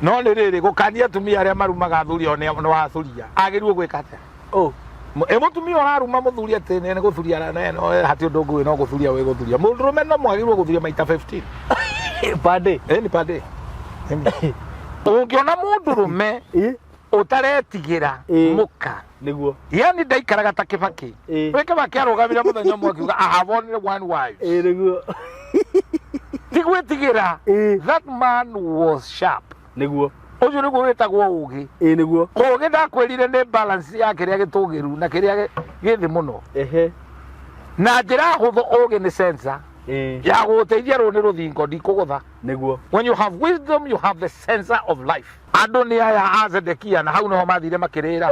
No nĩ rĩrĩ, gũkania atumia arĩa marumaga athuri ao nĩ wathuria agĩrĩirwo gwĩka atĩa? Oh. Ĩ mũtumia ũraruma mũthuri atĩ nĩ gũthuria hati ũndũ ũngĩ no gũthuria wĩ gũthuria. Mũndũrũme no mwagĩrĩirwo gũthuria maita 15. Pande. Ĩni pande. Ũngĩona mũndũrũme ũtaretigĩra mũka, Nĩguo. Yani ndaikaraga ta Kĩbakĩ. We Kĩbakĩ arũgamire mũthenya ũmwe akiuga, "I have only one wife." Ĩ nĩguo. Ti gwĩtigĩra. That man was sharp. Nĩguo. Ũcio nĩguo wĩtagwo ũgĩ. Ĩ nĩguo. Ũgĩ ndakwĩrire nĩ balance ya kĩrĩa gĩtũgĩru na kĩrĩa gĩ thĩ mũno. Na njĩra hũthũ, ũgĩ nĩ sensor ya gũgũteithia. Rũrũ nĩ rũthingo, ndikũgũtha. Nĩguo. When you have wisdom, you have the sensor of life. Andũ nĩ aya a Zedekia, na hau noho mathire makĩrĩra.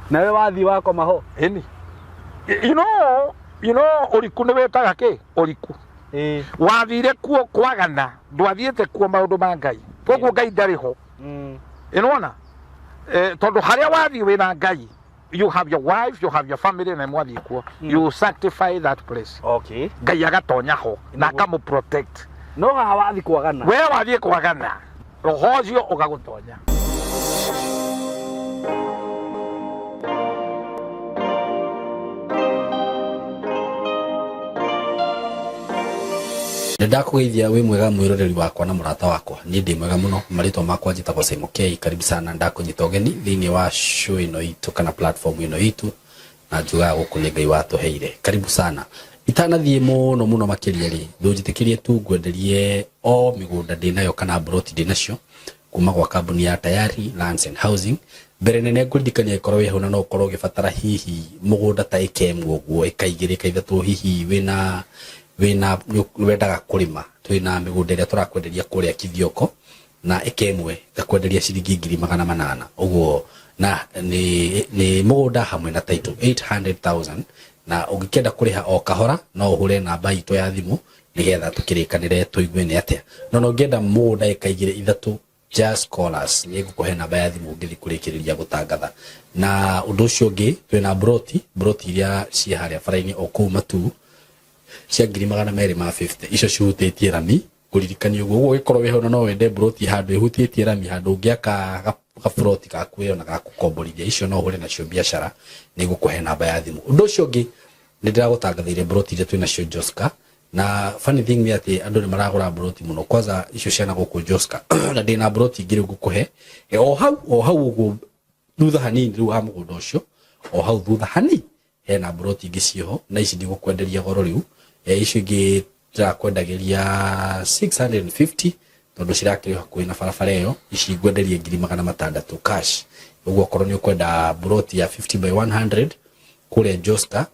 Nawe wathiĩ wakoma ho. Ĩni, you know ũriku nĩ wĩtaga kĩ ũriku. Wathire kuo kwagana, ndwathiĩte kuo maũndũ ma Ngai, koguo Ngai ndarĩ ho. Ĩnona tondũ harĩa wathiĩ wĩna Ngai, you have your wife, you have your family, na mwathiĩ kuo, you sanctify that place. Ngai agatonya ho na akamũ protect. No haha wathiĩ kwagana. We wathiĩ kwagana, roho ũcio ũgagũtonya. Nĩ ndakũgeithia, wĩ mwega mwĩroreri wakwa na mũrata wakwa? Niĩ ndĩ mwega mũno. Marĩtwa makwa njĩtagwo Simon K. Karibu sana, ndakũnyita ũgeni thĩinĩ wa show ĩno itũ kana platform ĩno itũ, na njugaga gũkũ nĩ Ngai watũheire. Karibu sana. Itanathiĩ mũno mũno makĩria rĩ, ndũnjĩtĩkĩrie tu ngwenderie o mĩgũnda ndĩnayo kana mburoti ndĩnacio kuma gwa kambuni ya Tayari Lands and Housing. Mbere nene ngũririkania, ĩkorwo wĩ hau na no ũkorwo ũgĩbatara hihi mũgũnda ta ĩka ĩmwe ũguo, ĩka 2, ĩka 3, hihi wĩna nĩ wendaga kũrĩma, twĩna mĩgũnda ĩrĩa tũrakwenderia kũrĩa Kithioko, na ĩka ĩmwe ngakwenderia ciringi 800,000 ũguo, na nĩ mũgũnda hamwe na title, 800,000. Na ũngĩkĩenda kũrĩha o kahora, no ũhũre namba itũ ya thimũ nĩgetha tũkĩrĩkanĩre tũigue nĩ atĩa. No ũngĩenda mũgũnda ĩka 2, 3, just call us, nĩ ngũkũhe namba ya thimũ ngĩthiĩ kũrĩkĩrĩria gũtangatha. Na ũndũ ũcio ũngĩ, twĩna broti iria ciĩ harĩa bara-inĩ o kũu Matuu cia 250,000, icio cihutĩtie rami. Ngũririkania ũguo ũguo, ũgĩkorwo wĩ hau na no wende broti handũ ĩhutĩtie rami, handũ ũngĩaka gaburoti gaku ĩyo na gakũkomborithia, icio no ũhũre nacio biacara, nĩ ngũkũhe namba ya thimũ. Ũndũ ũcio ũngĩ, nĩ ndĩragũtangathĩire broti iria twĩ nacio Joska, na funny thing nĩ atĩ andũ nĩ maragũra broti mũno, kwanza icio ciana gũkũ Joska, na ndĩna broti ingĩ rĩu ngũkũhe o hau ũguo thutha hanini rĩu ha mũgũnda ũcio, o hau thutha hani hena broti ingĩ ciĩho, na ici ndigũkwenderia goro rĩu. Icio ingĩ ndĩrakwendagĩria 650 tondũ cirakĩrĩ hakuhĩ na barabara ĩyo. Ici ngwenderie 600,000 cash. Ũguo okorwo nĩ ũkwenda broti ya 50 by 100 kũrĩa Joska,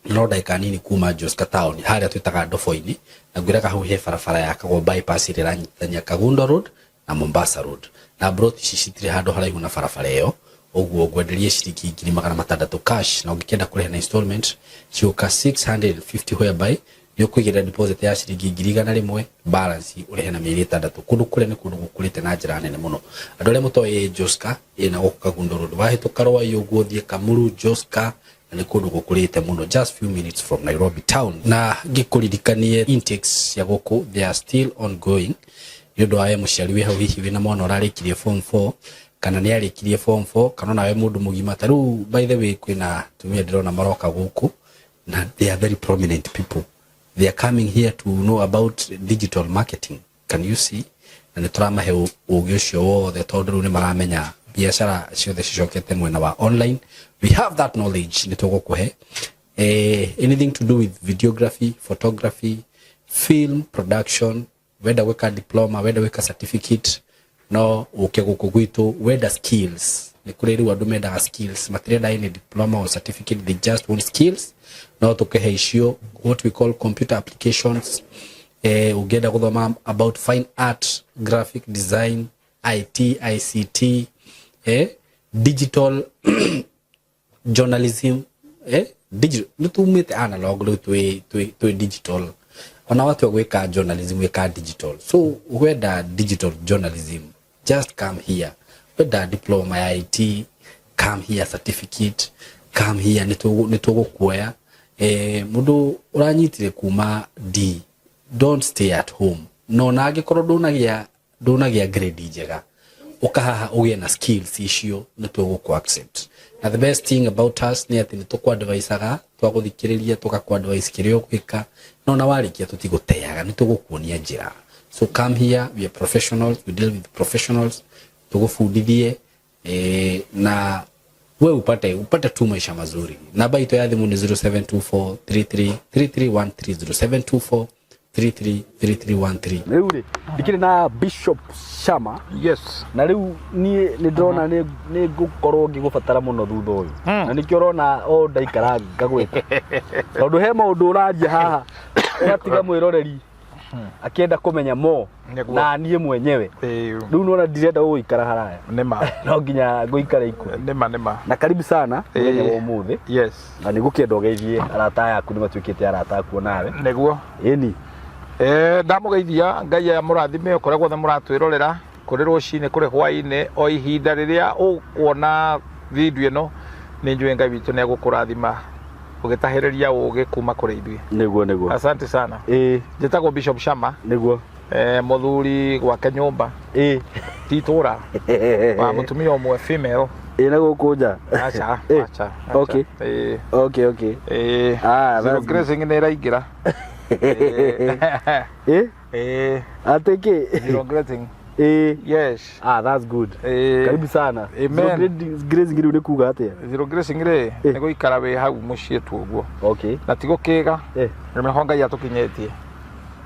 no ndagĩka nini kuma Joska town harĩa twĩtaga Ndobo-inĩ, na ngwĩraga hau he barabara yakagwo bypass ĩrĩa ĩranyitithania Kagundo Road na Mombasa Road, na broti ici citirĩ handũ haraihu na barabara ĩyo. Ũguo ngwenderie ciringi 600,000 cash, na ũngĩkĩenda kũrĩha na installment cigũka 650, whereby nĩ ũkũigĩrĩra deposit ya ciringi 100,000, balance ũrĩhe na mĩeri 6. Kũndũ kũrĩa nĩ kũndũ gũkũrĩte na njĩra nene mũno. Andũ arĩa mũtoĩ Joska, ĩna gũkũ Kagundo Road, wahĩtũka Rwai ũguo ũthiĩ Kamuru, Joska, na nĩ kũndũ gũkũrĩte mũno, just few minutes from Nairobi town. Na ngĩkũririkanie, intakes cia gũkũ, they are still ongoing, nĩ ũndũ wa we mũciari wĩ hau, hihi wĩna mwana ũrarĩkirie form 4 kana nĩ arĩkirie form 4, kana onawe mũndũ mũgima. Ta rĩu, by the way, kwĩna atumia ndĩrona maroka gũkũ, na they are very prominent people. They are coming here to know about digital marketing. Can you see? Na nĩ tũramahe ũgĩ ũcio wothe, tondũ rĩu nĩ maramenya biacara ciothe cicokete mwena wa online. We have that knowledge, nĩ tũgũkũhe anything to do with videography, photography, film production. Wenda gwĩka diploma, wenda gwĩka certificate, no ũke gũkũ gwitũ. Wenda skills, nĩ kũrĩ rĩu andũ mendaga skills, matirenda any diploma or certificate, they just want skills, no tũkĩhe icio, what we call computer applications. Ũngĩenda gũthoma about fine art, graphic design, IT, ICT, digital journalism, digital, nĩ tumĩte analog, rĩu twĩ digital. Ona watua gwĩka journalism, gwĩka digital. So wenda digital journalism, just come here. Wenda diploma ya IT, come here. Certificate, come here. Nĩ tũgũkuoya. Mũndũ ũranyitire kuma D, don't stay at home. No na angĩkorwo ndũnagĩa Ndũnagĩa grade njega, ũka haha ũgĩe na skills icio, nĩ tũgũkũ accept. Na the best thing about us nĩ atĩ nĩ tũkũ-advisaga, twagũthikĩrĩria tũgakũ-advise kĩrĩa ũgwĩka, no na warĩkia tũtigũteaga, nĩ tũgũkuonia njĩra. So come here, we are professionals, we deal with professionals. Tũgũbundithie na we upate tu maisha mazuri. Namba itũ ya thimũ nĩ 0724333313, 0724333313. Rĩu rĩ, ndikĩrĩ na Bishop Shama. Yes. Na rĩu niĩ nĩ ndĩrona nĩ ngũkorwo ngĩgũbatara mũno thutha ũyũ, na nĩkĩo ũrona o ndaikara ngagwĩta, tondũ he maũndũ ũraria haha ũgatiga mwĩroreri akĩenda kũmenya mo. Na niĩ mwenyewe rĩu nona ndirenda gũgũikara haraya. Nĩma. No nginya ngũikara ikuhĩ. Nĩma, nĩma. Na karibu sana mũthenya wa ũmũthĩ. Yes. Na nĩ ngũkĩenda ũgeithie arata aya aku, nĩ matuĩkĩte arata aku onawe. Nĩguo. Ĩni. Ndamũgeithia, Ngai amũrathime kũrĩa guothe mũratwĩrorera, kũrĩ rũcinĩ, kũrĩ hwaĩ-inĩ, o ihinda rĩrĩa ũkuona video ĩno, nĩ njũĩ Ngai witũ nĩ egũkũrathima ũgĩtahĩrĩria ũgĩ kuma kũrĩ ithuĩ. Nĩguo. Asante sana. Njĩtagwo Bishop Shama. Mũthuri gwake nyũmba, ti itũra, wa mũtumia ũmwe female. Ĩ, na gũkũ nja? Aca. Aca. Okay. Ah, Zero that's good. grazing nĩ ĩraingĩra. Atĩ kĩ? Zero grazing. Yes. Ah, that's good. Karibu sana. Amen. Zero grazing rĩu nĩ kuga atĩa? Zero grazing rĩ, nĩ gũikara wĩ hau mũciĩ tu ũguo, na ti gũkĩga. Nĩho Ngai atũkinyĩtie.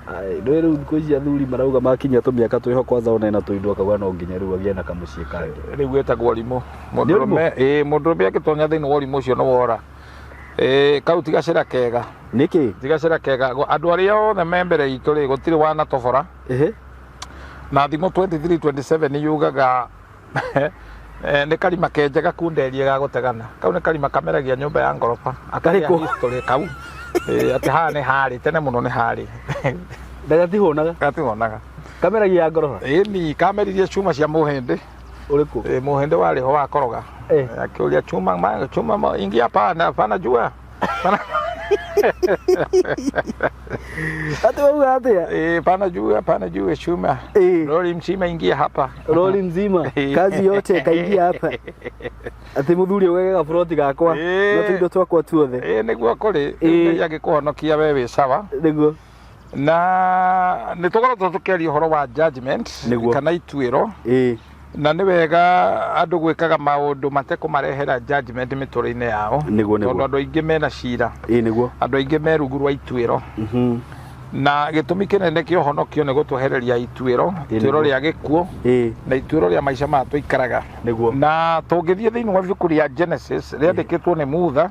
Ai, nĩ rĩu thikũ ici athuri marauga makinyia tũmĩaka twĩho, kwanza ona ena tũindo, akauga no nginya rĩu agĩe na kamũciĩ kangĩ. Rĩu wĩtagwo ũrimũ. Nĩ ũrimũ? Mũndũrũme, ĩĩ, mũndũrũme angĩtonya thĩinĩ wa ũrimũ ũcio nĩ wora. Kau ti gacĩra kega. Nĩkĩ? Ti gacĩra kega. Andũ arĩa othe me mbere itũ rĩ, gũtirĩ wanatobora. Na Thimo 23:27 yugaga nĩ karima kenje gakunderie ga gũtegana. Kau nĩ karima kameragia nyũmba ya ngoroba. Akarĩa Karĩkũ? history kau. Atĩ haha nĩ harĩ tene mũno, nĩ harĩ. Na gatihũnaga? Gatihonaga. Kameragia ya ngoroba? Ĩni, kameririe cuma cia mũhĩndĩ. Ũrĩkũ? Mũhĩndĩ warĩ ho wakoroga. Akĩũria chuma chuma ingia, hapana, hapana, jua. Pana. Atĩ wauga atĩa? Pana jua, pana jua chuma. Lori mzima ingia hapa. Lori mzima, kazi yote kaingia hapa. Atĩ mũthuri augage gaburoti gakwa na tũindo twakwa tuothe. Nĩguo kũrĩ. Ngai angĩkũhonokia we wĩ sawa. Na nĩ tũkoretwo tũkĩaria ũhoro wa judgment kana ituĩro, na nĩ wega andũ gwĩkaga maũndũ matekũmarehera judgment mĩtũrĩre-inĩ yao, tondũ andũ aingĩ mena cira. Nĩguo. Andũ aingĩ me rungu rwa ituĩro, na gĩtũmi kĩnene kĩa ũhonokio nĩ gũtwehereria ituĩro, ituĩro rĩa gĩkuũ na ituĩro rĩa maica maya tũikaraga. Na tũngĩthiĩ thĩinĩ wa ibuku rĩa Genesis rĩandĩkĩtwo nĩ Mutha.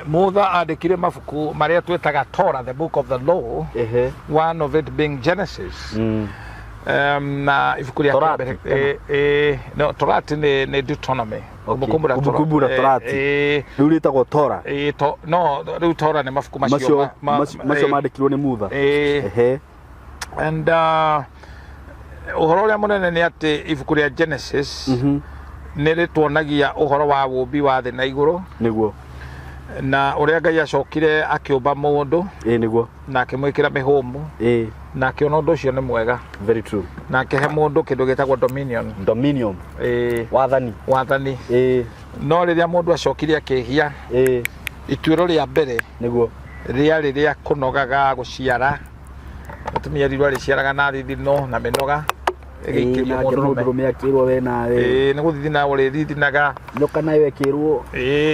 Mutha andĩkire mabuku marĩa twĩtaga Torah, the book of the law, one of it being Genesis. Na ibuku rĩa Torati, mbere, no, Torati nĩ Deuteronomy. Kumbukumbu la Kumbukumbu la Torati. Torati. Rĩu rĩtagwo Tora? To, no, rĩu Tora nĩ mabuku macio macio macio mandĩkirwo nĩ Mutha. And ũhoro ũrĩa mũnene nĩ atĩ ibuku rĩa Genesis nĩ rĩtuonagia ũhoro wa wũmbi wa thĩ na igũrũ, na ũrĩa Ngai acokire akĩũmba mũndũ Nĩguo. Na akĩmwĩkĩra mĩhũmũ, na akĩona ũndũ ũcio nĩ mwega. Very true. Na akĩhe mũndũ kĩndũ gĩtagwo dominion. Dominion. Wathani. Wathani. No rĩrĩa mũndũ acokire akĩhia, ituĩro rĩa mbere rĩarĩ rĩa kũnogaga gũciara. Mũtumia rirwo arĩciaraga na thithino na mĩnoga, ĩgĩikĩrio nake mũndũrũme. Mũndũrũme akĩrwo we nawe. Nĩ gũthithina ũrĩthithinaga. Nyoka nayo ĩkĩrwo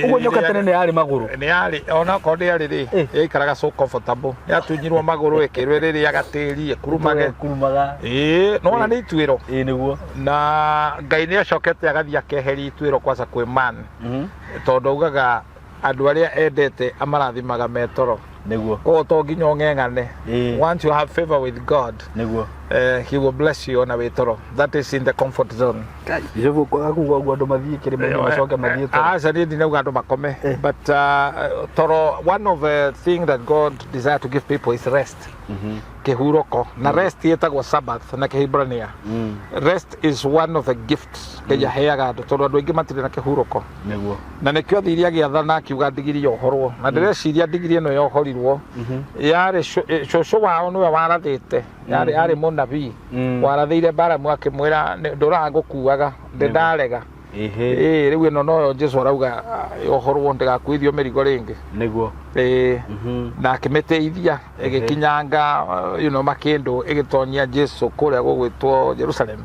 ũguo. Nyoka tene nĩ yarĩ magũrũ? Nĩ yarĩ, ona okorwo ndĩarĩ rĩ, yaikaraga so comfortable. Yatunyirwo magũrũ, ĩkĩrwo ĩrĩrĩaga tĩri, ĩkurumage. Kurumaga. Nĩwona nĩ ituĩro. Nĩguo. Na Ngai nĩ acokete agathiĩ akeheria ituĩro kwanza kwĩ man, tondũ augaga andũ arĩa endete amarathimaga metoro. Koguo to nginya ũng'eng'ane. Once you have favor with God, he will bless you ona wĩ toro, that is in the comfort zone. Bishop, kwaga kuga ũguo andũ mathiĩ kĩrĩma-inĩ macoke mathiĩ toro? Aca, niĩ ndinauga andũ makome, but toro, one of the thing that God desire to give people is rest, kĩhurũko. Na rest ĩtagwo Sabbath na Kĩhibrania. Rest is one of the gifts Ngai aheaga andũ, tondũ andũ aingĩ matirĩ na kĩhurũko. Na nĩkĩo athire agĩathana akiuga ndigiri yohorwo, na ndĩreciria ndigiri ĩno yohorirwo yarĩ cũcũ wao nĩwe warathĩte. Yarĩ mũnabii warathĩire Baramu akĩmwĩra, "Ndũraga ngũkuaga ndĩ ndarega." Ĩĩ, rĩu ĩno noyo Jesu arauga, "Ah, yohorwo ndĩgakuithio mĩrigo rĩngĩ." Ĩĩ. Na akĩmĩteithia ĩgĩkinyanga makĩndũ ĩgĩtonyia Jesu kũrĩa gũgwĩtwo Jerusalem.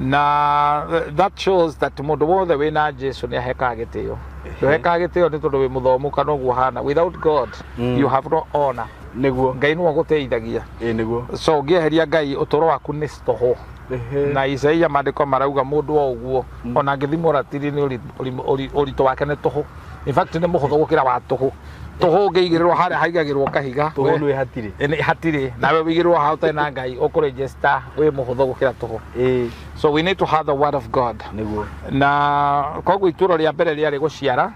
Na that shows that mũndũ wothe wĩna Jesu nĩ ahekaga gĩtĩo. Ndũhekaga gĩtĩo nĩ tondũ wĩ mũthomu kana ũguo hana. Without God, you have no honor. Ngai nĩwe ũgũteithagia. So ũngĩeheria Ngai, ũtũũro waku nĩ tũhũ. Na Isaia maandĩko marauga mũndũ o ũguo ona angĩthimwo ratiri nĩ ũritũ wake nĩ tũhũ. In fact, nĩ mũhũthũ gũkĩra wa tũhũ. Tũhũ ũngĩigĩrĩrwo harĩa haigagĩrwo kahiga, Tũhũ nĩ hatirĩ. Nĩ hatirĩ. Nawe wĩigĩrĩrwo haha ũtarĩ na Ngai, ũkũregister wĩ mũhũthũ gũkĩra tũhũ. So we need to have the word of God. Na koguo itũũro rĩa mbere rĩarĩ gũciara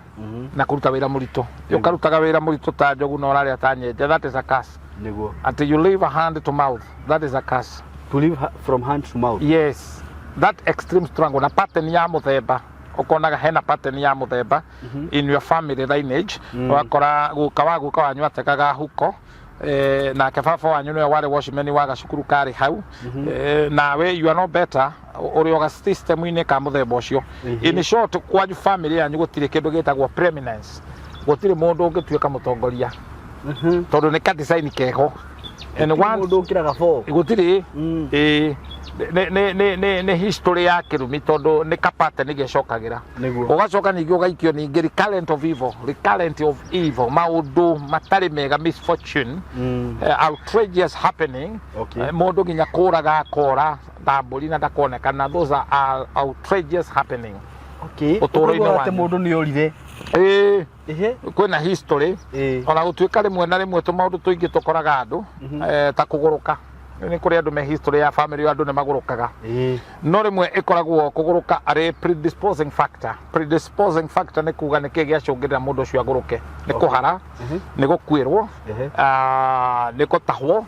na kũruta wĩra mũritũ. Ũkarutaga wĩra mũritũ ta njogu na ũrarĩa ta nyenje, that is a curse. Atĩ you live a hand to mouth, that is a curse. To live from hand to mouth. Yes, that extreme struggle na pattern ya mũthemba, ũkonaga hena pattern ya mũthemba in your family lineage. Ũgakora guka wa guka wanyu atekaga huko, nake baba wanyu nĩwe warĩ watchman wa gacukuru karĩ hau, nawe you are no better, ũrĩ o ga system-inĩ ka mũthemba ũcio. In short, kwanyu family yanyu gũtirĩ kĩndũ gĩtagwo preeminence, gũtirĩ mũndũ ũngĩtuĩka mũtongoria, tondũ nĩ ka design keho and once Mũndũ ũkĩraga four. Gũtirĩ. Ĩĩ, nĩ history ya kĩrumi, tondũ nĩ ka pattern gĩcokagĩra. Ũgacoka ningĩ ũgaikio ningĩ recurrent of evil, recurrent of evil, maũndũ matarĩ mega, misfortune, outrageous happening. Mũndũ nginya kũraga akora ta mbũri na ndakonekana. Those are outrageous happening ũtũũro-inĩ Ũkaigua atĩ wanyu. Mũndũ nĩ orire. Ĩĩ, kwĩna history. Ona gũtuĩka rĩmwe na rĩmwe tũmaũndũ tũingĩ tũkoraga andũ, ta kũgũrũka, nĩ kũrĩ andũ me history ya family, andũ nĩ magũrũkaga, no rĩmwe ĩkoragwo kũgũrũka arĩ predisposing factor. Predisposing factor nĩ kuga nĩ kĩĩ gĩacũngĩrĩra mũndũ ũcio agũrũke: nĩ kũhara, nĩ gũkuĩrwo, nĩ gũtahwo.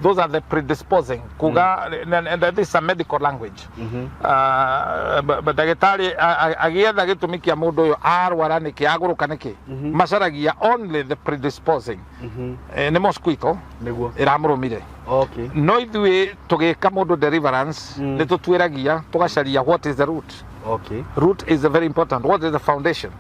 Those are the predisposing kuga, and this is a medical language. Ndagĩtarĩ agĩetha gĩtũmi kĩa mũndũ ũyũ arwara nĩkĩ, agũrũka nĩkĩ, macaragia only the predisposing. Nĩ mosquito ĩramũrũmire. No ithuĩ tũgĩka mũndũ deliverance, nĩ tũtuĩragia tũgacaria what is the root. Root is very important. What is the foundation?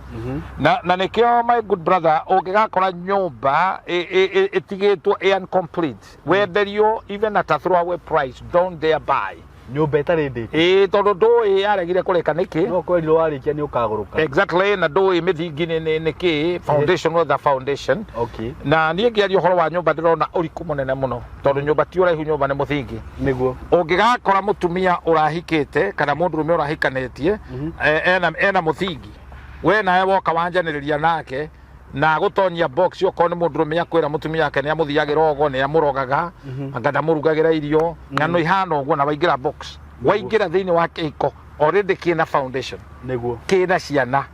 Na nĩkĩo, my good brother, ũngĩgakora nyũmba ĩtigĩtwo ĩ incomplete, wenderio even at a throwaway price, don't dare buy. Nyũmba ĩtarĩ ndĩki. Ĩĩ, tondũ ndũĩ yaregire kũrĩka nĩkĩ. No kwerirwo warĩkia nĩ ũkagũrũka. Exactly, na ndũĩ mĩthingi nĩ kĩ, foundation, what the foundation. Na niĩ ngĩaria ũhoro wa nyũmba, ndĩrona ũriku mũnene mũno, tondũ nyũmba ti ũraihu, nyũmba nĩ mũthingi. Ũngĩgakora mũtumia ũrahikĩte kana mũndũrũme ũrahikanĩtie, ena mũthingi, we nawe woka wanjanĩrĩria nake na gũtonyia box, okorwo nĩ mũndũrũme akwĩra mũtumia wake nĩ amũthiagĩra ũgo, nĩ amũrogaga, anga ndamũrugagĩra irio, ng'ano ihana ũguo, na waingĩra box, waingĩra thĩinĩ wa kĩhiko already kĩna foundation, kĩna ciana.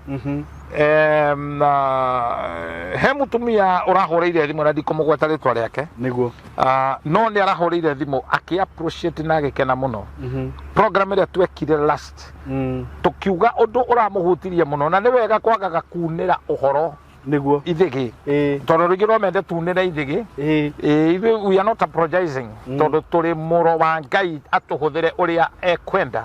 He mũtumia ũrahũrĩire thimũ na ndikũmũgweta rĩtwa rĩake, no nĩ arahũrĩire thimũ akĩ appreciate na agĩkena mũno program ĩrĩa twekire last, tũkiuga ũndũ ũramũhutirie mũno, na nĩ wega kwagaga kunĩra ũhoro ithĩgĩ, tondũ rĩngĩ no mende tunĩre ithĩgĩ. Ĩĩ, ithuĩ we are not apologizing, tondũ tũrĩ mũro wa Ngai atũhũthĩre ũrĩa ekwenda,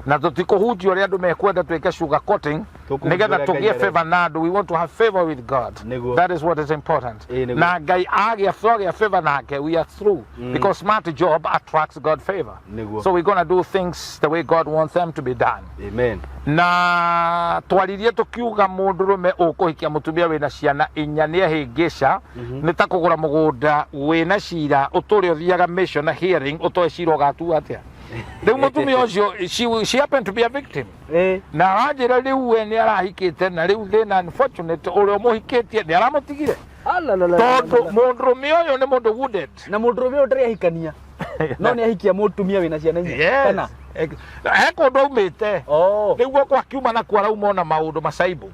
na tũtikũhunjia ũrĩa andũ mekwenda twĩke sugar coating, Tũkũhunjia nĩgetha ũrĩa tũgĩe Ngai arenda. favor na andũ. We want to have favor with God. That is what is important. Na Ngai agĩa, twagĩa favor nake, we are through, because smart job attracts God favor. So we're gonna do things the way God wants them to be done. Amen. Na twaririe tukiuga mũndũrũme ũkũhikia mũtumia wĩna ciana inya nĩ ahĩngĩca, nĩ ta kũgũra mũgũnda wĩna cira, ũtũre ũthiaga mission na hearing, ũtoe cira ũgatua atĩa. Rĩu mũtumia ũcio, she happened to be a victim, na aranjĩra rĩu we nĩ arahikĩte, na rĩu thĩna, unfortunate, ũrĩa ũmũhikĩtie nĩ aramũtigire, tondũ mũndũrũme ũyũ nĩ mũndũ wounded. Na mũndũrũme ũyũ ndarĩ ahikania, no nĩ ahikia mũtumia wĩna ciana inya. Kana He kũndũ aumĩte. Rĩu guoko akiuma nakuo arauma ona maũndũ macaibu.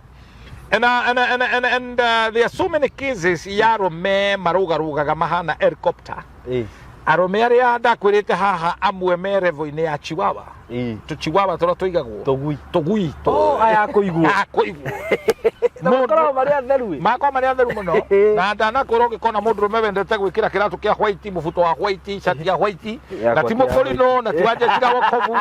And there are so many cases ya arũme marũgarũgaga mahana helicopter, arũme arĩa ndakwĩrĩte haha, amwe me level-inĩ ya chihuahua, tũchihuahua tũrĩa tũigagwo. Tũgui. Tũgui. Oh, aya akũigwo. Akũigwo. Na makoragwo marĩ atheru ĩ. Makoragwo marĩ atheru mũno. Na ndanakwĩra ũngĩkona mũndũrũme wendete gwĩkĩra kĩratũ kĩa white, mũbuto wa white, cati ya white, Yakwa na ti ti ya mũkũrinũ, na ti wa jeshi la wokovu.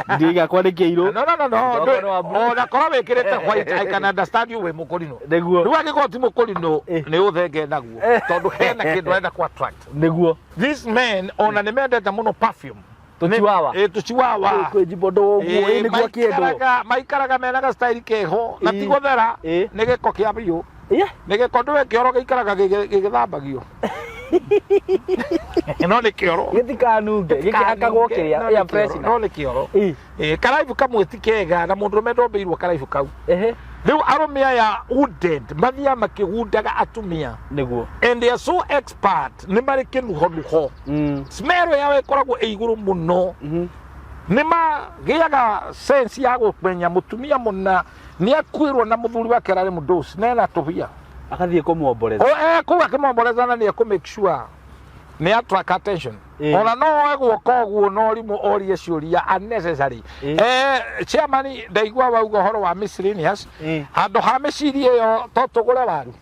Ndiĩ gakwa nĩ kĩirũ. No, no, no, no. Wakwa nĩ wa blue. Ona korwo wĩkĩrĩte white, I can understand you wĩ mũkũrinũ. Nĩguo. Rĩu angĩkorwo ti mũkũrinũ, nĩ ũthenge naguo. Tondũ hena kĩndũ arenda ku attract. Nĩguo. These men, ona nĩ mendete mũno perfume. Tũchiwawa. Ĩ, tũchiwawa. Kwĩ njimbo ũguo ĩ nĩguo akĩendwo. Maikaraga mena ga style keho na ti gũthera, nĩ gĩko kĩa biũ. Nĩ gĩko, ndũĩ kĩoro gĩikaraga gĩgĩthambagio, no nĩ kĩoro. Gĩtikanunge, gĩkĩhakagwo kĩrĩa No nĩ air kĩoro, freshener. No nĩ kĩoro. Ĩ, karaibu kamwe ti kega na mũndũrũme ndombĩirwo karaibu kau. Rĩu arũme aya wounded mathiaga makĩgundaga atumia. And they are so expert, nĩ marĩ kĩnuhonuho. Smell yao ĩkoragwo ĩ igũrũ mũno. Nĩ magĩaga sense ya gũmenya mũtumia mũna nĩ akuĩrwo na mũthuri wake ararĩ mũndũci na ena tũbia. Agathiĩ kũmwomboreza. O kũu akĩmwomboreza na nĩ ekũ make sure nĩ attract attention. Ona no oe guoko ũguo na ũrimũ orie ciũria unnecessary. Chairman, ndaigua wauga ũhoro wa miscellaneous. Handũ ha mĩciri ĩyo to tũgũre waru.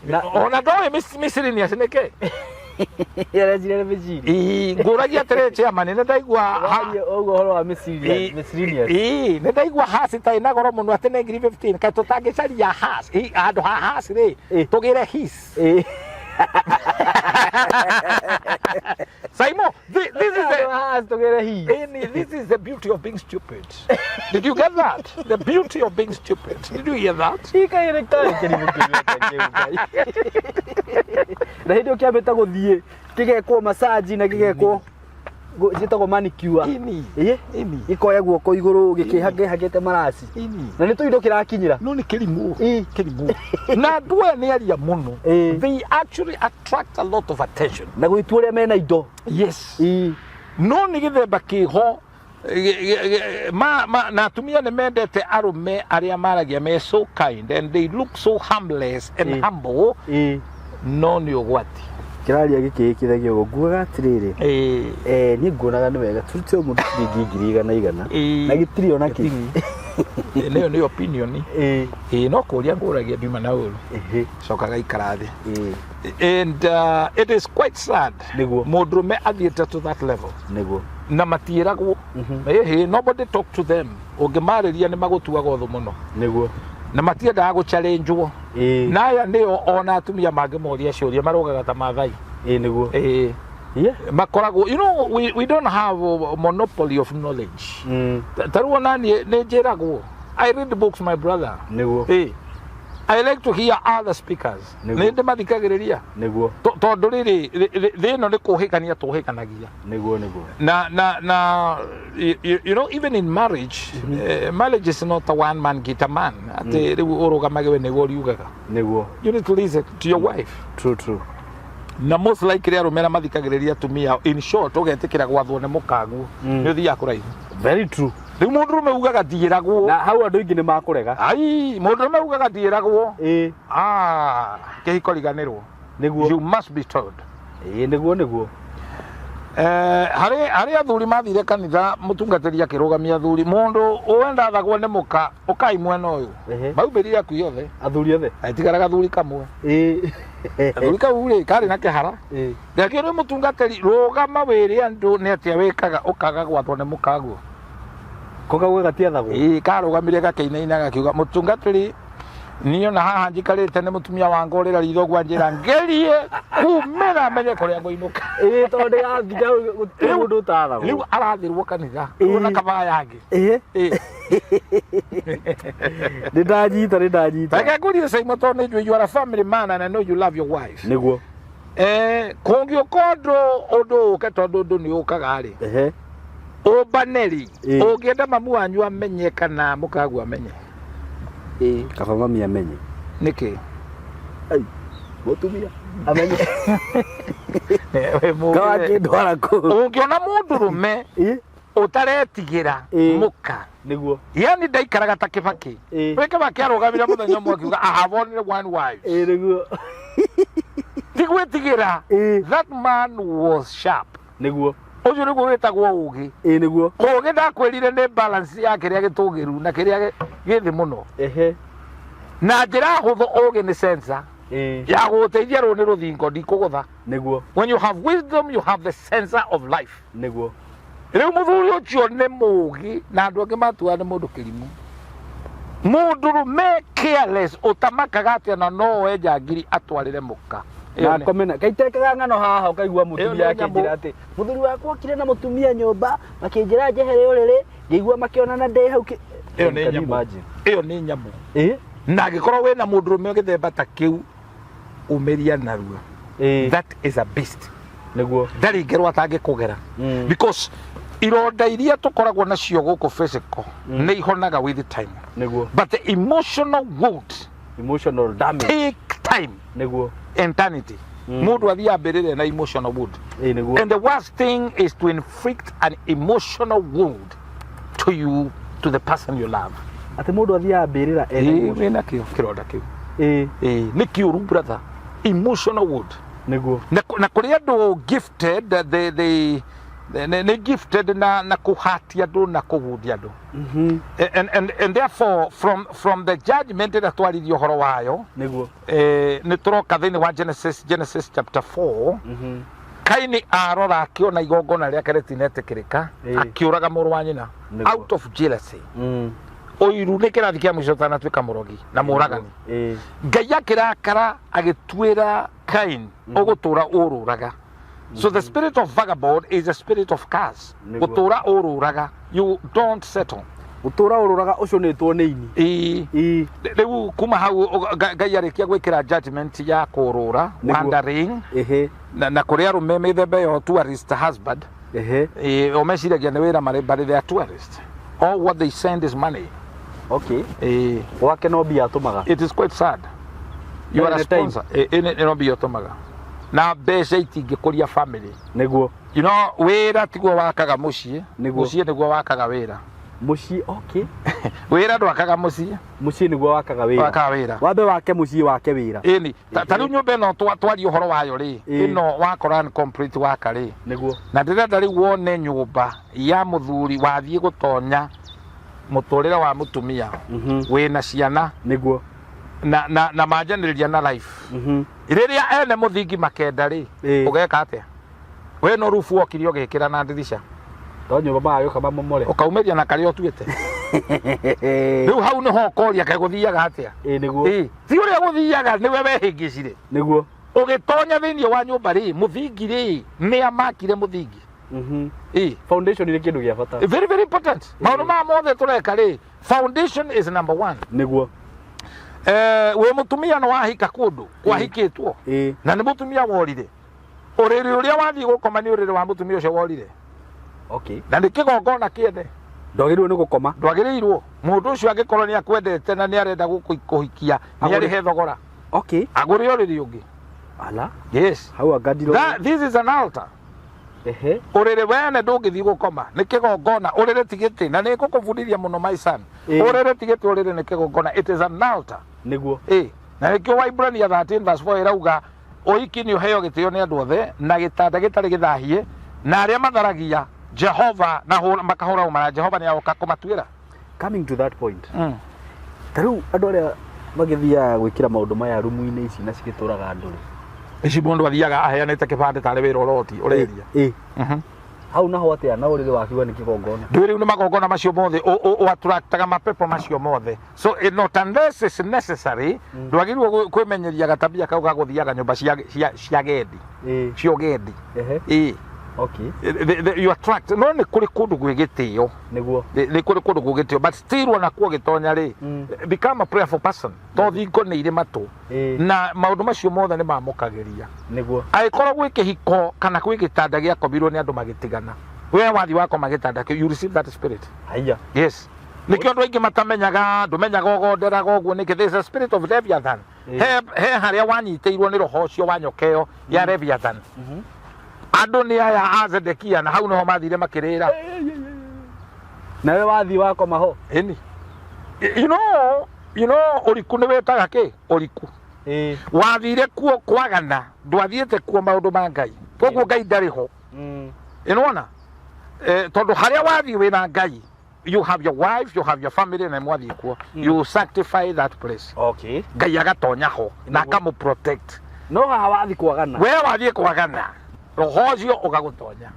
Na Ona ndoĩ miscellaneous nĩ kĩ. Areciria nĩ mĩciri. Ĩ, ngũragia atĩrĩ chairman, nĩ ndaigua Warie ũguo ũhoro wa miscellaneous. Miscellaneous. Ĩ, nĩ ndaigua hasi ta ĩna goro mũno atĩ nĩ ngiri 15, kaĩ tũtangĩcaria has handũ ha has rĩ, tũgĩre his. Simon, this is the Has tũgĩre his. Amy, this is the beauty of being stupid. Did you get that? The beauty of being stupid. Did you hear that? Ikaire karĩ kĩrimũ kĩu kĩu Ngai. Na hĩndĩ ĩyo kĩambĩte gũthiĩ kĩgekwo massage na gĩgekwo ciĩtagwo manicure. Ini. Ini. Gĩkoya guoko igũrũ gĩkĩhangĩhangĩte maraci. Ini. Na nĩ tũindo kĩrakinyĩra. No nĩ kĩrimũ. Kĩrimũ. Na andũ aya nĩ aria mũno. They actually attract a lot of attention. Na gwĩtua ũrĩa mena indo. Yes. No nĩ gĩthemba kĩho ma, na atumia nĩ mendete arũme arĩa maragia me so kind and they look so harmless and humble, no nĩ ũgwati. Kĩraria gĩkĩĩkithagia ũguo ngugaga atĩrĩrĩ, niĩ nguonaga nĩ wega tũrute o mũndũ ciringi ngiri igana igana na gĩtirĩ ona kĩ. Nĩyo nĩ opinion. Ĩ, no kũria ngũragia nduma na ũru coka gaikara thĩ. And it is quite sad. Mũndũrũme athiĩte to that level. Na matiĩragwo ĩhĩ, nobody talk to them. Ũngĩmarĩria nĩ magũtuaga ũthũ mũno. Na matiendaga gũchallengewo. Na aya nĩo ona atumia mangĩmoria ciũria marũgaga ta Mathai. Ĩ nĩguo. Ĩ. Makoragwo, we don't have a monopoly of knowledge. Ta rĩu ona niĩ nĩ njĩragwo, I read books, my brother. Ĩ, I like to hear other speakers. Nĩ ndĩmathikagĩrĩria. Tondũ rĩrĩ thĩ ĩno nĩ kũhĩgania tũhĩganagia. Nĩguo nĩguo. Na even in marriage, marriage is not a one man guitar man atĩ rĩu ũrũgamage we nĩguo ũriugaga. You need to listen to your wife. True, true. Na most likely arũme arĩa mathikagĩrĩria atumia, in short, ũgetĩkĩra gwathwo nĩ mũkaguo, nĩ ũthiaga kũraihu. Very true. Rĩu mũndũrũme ugaga ndiĩragwo. Na hau andũ aingĩ nĩ makũrega. Ai, mũndũrũme ugaga ndiĩragwo. Ah, kĩhiko riganĩrwo. You must be told. Ĩ nĩguo nĩguo. Harĩ athuri mathire kanitha, mũtungatĩri akĩrũgamia athuri, mũndũ wenda athagwo nĩ mũka, ũkai mwena ũyũ. Maumĩrire akuhi othe. Athuri othe. Agĩtigara gathuri kamwe. Gathuri kau rĩ karĩ na kĩhara. Ngakĩrwo mũtungatĩri, rũgama wĩre andũ nĩ atĩa wĩkaga ũkaga gwathwo nĩ mũkaguo. Ko kau gatiathagwo. Ĩ, karũgamire gakĩinaina gakiuga, mũtungatĩri, niĩ ona haha njikarĩte nĩ mũtumia wangũrĩra ritho ũguo anjĩra ngerie kumĩra menye kũrĩa ngũinũka. Ĩ, tondũ ndĩrathiĩ hau gũtirĩ mũndũ ũtathagwo. Rĩu arathĩrwo kanitha ona kabaya yangĩ. Nĩ ndanyita, nĩ ndanyita. Reke ngũrie Simon, tondũ nĩ njũĩ you are a family man and I know you love your wife. Kũngĩũka ũndũ ũke, tondũ ũndũ nĩ ũkaga rĩ, ũmbane rĩ, ũngĩenda mamu wanyu amenye kana mũkaguo amenye? Kaba mami amenye. Nĩkĩ? Ai, mũtumia amenye. Wĩ mũgĩ. Kawa akĩndwara kũu. Ũngĩona mũndũrũme ũtaretigĩra mũka, yani ndaikaraga ta Kĩbakĩ. Wĩ Kĩbakĩ arũgamire mũthenya ũmwe akiuga, "I have only one wife." Ĩ nĩguo. Ti gwĩtigĩra. That man was sharp. Ũcio nĩguo wĩtagwo ũgĩ. Ĩ nĩguo. Ũgĩ ndakwĩrire nĩ balance ya kĩrĩa gĩtũgĩru na kĩrĩa gĩ thĩ mũno. Na njĩra hũthũ, ũgĩ nĩ sensor ya gũgũteithia. Rũrũ nĩ rũthingo, ndikũgũtha. When you have wisdom, you have the sensor of life. Rĩu mũthuri ũcio nĩ mũũgĩ na andũ angĩ matuaga nĩ mũndũ kĩrimũ, mũndũrũme careless ũtamakaga atĩ ona no oe njangiri atwarĩre mũka. Ĩyo Na komena kaitekaga ng'ano haha ũkaigua Ĩyo mũtumia nĩ nyamũ. akĩnjĩra atĩ mũthuri wakwa okire na mũtumia nyũmba, makĩnjĩra njehere ũrĩrĩ, ngĩigua makĩonana ndĩ hau Ĩyo nĩ Can you nyamũ. imagine? Ĩyo nĩ nyamũ. Na angĩkorwo wĩna mũndũrũme gĩthemba ta kĩu, umĩria narua. That is a beast. Ndarĩ ngerwo atangĩkũgera, because ironda iria tũkoragwo nacio gũkũ physical nĩ ihonaga with time, but the emotional wound Emotional damage. take time, eternity. Mũndũ athiaga mbĩrĩra na emotional wound. And the worst thing is to inflict an emotional wound to you, to the person you love. Atĩ mũndũ athiaga mbĩrĩra ena emotion. Wĩna kĩo kĩronda kĩu. Ĩĩ, nĩ kĩũru, brother, emotional wound. Na kũrĩ andũ gifted, they nĩ gifted na kũhatia andũ na kũgundia andũ. And therefore from the judgment ĩrĩa twaririe ũhoro wayo, nĩ tũroka thĩinĩ wa Genesis chapter 4. Kaini arora akĩona igongona rĩake rĩtinetĩkĩrĩka, akĩũraga mũrũ wa nyina out of jealousy. Ũiru nĩ kĩrathi kĩa mũico ũtanatuĩka mũrogi na mũragani. Ngai akĩrakara, agĩtuĩra Kain, ũgũtũra ũrũraga. So the spirit of vagabond is a spirit of curse. Gũtũra ũrũraga, you don't settle. Gũtũra ũrũraga ũcũnĩtwo nĩ ini. Ĩĩ. Rĩu kuma hau Ngai arĩkia gwĩkĩra judgment ya kũrũra, wandering, na kũrĩ arũme mĩthemba ĩyo, tourist husband. Ĩĩ, o meciragia nĩ wĩra marĩ, but they are tourist. All what they send is money. Ĩĩ. Gwake no mbia atũmaga. It is quite sad. You are a Ndarĩ na time. sponsor. Ĩ no mbia ũtũmaga na mbeca itingĩkũria family. Wĩra tiguo wakaga mũciĩ. Mũciĩ nĩguo wakaga wĩra. Mũciĩ, okay. Wĩra ndwakaga mũciĩ. Mũciĩ nĩguo wakaga wĩra. Wakaga wĩra. Wambe wake mũciĩ, wake wĩra. Ĩni ta rĩu nyũmba ĩno twaria ũhoro wayo rĩ, ĩno wakora complete waka rĩ, na ndĩrenda rĩu wone nyũmba ya mũthuri wathiĩ gũtonya mũtũrĩre wa mũtumia wĩna ciana na manjanĩrĩria na life. Rĩrĩa ene mũthingi makenda rĩ, ũgeka atĩa? We no rubu wokire ũgĩkĩra na ndirica. To nyũmba magagĩũka mamomore. Ũkaumĩria na karĩa ũtuĩte. Rĩu hau nĩho ũkoria, kaĩ gũthiaga atĩa? Ĩĩ, ti ũrĩa gũthiaga, nĩwe wehĩngĩcire. Ũgĩtonya thĩinĩ wa nyũmba rĩ, mũthingi rĩ, nĩ amakire mũthingi. Ĩĩ. Foundation nĩ kĩndũ gĩa bata. Very, very important. Maũndũ maya mothe tũreka rĩ, foundation is number one. Wĩ mũtumia no wahika kũndũ kwahikĩtwo, na nĩ mũtumia worire, ũrĩrĩ ũrĩa wathiĩ gũkoma nĩ ũrĩrĩ wa mũtumia ũcio worire. Na nĩ kĩgongona kĩene. Ndwagĩrĩirwo nĩ gũkoma. Ndwagĩrĩirwo. Mũndũ ũcio angĩkorwo nĩ akwendete na nĩ arenda gũkũhikia, nĩ arĩhe thogora, agũre ũrĩrĩ ũngĩ. Ala. Yes. Hau anga That, this is an altar. Ũrĩrĩ wene ndũngĩthiĩ gũkoma, nĩ kĩgongona. Ũrĩrĩ ti gĩtĩ, na nĩ ngũkũbundithia mũno, my son. Ũrĩrĩ ti gĩtĩ, ũrĩrĩ nĩ kĩgongona. It is an altar. Ĩ, na nĩkĩo Waibrania 13 verse 4 ĩrauga ũhiki nĩ ũheo gĩtĩo nĩ andũ othe na gĩtanda gĩtarĩ gĩthahie, na arĩa matharagia Jehova na makahũra ũmara, Jehova nĩ agoka kũmatuĩra. Coming to that point, ta rĩu andũ arĩa magĩthiaga gwĩkĩra maũndũ maya rumu-inĩ ici na cigĩtũraga andũ rĩ, Ici mũndũ athiaga aheanĩte kĩbandĩ tarĩ wĩra ũroti ũreria. Hau naho atĩa na ũrĩrĩ wakiuga nĩ kĩgongona? Ndũĩ rĩu nĩ magongona macio mothe ũattractaga mapepo macio mothe. So not unless it's necessary, ndwagĩrĩirwo kwĩmenyeria gatabia kau ga gũthiaga nyũmba cia gendi, cia ũgendi. Ĩ. You attract, no nĩ kũrĩ kũndũ gwĩ gĩtĩo. Nĩ kũrĩ kũndũ gwĩ gĩtĩo, but still ona kuo gĩtonya rĩ, become a prayerful person, to thingo nĩ irĩ matũ, na maũndũ macio mothe nĩ mamũkagĩria. Angĩkorwo gwĩ kĩhiko kana gwĩ gĩtanda gĩakomirwo nĩ andũ magĩtigana, we wathi wakoma gĩtanda kĩu, you receive that spirit. Haiya. Yes, nĩkĩo andũ aingĩ matamenyaga, ndũmenyaga ũgonderaga ũguo nĩkĩ. There is a spirit of Leviathan. He harĩa wanyitĩirwo nĩ roho ũcio wa nyoka ĩyo ya Leviathan. Andũ nĩ aya a Zedekia, na hau nĩho mathire makĩrĩra. Nawe wathiĩ wakoma ho. Ĩni, you know ũriku nĩ wĩtaga kĩ ũriku. Wathire kuo kwagana, ndwathiĩte kuo maũndũ ma Ngai, koguo Ngai ndarĩ ho. Ĩnona, tondũ harĩa wathiĩ wĩna Ngai. You have your wife, you have your family, na mwathiĩ kuo, you sanctify that place. Ngai agatonya ho na akamũ protect. No haha wathi kwagana. We wathiĩ kwagana, roho ũcio ũgagũtonya.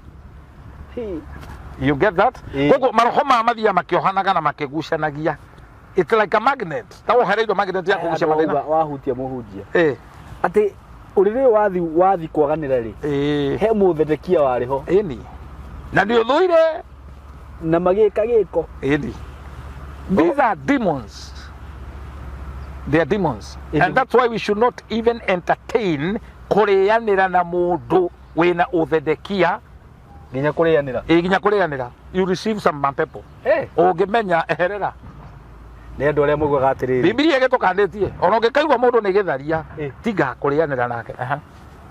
You get that? Koguo maroho maya mathiaga makĩohanaga na makĩgucanagia. It's like a magnet, ta wohereirwo magnet ya kũgucia mathĩna. Wahutia mũhunjia atĩ ũrĩrĩ ũyũ wathi kwaganĩra rĩ, he mũthedekia warĩ ho. Ĩni, na nĩ ũthũire. Na magĩka gĩko. Ĩni, these are demons, they are demons. And that's why we should not even entertain kũrĩanĩra na mũndũ wĩna ũthedekia. Nginya kũrĩanĩra? Ĩ, nginya kũrĩanĩra, you receive some mapepo. Ũngĩmenya, eherera. Nĩ andũ arĩa maugaga atĩrĩrĩ, Bibilia ĩgĩtũkanĩtie, ona ũngĩkaigua mũndũ nĩ gĩtharia, tiga kũrĩanĩra nake. Aha.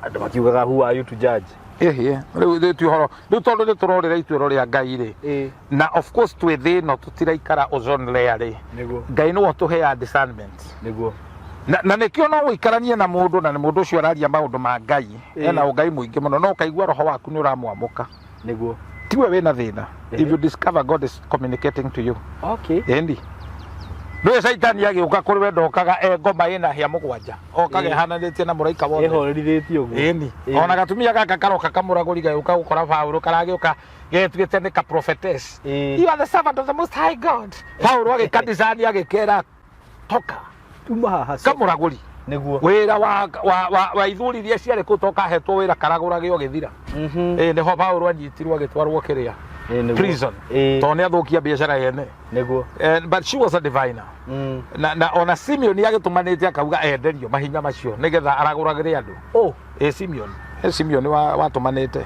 Andũ makiugaga, "Who are you to judge?" Ĩhĩ, rĩu ti ũhoro rĩu, tondũ nĩ tũrorĩra ituĩro rĩa Ngai rĩ, na of course twĩ thĩ ĩno, tũtiraikara ozone layer rĩ. Ngai nĩwe ũtũheaga discernment. Na nĩkĩo no ũikaranie na mũndũ, na nĩ mũndũ ũcio araria maũndũ ma Ngai, ena ũngai mũingĩ mũno, no ũkaigua roho waku nĩ ũramwamũka. Tiwe wĩna thĩna. If you discover God is communicating to you. Ĩndi ndũĩ caitani agĩũka kũrĩ we, ndokaga e ngoma ĩna hĩa mũgwanja, okaga ĩhananĩtie na mũraika wothe. Ĩhorerithĩtie ũguo. Ĩni. Ona gatumia gaka karoka kamũragũri gagĩũka gũkora Paũlũ, karagĩũka getuĩte nĩ ka prophetess. "You are the servant of the Most High God." Paũlũ agĩkadicani, agĩkera, "Toka." Tuma haha. Kamũragũri. Wĩra wa ithuri iria ciarĩ kũu, to kahetwo wĩra karagũrage ũgĩthira. Ĩ, nĩho Paũlũ anyitirwo, agĩtwarwo kĩrĩa, prison, tondũ nĩ athũkia biacara yene. But she was a diviner. Na ona Simeon agĩtũmanĩte akauga enderio mahinya macio nĩgetha aragũragĩre andũ. Oh. Ĩ, Simeon, ĩ, Simeon watũmanĩte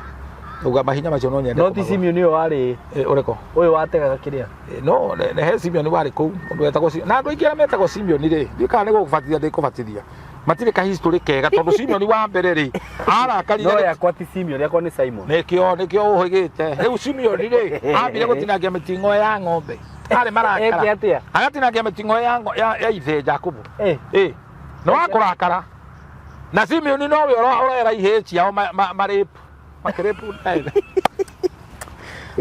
uga mahinya macio no nyende No ti kũmagũra. Simeon ũyũ warĩ Ĩ, ũrĩkũ? Ũyũ wategaga kĩrĩa. Ĩ, no nĩ he Simeon warĩ kũu, mũndũ wetagwo Simeon. Na andũ aingĩ arĩa metagwo Simeon rĩ, ndiũĩ kana nĩ gũkũbatithia, ndĩkũbatithia, matirĩ ka history kega, tondũ Simeon wa mbere rĩ, arakarire. No yakwa ti Simeon, yakwa nĩ Simon. Nĩkĩo ũhĩgĩte rĩu. Simeon rĩ, ambire gũtinangia mĩting'oe ya ng'ombe, arĩ marakara. Eke atĩa? Agatinangia mĩting'oe ya ithe Jakubu. Ĩ, nĩ wa kũrakara, na Simeon nowe ũrera ihĩĩ ciao marĩpu makĩrĩpu.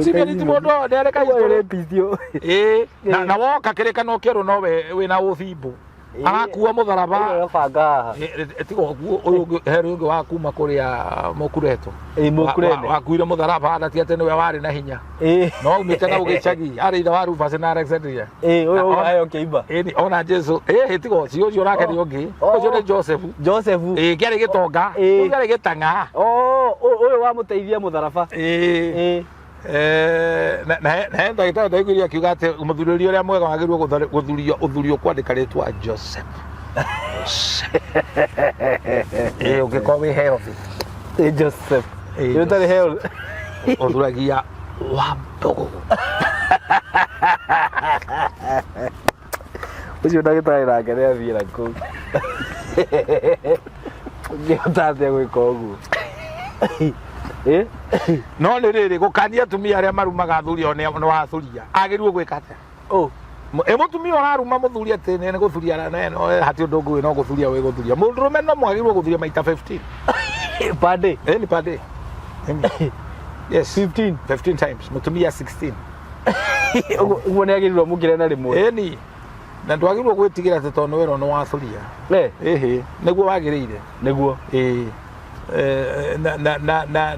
Simeon ti mũndũ nĩarĩ ka history. Rapist ũyũ. Ĩ, na woka kĩrĩkanĩro kĩerũ, nowe wĩna ũthimbu, arakua mũtharaba. Ũyũ banga haha. Tiga ũguo, ũyũ ũngĩ, he ũngĩ wa kuma kũrĩa Mũkureto. Ĩ, Mũkurene. Wakuire mũtharaba, na ti atĩ nĩwe warĩ na hinya, no aumĩte na gũgĩcagi, arĩ ithe wa Rufus na Alexandria. Ĩ, ũyũ ũgayo kĩimba. Ĩni, ona Jesu ĩ, tiga ũcio, ũcio nake nĩ ũngĩ. Ũcio nĩ Joseph. Joseph. Ĩ, kĩarĩ gĩtonga. Ũyũ kĩarĩ gĩtang'a. Oh, ũyũ wamũteithia mũtharaba. Ĩ. Na he ndagĩtarĩ ndaiguire akiuga atĩ mũthurĩri ũrĩa mwega wagĩrĩirwo gũthurio, ũthurio kwandĩka rĩtwa Joseph. Ĩ, ũngĩkorwo wĩ healthy. Ĩ, Joseph. Ĩ, Ĩ, ũtarĩ healthy. Ũthuragia wa mbũgũ. Ũcio ndagĩtarĩ nake nĩ athiĩ na kũu. Ũngĩhota atĩa gwĩka ũguo? Ĩ? No nĩ rĩrĩ, gũkania atumia arĩa marumaga athuri ao, nĩ wathuria agĩrĩirwo gwĩka atĩa? Oh. Ĩ, mũtumia ũraruma mũthuri atĩ nĩ gũthuria, no hati ũndũ ũngĩ, no gũthuria wĩ gũthuria. Mũndũrũme no mwagĩrĩirwo gũthuria maita 15. Per day. Ĩ, ni per day. Ĩni. Yes. 15. 15 times, mũtumia 16. Ũguo ũguo nĩ agĩrĩirwo mũkĩre na rĩmwe. Ĩni, na ndwagĩrĩirwo gwĩtigĩra atĩ tondũ nĩ werwo nĩ wathuria. Ĩhĩ, nĩguo wagĩrĩire. Ĩĩ.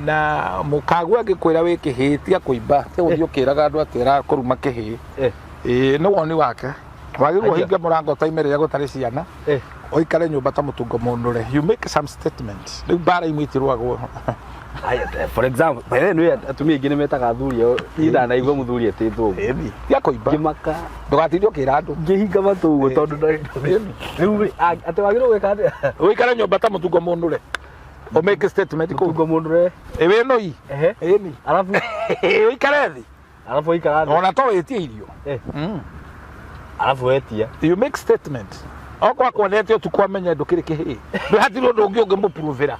Na mũkagu angĩkwĩra wĩ kĩhĩĩ, tiga kũimba, tiga gũthiĩ ũkĩraga andũ atĩ arakũruma kĩhĩĩ. Ĩĩ, nĩ woni wake. Wagĩrĩirwo Aya. ũhinge mũrango taime rĩrĩa gũtarĩ ciana, ũikare nyũmba ta mũtungo mũnũre, you make some statement. Rĩu mbara imwe itirũagwo. Aya, for example, by the way, atumia aingĩ nĩ metaga athuri ao. Niĩ ndanaigua mũthuri etĩtwo ũguo. Ĩni, tiga kũimba. Ngĩmaka. Ndũgatinde ũkĩra andũ. Ngĩhinga matũ ũguo tondũ Ĩni. Rĩu rĩ, atĩ wagĩrĩirwo gwĩka atĩa? Ũikare nyũmba ta mũtungo mũnũre, ũ make statement kũu. Mũtungo mũnũre. Ĩ, wĩ nũi. Ĩni. Arabu Ũikare thĩ. Arabu aikara thĩ. Ona to wĩtie irio. Arabu wetia. You make statement, okorwo akuonete ũtukũ, amenye ndũkĩrĩ kĩhĩĩ, ndũ hatirĩ ũndũ ũngĩ ũngĩmũpuruvĩra.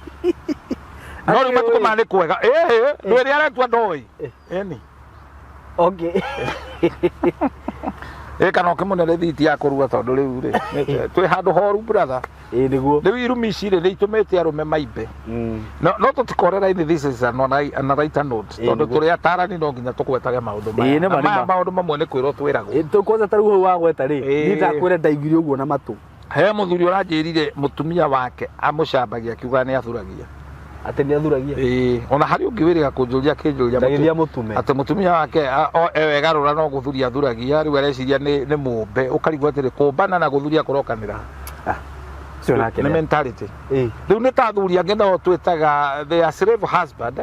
No rĩu matukũ maya nĩ kwega, ĩhĩ, ndũ ĩrĩa aretua ndoĩ. Ĩni. Ĩ kana ũkĩmũne rĩthiti ya kũrua tondũ rĩu rĩ twĩ handũ horu brother. Ĩĩ nĩguo. Rĩu irumi ici rĩ nĩ itũmĩte arũme maimbe. No no tũtikorera-inĩ, this is an a lighter note, Ĩĩ, tondũ nĩguo. tũrĩ atarani no nginya tũgwetage maũndũ maya. Ĩĩ, nĩ ma, Na nĩ maya ma. maũndũ mamwe nĩ kwĩrwo twĩragwo. Ĩĩ, kwanza ta rĩu hau wagweta rĩ, Ĩĩ. niĩ ndakwĩra ndaiguire ũguo na matũ. He mũthuri ũranjĩrire mũtumia wake amũcambagia akiuga nĩ athuragia. Atĩ nĩ athuragia? Ĩĩ, ona harĩ ũngĩ wĩrĩga kũnjũria akĩnjũria Ndagĩthiĩ amũtume. Atĩ mũtumia wake ewegarũra no gũthuria athuragia, rĩu areciria nĩ mũmbe, ũkarigwo atĩrĩ, kũmbana na gũthuria kũrokanĩra. Ah, ũcio nake nĩ nĩ- mentality. Ĩĩ. Rĩu nĩ ta athuri angĩ nao twĩtaga they are slave husband,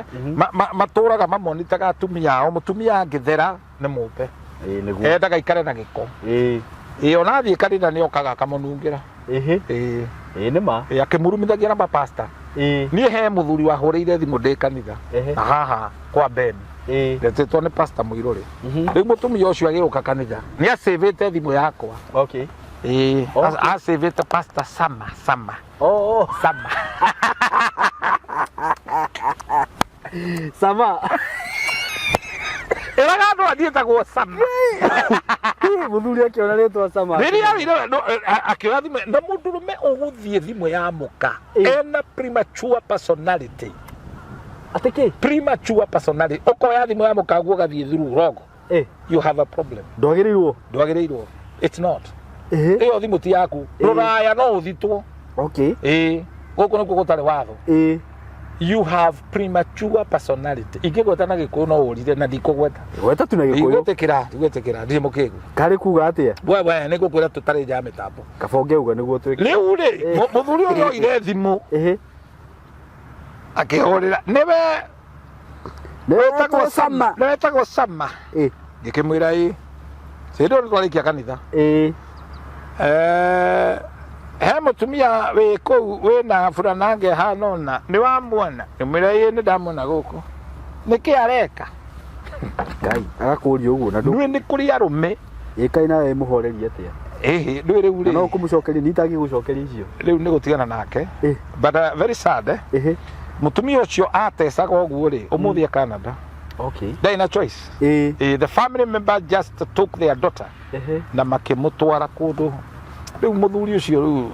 matũraga mamonitaga atumia ao, mũtumia angĩthera nĩ mũmbe. Ĩĩ nĩguo. Endaga ikare na gĩko. Ĩĩ. Ĩĩ, ona athiĩ kanitha nĩ okaga akamũnungĩra. Ĩhĩ. Ĩĩ. Ĩĩ nĩ ma. Ĩĩ, akĩmurumithagia na mapasta. Ĩĩ. Niĩ he mũthuri wahũrĩire thimũ ndĩ kanitha. Ehe. Na haha kwa Ben. Ĩĩ. Ndetĩtwo nĩ pasta Mũirũrĩ. Rĩu mũtumia ũcio agĩũka kanitha nĩ acĩvĩte thimũ yakwa. Okay. Ĩĩ, Okay. acĩvĩte pasta Sama Sama. Oh, oh. Sama. Sama. Ĩraga andũ athiĩtagwo Sama. Mũthuri akĩona rĩtwa Sama. Rĩrĩa arire akĩoya thimũ na mũndũrũme ũgũthiĩ thimũ ya mũka Ĩĩ. ena premature personality. Atĩ kĩ? Premature personality. Ũkoya thimũ ya mũka guo ũgathiĩ through wrong. Ĩĩ. You have a problem. Ndwagĩrĩirwo. Ndwagĩrĩirwo. It's not. Ĩhĩ. Ĩyo thimũ ti yaku. Ĩĩ. Rũraya no ũthitwo. Okay. Ĩĩ. Gũkũ nĩkuo gũtarĩ watho. Ĩĩ. You have premature personality. Ingĩgweta na Gĩkũyũ no ũrire na ndikũgweta. Gweta tu na Gĩkũyũ. Ndigwĩtĩkĩra, ndigwĩtĩkĩra, ndirĩ mũkĩgu. Karĩ kuga atĩa? We we nĩ ngũkwĩra tũtarĩ nja ya mĩtambo. Kaba ũngĩauga nĩguo twĩke. Rĩu rĩ, mũthuri ũrĩa oire thimũ Ĩhĩ. akĩhũrĩra nĩwe Nĩ wetagwo Sama. Nĩwe wetagwo Sama. Ĩĩ. Ngĩkĩmwĩra ĩ. Hĩndĩ ĩyo nĩtwarĩkia kanitha. Ĩĩ. He mũtumia wĩ kũu wĩna burana hana ũna nĩ wamuona? Ngĩmwĩra ĩĩ nĩ ndamuona gũkũ. Nĩkĩ areka? Ngai agakũria ũguo na ndũ. Nĩ nĩ kũrĩ arũme. Ĩ kaĩ nawe mũhorerie atĩa? Ĩhĩ, ndũĩ rĩu Na no rĩ, ũkũmũcokeria niĩ itangĩgũcokeria icio. Rĩu nĩ gũtigana nake. Ĩ. But very sad, eh? Ĩhĩ. Mũtumia ũcio atecaga ũguo rĩ, ũmũthĩ e Canada. Okay. Ndarĩ na choice. Ĩ. The family member just took their daughter Ĩhĩ. na makĩmũtwara kũndũ. Rĩu mũthuri ũcio rĩu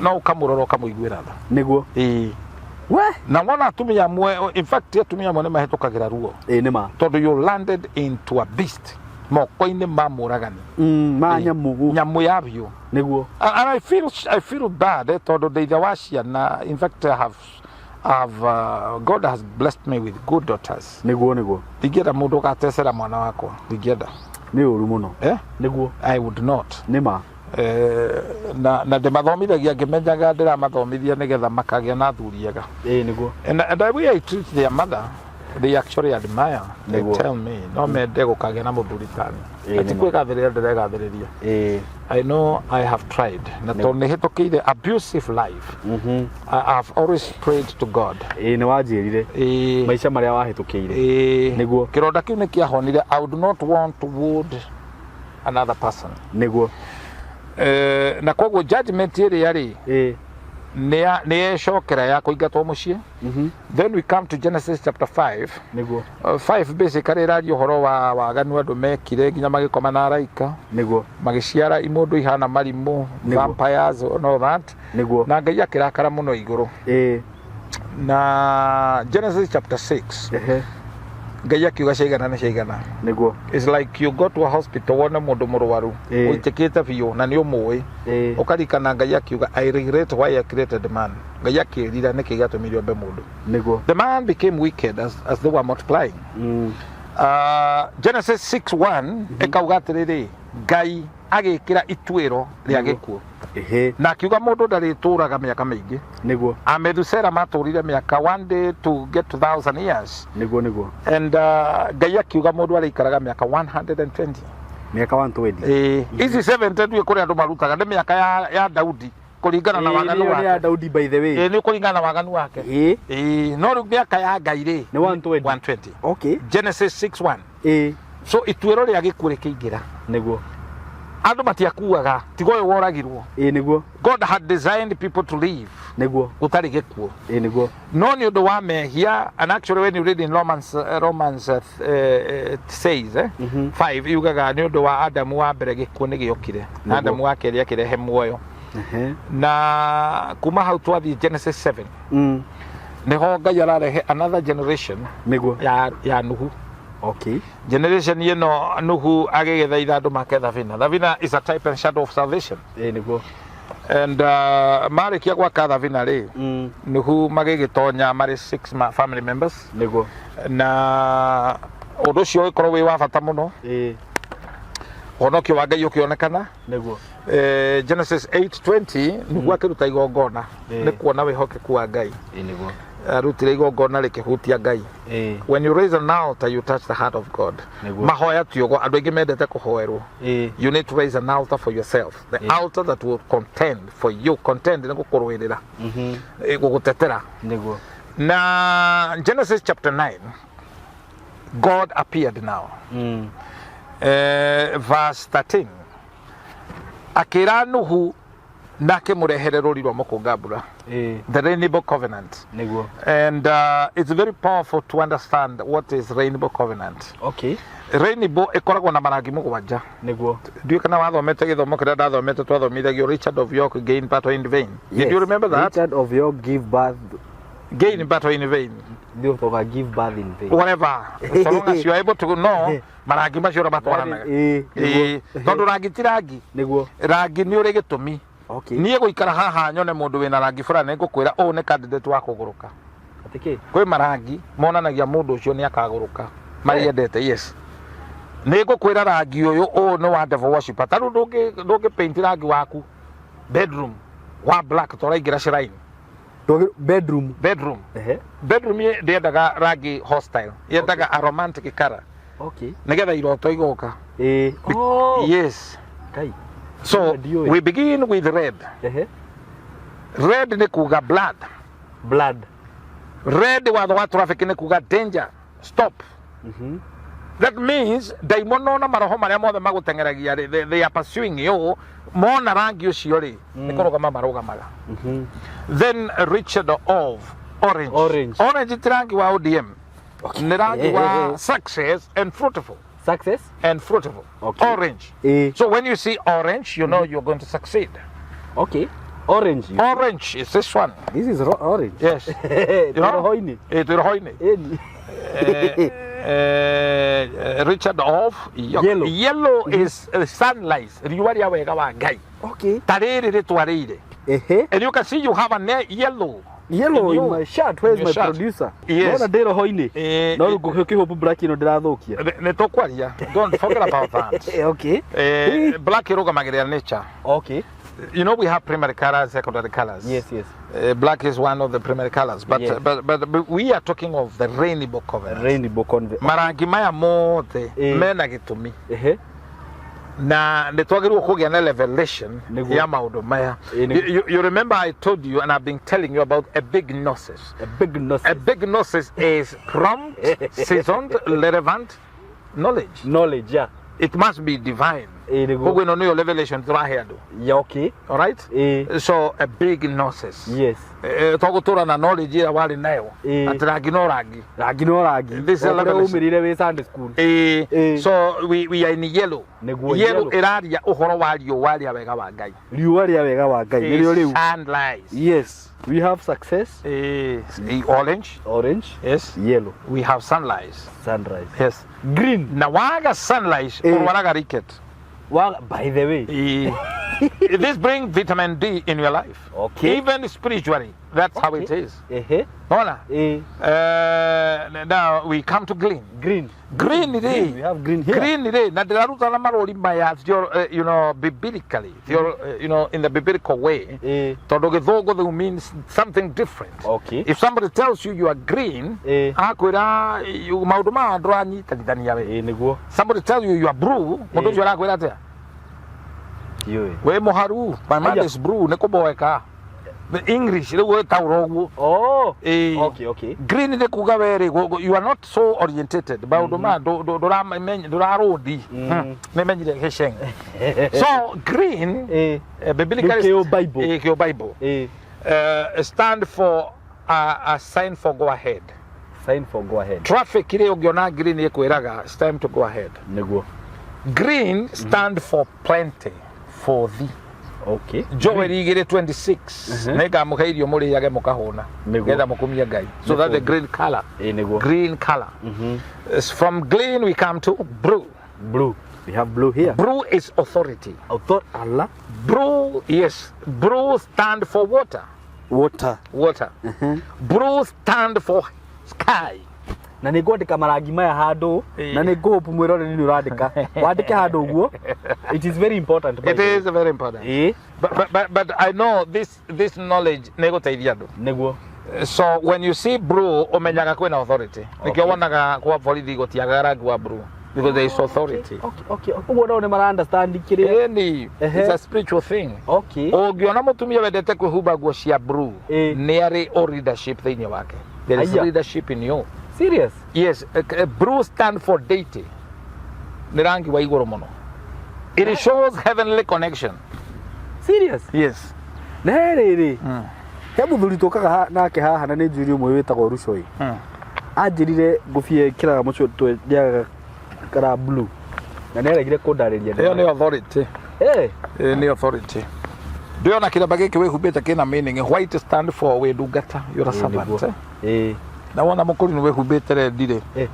no ũkamũrora ũkamũiguĩra tha. Nĩguo. Ĩĩ. We. Na wona atumia amwe, in fact atumia amwe nĩ mahĩtũkagĩra ruo. Ĩ nĩ ma. Tondũ you landed into a beast, moko-inĩ ma mũragani. Ma nyamũ. Nyamũ ya biũ. Nĩguo. And I feel bad, tondũ ndĩ ithe wa ciana. In fact, I have God has blessed me with good daughters. Nĩguo nĩguo. Ndingĩenda mũndũ ũgatecera mwana wakwa, ndingĩenda. Nĩ ũru mũno. Eh? Nĩguo. I would not. Nĩ ma. Na ndĩmathomithagia ngĩmenyaga ndĩramathomithia nĩgetha makagĩa na athuri ega. Ĩ nĩguo. And the way I treat their mother, they actually admire. They Nĩguo. tell me no mende gũkagĩa na mũthuri tani. Ĩĩ, Ti nĩma. kwĩgathĩrĩria ndĩregathĩrĩria. Ĩ. I know I have tried na tondũ nĩ hĩtũkĩire abusive life, I have always prayed to God. Ĩ nĩ wanjĩrire. Ĩĩ. Maica marĩa wahĩtũkĩire. Ĩĩ. Nĩguo. Kĩronda kĩu nĩ kĩahonire. I would not want to wound another person. Nĩguo. Na koguo judgment ĩrĩa rĩ Ĩ. nĩ yecokera ya kũingatwo mũciĩ. Then we come to Genesis chapter 5. Nĩguo. 5 basically ĩraria ũhoro wa waganu andũ mekire nginya magĩkoma na araika, Nĩguo. Magĩciara imũndũ ihana marimũ, Nĩguo. vampires and all that. Nĩguo. Na Ngai akĩrakara mũno igũrũ. Ĩ. Na Genesis chapter 6, Ehe. Ngai akiuga ciaigana nĩ ciaigana. Nĩguo. It's like you go to a hospital wone mũndũ mũrwaru Ĩĩ. ũitĩkĩte biũ na nĩ ũmũĩ, Ĩ. ũkarikana Ngai akiuga, "I regret why I created man." Ngai akĩrira nĩkĩ gĩatũmire ombe mũndũ. Nĩguo. The man became wicked as they were multiplying. Genesis 6:1 ĩkauga atĩrĩrĩ, Ngai agĩkĩra ituĩro rĩa Nĩguo. gĩkuũ Ĩhĩ. Na akiuga mũndũ ndarĩtũraga mĩaka mĩingĩ. Nĩguo. Amethusera matũrire mĩaka one day to get to 1,000 years. Nĩguo nĩguo. And Ngai akiuga mũndũ arĩikaraga mĩaka 120. Mĩaka 120. Ĩĩ, ici 70 ndiũĩ kũrĩa andũ marutaga, nĩ mĩaka ya Daudi kũringana na waganu Ĩĩ, nĩ ya wake. Daudi, by the way. Ĩĩ, nĩ kũringana na waganu wake. Ĩĩ. Ĩĩ, no rĩu mĩaka ya Ngai rĩ Nĩ 120. 120. Okay. Genesis 6:1. Ĩĩ. So ituĩro rĩa gĩkuũ rĩkĩingĩra. Nĩguo. Andũ matiakuaga tiga ũyũ woragirwo. Ĩĩ nĩguo. God had designed people to live Nĩguo. Gũtarĩ gĩkuũ. Ĩĩ nĩguo. No nĩ ũndũ wa mehia, and actually when you read in Romans says 5 yugaga nĩ ũndũ wa Adamu wa mbere gĩkuũ nĩ gĩokire na Nĩguo. Adamu wa kerĩ akĩrehe muoyo. Na kuma hau twathiĩ Genesis 7, nĩho Ngai ararehe another generation Nĩguo. ya Nuhu. Generation ĩno Nuhu agĩgĩthaitha andũ make thabina. Thabina is a type and shadow of salvation. Ĩĩ nĩguo. And marĩkia gwaka thabina rĩ, Nuhu magĩgĩtonya marĩ six family members. Nĩguo. Na ũndũ ũcio ũgĩkorwo wĩ wa bata mũno. Ũhonokio wa Ngai ũkĩonekana. Nĩguo. Genesis 8:20, nĩguo akĩruta igongona nĩ kuona wĩhokeku wa Ngai. Ĩĩ nĩguo. Arutire igongona rĩkĩhutia Ngai. When you raise an altar, you touch the heart of God. Nĩguo. Mahoya ti ũguo andũ aingĩ mendete kũhoerwo. You need to raise an altar for yourself, the altar that will contend for you. Contend nĩ gũkũrũĩrĩra, gũgũtetera. Nĩguo. Na Genesis chapter 9, God appeared now. Verse 13, akĩra Nuhu na akĩmũrehere rũri rwa mũkũnga mbura, the rainbow covenant. Nĩguo. And it's very powerful to understand what is rainbow covenant. Rainbow ĩkoragwo na marangi mũgwanja. Nĩguo. Ndiũĩ kana wathomete gĩthomo kĩrĩa ndathomete, twathomithagio Richard of York gain battle in vain. Did you remember that? Richard of York give birth. Gain battle in vain. Ndĩũtoga give birth in vain. Whatever, so long as you are able to know marangi macio ũrĩa matwaranaga. Ĩĩ nĩguo. Ĩĩ, tondũ rangi ti rangi. Nĩguo. Rangi nĩ ũrĩ gĩtũmi. Niĩ gũikara haha nyone mũndũ wĩna rangi fulani, ngũkwĩra ũũ nĩ candidate wa kũgũrũka. Atĩ kĩ? Kwĩ marangi monanagia mũndũ ũcio nĩ akagũrũka mariendete. Yes, nĩ ngũkwĩra rangi ũyũ, ũũ nĩ wa devil worshipper. Ta rĩu ndũngĩ paint rangi waku bedroom wa black tũraingĩra shrine. Bedroom. Bedroom. Bedroom ndĩendaga rangi hostile, yendaga a romantic color, nĩgetha iroto igoka. Ĩĩ. Oh. Yes. Kai. So Ndiũĩ. we begin with red. Red nĩ kuga blood. Blood. Red watho wa traffic nĩ kuga danger, stop. That means ndaimono na maroho marĩa mothe magũteng'eragia rĩ, they are pursuing you. Mona rangi ũcio rĩ, nĩ kũrũgama marũgamaga. Then Richard of orange. Orange. Orange ti rangi wa ODM, nĩ rangi wa success and fruitful. Success. And fruitful. Orange. So when you see orange, you know you're going to succeed. Okay. Orange. Orange is this one. This is orange. Yes. Twĩ roho-inĩ. Eh, twĩ roho-inĩ. Ĩni. Richard of York. Yellow. Yellow is sunlight, riũa rĩa wega wa Ngai. Ta rĩrĩ rĩtwarĩire. And you can see you have a yellow Yellow in in you. my shirt. Where is In your my shirt. producer? Yes. Nona ndĩ roho-inĩ. No rĩu ngũkĩhope black ĩno ndĩrathũkia. Nĩ tũkwaria, don't forget about that. Black ĩrũgamagĩrĩra nature. You know we have primary colors, secondary colors. Black is one of the primary colors, but, but we are talking of the rainbow covenant. Rainbow covenant. Marangi maya mothe mena gĩtũmi. Na nĩ twagĩrĩirwo kũgĩa na revelation Nĩguo. ya maũndũ maya. Nĩguo. You remember I told you, and I've been telling you about a big gnosis. A big gnosis. A big gnosis is prompt, seasoned, relevant knowledge. Knowledge, yeah. It must be divine. Nĩguo. Koguo ĩno nĩyo revelation tũrahe andũ. All right? So a big gnosis. To gũtũra na knowledge ĩrĩa warĩ nayo. Atĩ rangi no rangi. Rangi no rangi. This is a O kũrĩa revelation. umĩrire wĩ Sunday school. So we are in yellow. Nĩguo, Yellow yellow. ĩraria ũhoro wa riũa rĩa wega wa Ngai. Riũa rĩa wega wa Ngai. Nĩrĩo rĩu. Sunlight. Yes. We have success. Orange. Orange. Yes. Yellow. We have sunlight. Sunrise. Yes. Green. Na waga sunlight, ũrwaraga ricket. Well, by the way. This brings vitamin D in your life. Even spiritually. That's how it is. Ona? Now we come to green. Green. Green Green. rĩ. We have green here. Green rĩ, na ndĩraruta na marũri maya biblically, in the biblical way. Tondũ gĩthũngũ thĩu means something different. If somebody tells you you are green, akwĩra maũndũ maya ndũranyitanithania we. Nĩguo. Somebody tell you you are blue, mũndũ ũcio arakwĩra atĩa? Ndiũĩ. Wĩ mũharu, my man Aya. is blue, nĩ kũboeka. The English rĩu wĩtaũra ũguo. Oh. Ĩĩ. Okay. Green nĩ kuga we rĩ, you are not so orientated maũndũ ma ndũrarũndi. Nĩmenyire gĩceng. So green biblically Nĩ kĩũ Bible. Ĩĩ, kĩũ Bible. Stand for a sign for go ahead. Sign for go ahead. Traffic rĩ, ũngĩona green ĩkwĩraga it's time to go ahead. Nĩguo. Green stand for plenty for thee. Okay. Joel 2:26, nĩngamũhe irio mũrĩage mũkahũna Nĩguo. getha mũkumie Ngai. So that the green color. Ĩĩ, nĩguo. Green color. It's from green we come to blue. Blue. We have blue here. Blue is authority. Author Allah. Blue, yes. Blue stand for water. Water. Water. Blue stand for sky. Na nä ngwandä marangi maya handå na nä ngå mwä roreri nä å randä ka wandä ke handå å guo. It is very important, by It the way. is very important. Ĩĩ. But I know this knowledge nĩgũteithia andũ. Nĩguo. So when you see blue, ũmenyaga kwĩna authority. Nĩkĩo wonaga kwa borithi gũtiagaga rangi wa blue because there is authority. Okay, ũguo nao nĩ mara understand kĩrĩa. Ĩni, it's a spiritual thing. Ũngĩona mũtumia wendete kwĩhumba nguo cia blue, nĩ arĩ o leadership thĩinĩ wake. There is Aya. leadership in you. Serious? Yes, blue stand for deity. Nĩ rangi wa igũrũ mũno. It shows heavenly connection. Serious? Yes. Na he rĩrĩ, he mũthuri tũkaga nake haha na nĩ njũri ũmwe wĩtagwo Rucoi, anjĩrire ngũbia ĩkĩraga mũcũtwe ndĩagaga kara blue na nĩaregire kũndarĩria. Ĩyo nĩ authority. Eh. Ĩyo nĩ authority. Ndĩona kĩremba gĩkĩ wĩhumbĩte kĩna meaning. White stand for wĩ ndungata, you're a servant. Eh? Ĩĩ. Na wona mũkũrinũ wĩhumbĩte red rĩ, Eh.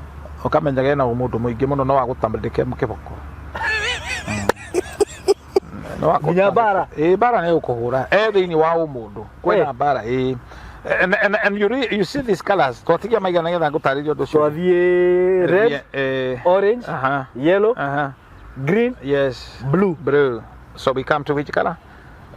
ũkamenya gena ũmũndũ mũingĩ mũno no agũtambĩrĩke kĩboko. No agũtambĩke. Nginya mbara? Ĩĩ, mbara nĩ ũkũhũra. E thĩinĩ wa ũmũndũ. Kwĩna Eh. mbara, ĩĩ. And you see these colors. Twatigia maigana nĩgetha ngũtarĩrie ũndũ ũcio. Twathiĩ red, Eh, orange, yellow, green, yes, blue. Blue. So we come to which color?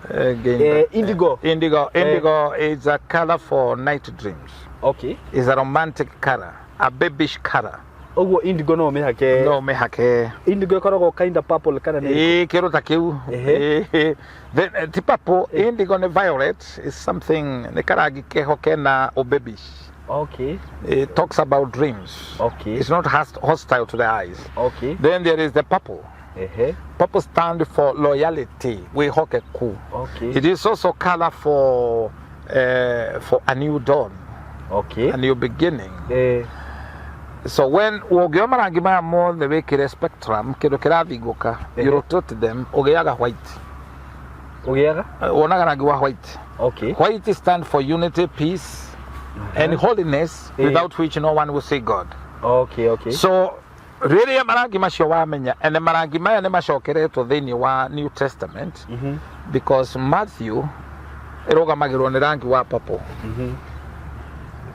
Again, Indigo. Indigo. Indigo is a color for night dreams. Okay. It's a romantic color, a babyish color. Ũguo indigo no mĩhake? No mĩhake. Indigo ĩkoragwo kind of purple kana nĩ? Ĩĩ, kĩndũ ta kĩu. Ehe. Ĩĩ. Then, ti purple, indigo nĩ violet, is something nĩ karangi keho kena ũbabish. It talks about dreams. It's not hostile to the eyes. Then there is the purple. Ehe. Purple stand for loyalty, wĩhokeku. It is also color for a new dawn, a new beginning. So when ũngĩoya marangi maya mothe wĩkĩre spectrum, kĩndũ kĩrathingũka, you rotate them, ũgĩaga white. Ũgĩaga? Wonaga rangi wa white. White stand for unity, peace, and holiness, without which no one will see God. Okay. So rĩrĩa marangi macio wamenya, and marangi maya nĩ macokeretwo thĩinĩ wa New Testament, because Matthew ĩrũgamagĩrwo nĩ rangi wa purple.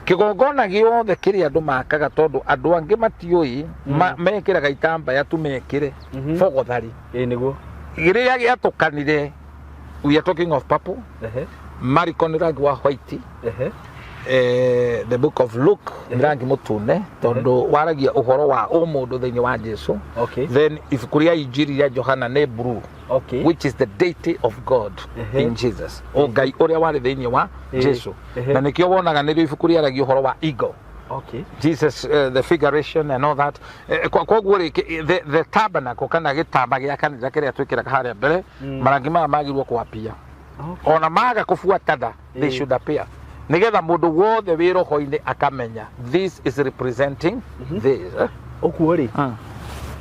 Kĩgongona gĩothe kĩrĩa andũ makaga, tondũ andũ angĩ matiũĩ, mekĩraga itambaya tu mekĩre bogothari. Ĩĩ, nĩguo. Rĩrĩa gĩatũkanire, we are talking of purple. Mariko nĩ rangi wa white. The book of Luke nĩ rangi mũtune tondũ waragia ũhoro wa ũmũndũ thĩinĩ wa Jesu. Then ibuku rĩa Injiri rĩa Johana nĩ blue, which is the deity of God in Jesus, o Ngai ũrĩa warĩ thĩinĩ wa Jesu. Na nĩkĩo wonaga nĩrĩo ibuku rĩaragia ũhoro wa eagle. Jesus, the figuration and all that. Koguo rĩ, the tabernacle kana gĩtamba gĩa kanitha kĩrĩa twĩkĩraga harĩa mbere, marangi maya magĩrĩirwo kwapia. Ona maga kũbuatana, they should appear nigetha mũndũ wothe wĩ roho-inĩ akamenya this is representing this, eh? Ũguo rĩ,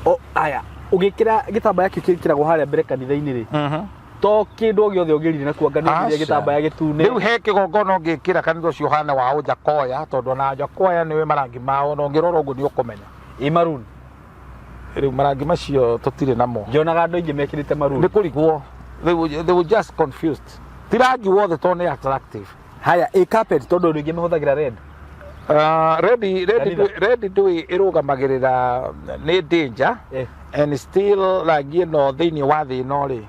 o aya ũgĩkĩra gĩtambaya kĩu kĩkĩragwo harĩa mbere kanitha-inĩ rĩ, to kĩndũ o gĩothe ũgĩrire na kuanga nĩ ũgĩrire Aca. gĩtambaya gĩtune? Rĩu he kĩgongona ũngĩkĩra kanitha ũcio ũhane wa Ũnjakoya, tondũ ona Njakoya nĩwe marangi mao, na ũngĩrora ũguo nĩ ũkũmenya. Ĩ maroon? Rĩu marangi macio tũtirĩ namo. Nyonaga andũ aingĩ mekĩrĩte maroon. Nĩ kũrigwo, they were just confused. Ti rangi wothe tondũ nĩ attractive. Haya, ĩ carpet, tondũ andũ aingĩ mahũthagĩra red? Red, red, Kanitha. red ndũĩ ĩrũgamagĩrĩra nĩ danger and still rangi ĩno thĩinĩ wa thĩ ĩno rĩ,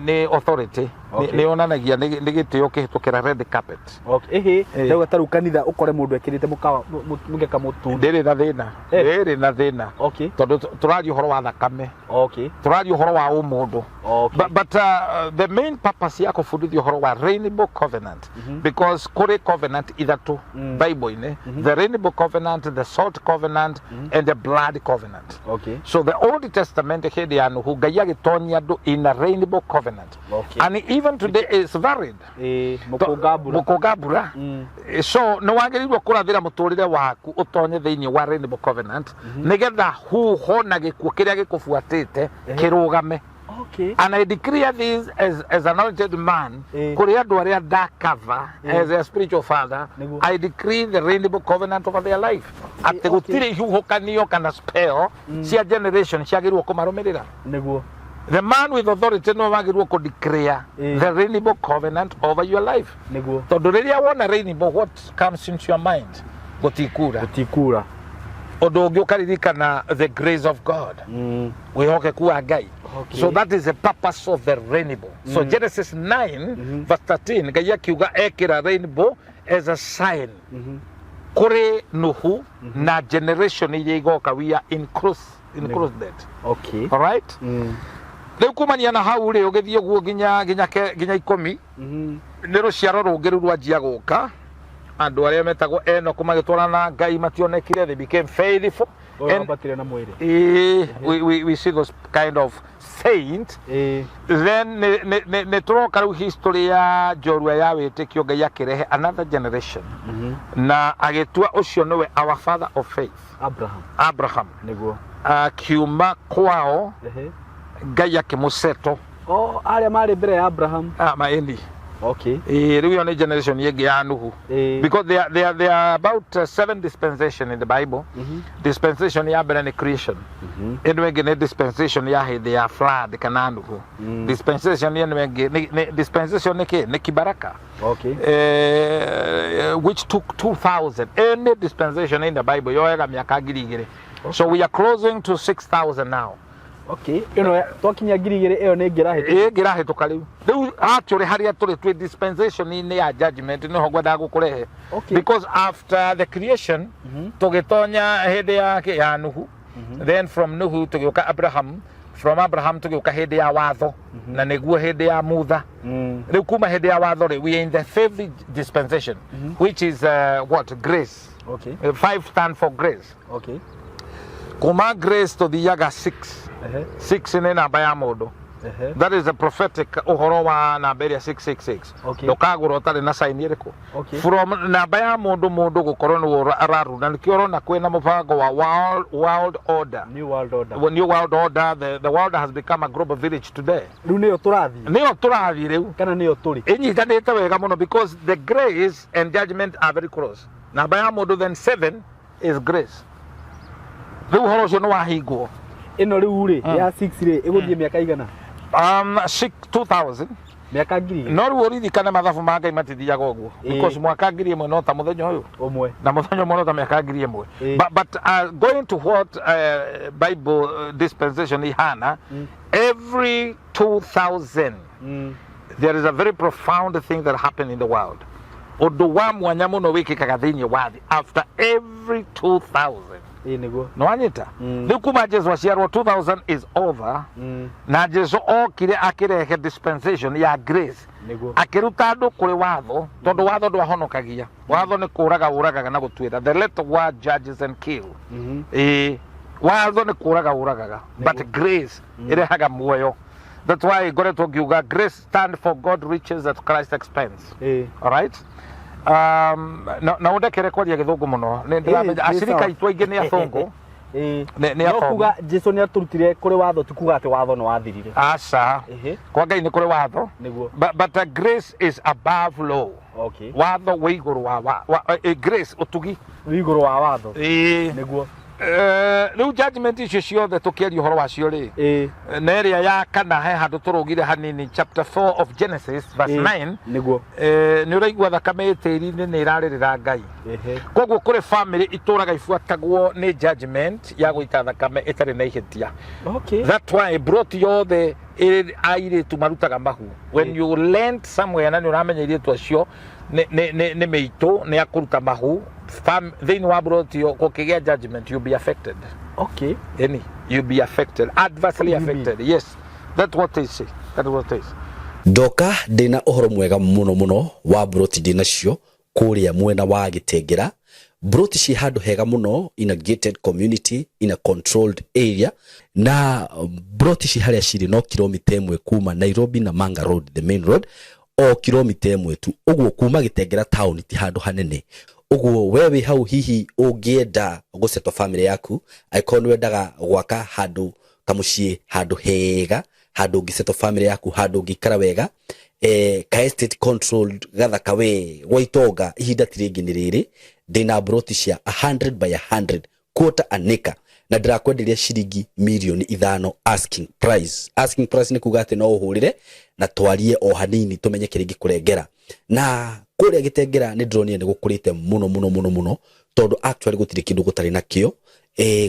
nĩ authority. Okay. Nĩ yonanagia nĩ gĩtĩo kĩhĩtũkĩra red carpet. Okay. Ĩhĩ, Ĩĩ. rĩu ta rĩu kanitha ũkore mũndũ ekĩrĩte mũkawa mũgeka mũtune. Ndĩrĩ na thĩna. Eh. Ndĩrĩ na thĩna. Okay. Tondũ tũraria ũhoro wa thakame. Okay. Tũraria ũhoro wa ũmũndũ. Okay. But the main purpose ya kũbundithia ũhoro wa rainbow covenant, because kũrĩ covenant ithatũ Bible-inĩ, the rainbow covenant, the salt covenant and the blood covenant. Okay. So the Old Testament, hĩndĩ ya Nuhu, Ngai agĩtonyia andũ in a rainbow covenant. Okay. And even today is valid. Ĩĩ, mũkũnga mbura. Mũkũnga mbura. So nĩ wagĩrĩirwo kũrathĩra mũtũrĩre waku ũtonye thĩinĩ wa rainbow covenant, nĩgetha huho na gĩkuũ kĩrĩa gĩkũbuatĩte kĩrũgame. Okay. And I declare this as anointed man, kũrĩ andũ arĩa ndakava as a spiritual father, Nĩguo. I decree the rainbow covenant over their life, atĩ gũtirĩ ihuhũkanio kana spell cia generation ciagĩrĩirwo kũmarũmĩrĩra. Nĩguo. The man with authority no wagĩrĩirwo kũ declare the rainbow covenant over your life. Nĩguo. Tondũ rĩrĩa wona rainbow, what comes into your mind? Gũtikura. Gũtikura. Ũndũ ũngĩ ũkaririkana the grace of God, wĩhokeku wa Ngai. Okay. So that is the purpose of the rainbow. So Genesis 9 verse 13, Ngai akiuga ekĩra rainbow as a sign kũrĩ Nuhu na generation iria igoka. We are included. Okay. All right. Rĩu kumania na hau rĩ, ũgĩthiĩ ũguo nginya 10, nĩ rũciaro rũngĩ rĩu rwanjia gũka, andũ arĩa metagwo Enoku magĩtwarana na Ngai mationekire, they became faithful. Ũyũ And wambatire na mwĩrĩ. We see those kind of saint. Ĩĩ. Then nĩ tũroka rĩu history ya njorua ya wĩtĩkio, Ngai akĩrehe another generation na agĩtua ũcio nĩwe our father of faith. Abraham. Abraham. Nĩguo. Akiuma kwao, Ngai akĩmũceto. Oh, arĩa marĩ mbere ya Abraham. Ah, maĩni. Okay. Ĩĩ, rĩu ĩyo nĩ generation ĩngĩ ya Nuhu. Ĩĩ. Because there are about seven dispensation in the Bible. Dispensation ya mbere nĩ creation. Ĩno ĩngĩ nĩ dispensation ya hĩndĩ ya flood kana Nuhu. Dispensation ĩno ĩngĩ dispensation nĩ kĩ? Nĩ kibaraka. Okay. Which took 2000. Any dispensation in the Bible yoyaga mĩaka 2000. So we are closing to 6000 now. Okay. Ĩno twakinya 2000 ĩyo nĩ ĩngĩ ĩrahĩtũka. Ĩngĩ ĩrahĩtũka rĩu. Rĩu actually harĩa tũrĩ, twĩ dispensation-inĩ ya judgment, nĩho ngwendaga gũkũrehe. Okay. Because after the creation, tũgĩtonya hĩndĩ ya Nuhu. Then from Nuhu tũgĩũka Abraham, from Abraham tũgĩũka hĩndĩ ya watho, na nĩguo hĩndĩ ya Mutha. Rĩu kuma hĩndĩ ya watho rĩ, we are in the fifth dispensation, which is what? Grace. Okay. Five stand for grace. Okay. Kuma grace tũthiaga six. 6 nĩ namba ya mũndũ. That is a prophetic ũhoro wa namba ĩrĩa 666. Okay. Ndũkagũra ũtarĩ na sign ĩrĩkũ. Okay. From namba ya mũndũ, mũndũ gũkorwo nĩwe araruna, nĩkĩo ũrona kwĩna mũbango wa world order. New world order. The new world order, the world has become a global village today. Rĩu nĩyo tũrathiĩ. Nĩyo tũrathiĩ rĩu. Kana nĩyo tũrĩ. Ĩnyitanĩte wega mũno, because the grace and judgment are very close. Namba ya mũndũ then 7 is grace. Rĩu ũhoro ũcio nĩ wahingwo. Ĩno rĩu rĩ ya 6 rĩ ĩgũthiĩ mĩaka igana? 6 2000. Mĩaka 2000. No rĩu ũririkane mathabu ma Ngai matithiaga ũguo, because mwaka 1000 no ta mũthenya ũyũ, Ũmwe. Na mũthenya ũmwe no ta mĩaka 1000. But going to what Bible dispensation ihana, every 2000 there is a very profound thing that happened in the world. Ũndũ wa mwanya mũno wĩkĩkaga thĩinĩ wa thĩ after every 2000. Ĩĩ, nĩguo. Nĩwanyita? Rĩu kuma Jesu aciarwo, 2000 is over, na Jesu okire akĩrehe dispensation ya grace. Nĩguo. Akĩruta andũ kũrĩ watho, tondũ watho ndwahonokagia. Watho nĩ kũraga ũragaga na gũtuĩra. The letter word judges and kill. Ĩĩ, watho nĩ kũraga ũragaga, but grace ĩrehaga muoyo. That's why ngoretwo ngiuga grace stand for God riches at Christ expense. Ĩĩ. All right. Na ũndekere kwaria gĩthũngũ mũno. Nĩ ndĩramenya Ĩĩ, nĩ acirika sawa. aitũ aingĩ nĩ athũngũ. Ĩĩ. Nĩ No athomu. kuga Jesu nĩ atũrutire kũrĩ watho ti kuga atĩ watho nĩ wathirire. Aca. Ĩhĩ. Kwa Ngai nĩ kũrĩ watho. Nĩguo. But grace is above law. Okay. Watho wĩ igũrũ wa grace, ũtugi. Wĩ igũrũ wa watho. Ĩĩ. Nĩguo. Rĩu judgment icio ciothe tũkĩaria ũhoro wacio rĩ, na ĩrĩa ya kana he handũ tũrũgire hanini, chapter 4 of Genesis verse 9. Nĩ ũraigua thakame ĩ tĩri-inĩ nĩ ĩrarĩrĩra Ngai. Koguo kũrĩ family itũraga ibuatagwo nĩ judgment ya gũita thakame ĩtarĩ na ihĩtia. That why broti yothe ĩrĩ airĩtu marutaga mahu when you land somewhere, na nĩ ũramenya airĩtu acio nĩ mĩitũ nĩ akũruta mahu. Thĩinĩ wa broti ĩyo gũkĩgĩa judgment, you'll be affected. Any you'll be affected adversely. What do you mean? Affected, yes, that's what they say, that's what they say. Ndoka ndĩna ũhoro mwega mũno mũno wa mburoti ndĩnacio kũrĩa mwena wa Gĩtengera. Mburoti ciĩ handũ hega mũno, in a gated community, in a controlled area, na mburoti ci harĩa cirĩ no kilomita 1 kuma Nairobi na Manga Road, the main road, o kilomita 1 tu. Ũguo kuma Gĩtengera town ti handũ hanene. Ũguo we wĩ hau, hihi ũngĩenda gũsettle family yaku, angĩkorwo nĩ wendaga gwaka handũ kamũciĩ, handũ hega, handũ ũngĩsettle family yaku, handũ ũngĩikara wega, ka estate controlled gathaka we gwa itonga, ihinda ti rĩngĩ nĩ rĩrĩ. Ndĩna mburoti cia 100 by 100, quarter an acre, na ndĩrakwenderia ciringi mirioni 5 asking price. Asking price nĩ kuga atĩ no ũhũrĩre na twarie o hanini tũmenye kĩrĩa ingĩkũrengera. Na kũrĩa Gĩtengera nĩ ndĩronire nĩ gũkũrĩte mũno mũno mũno mũno, tondũ actually gũtirĩ kĩndũ gũtarĩ nakĩo.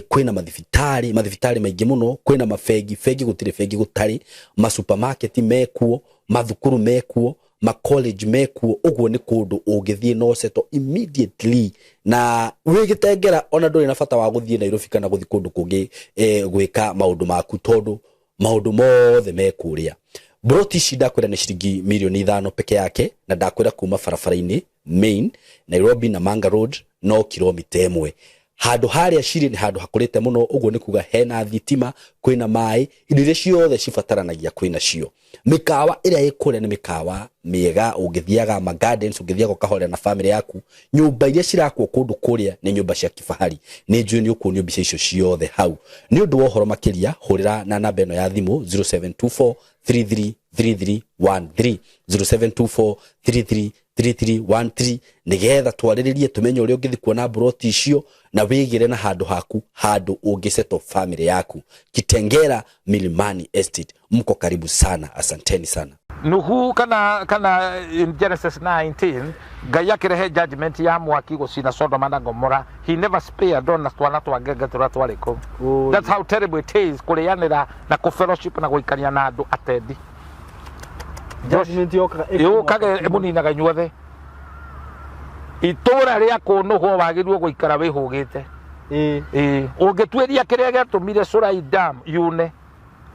Kwĩna mathibitarĩ, mathibitarĩ maingĩ mũno, kwĩna mabengi, bengi gũtirĩ bengi gũtarĩ, masupermarket mekuo, mathukuru mekuo, macollege mekuo. Ũguo nĩ kũndũ ũngĩthiĩ no settle immediately na wĩ Gĩtengera, ona ndũrĩ na bata wa gũthiĩ Nairobi kana gũthiĩ kũndũ kũngĩ gwĩka maũndũ maku, tondũ maũndũ mothe me kũrĩa. Mburoti ici ndakwĩra nĩ ciringi mirioni 5 peke yake, na ndakwĩra kuma barabara-inĩ main Nairobi na Manga Road no kilomita 1. Handũ harĩa cirĩ nĩ handũ hakũrĩte mũno. Ũguo nĩ kuga hena thitima, kwĩna maĩ, indo iria ciothe cibataranagia kwĩna cio. Mĩkawa ĩrĩa ĩ kũrĩa nĩ mĩkawa mĩega, ũngĩthiaga ma gardens, ũngĩthiaga ũkahorera na family yaku. Nyũmba iria cirakwo kũndũ kũrĩa nĩ nyũmba cia kifahari. Nĩ njũĩ nĩ ũkuonio mbica icio ciothe hau. Nĩ ũndũ wa ũhoro makĩria, hũrĩra na namba ĩno ya thimũ, 0724 333313, 0724 333313, nĩgetha twarĩrĩrie tũmenye ũrĩa ũngĩthiĩ kuona mburoti icio na wĩgĩre na handũ haku, handũ ũngĩsettle family yaku. Kitengera Milimani Estate, mko karibu sana, asanteni sana. Nuhu kana in Genesis 19, Ngai akĩrehe judgment ya mwaki gũcina Sodoma na Gomora. He never spared ona twana twa ngenge tũrĩa twarĩ kũu. That's how terrible it is kũrĩanĩra na kũ fellowship na gũikania na andũ atendi. Judgment yokaga. Yũkaga ĩmũninaga inyuothe. Itũra rĩa kũnũhwo wagĩrĩirwo gũikara wĩhũgĩte. Ĩĩ, ũngĩtuĩria kĩrĩa gĩatũmire Surai Dam yune,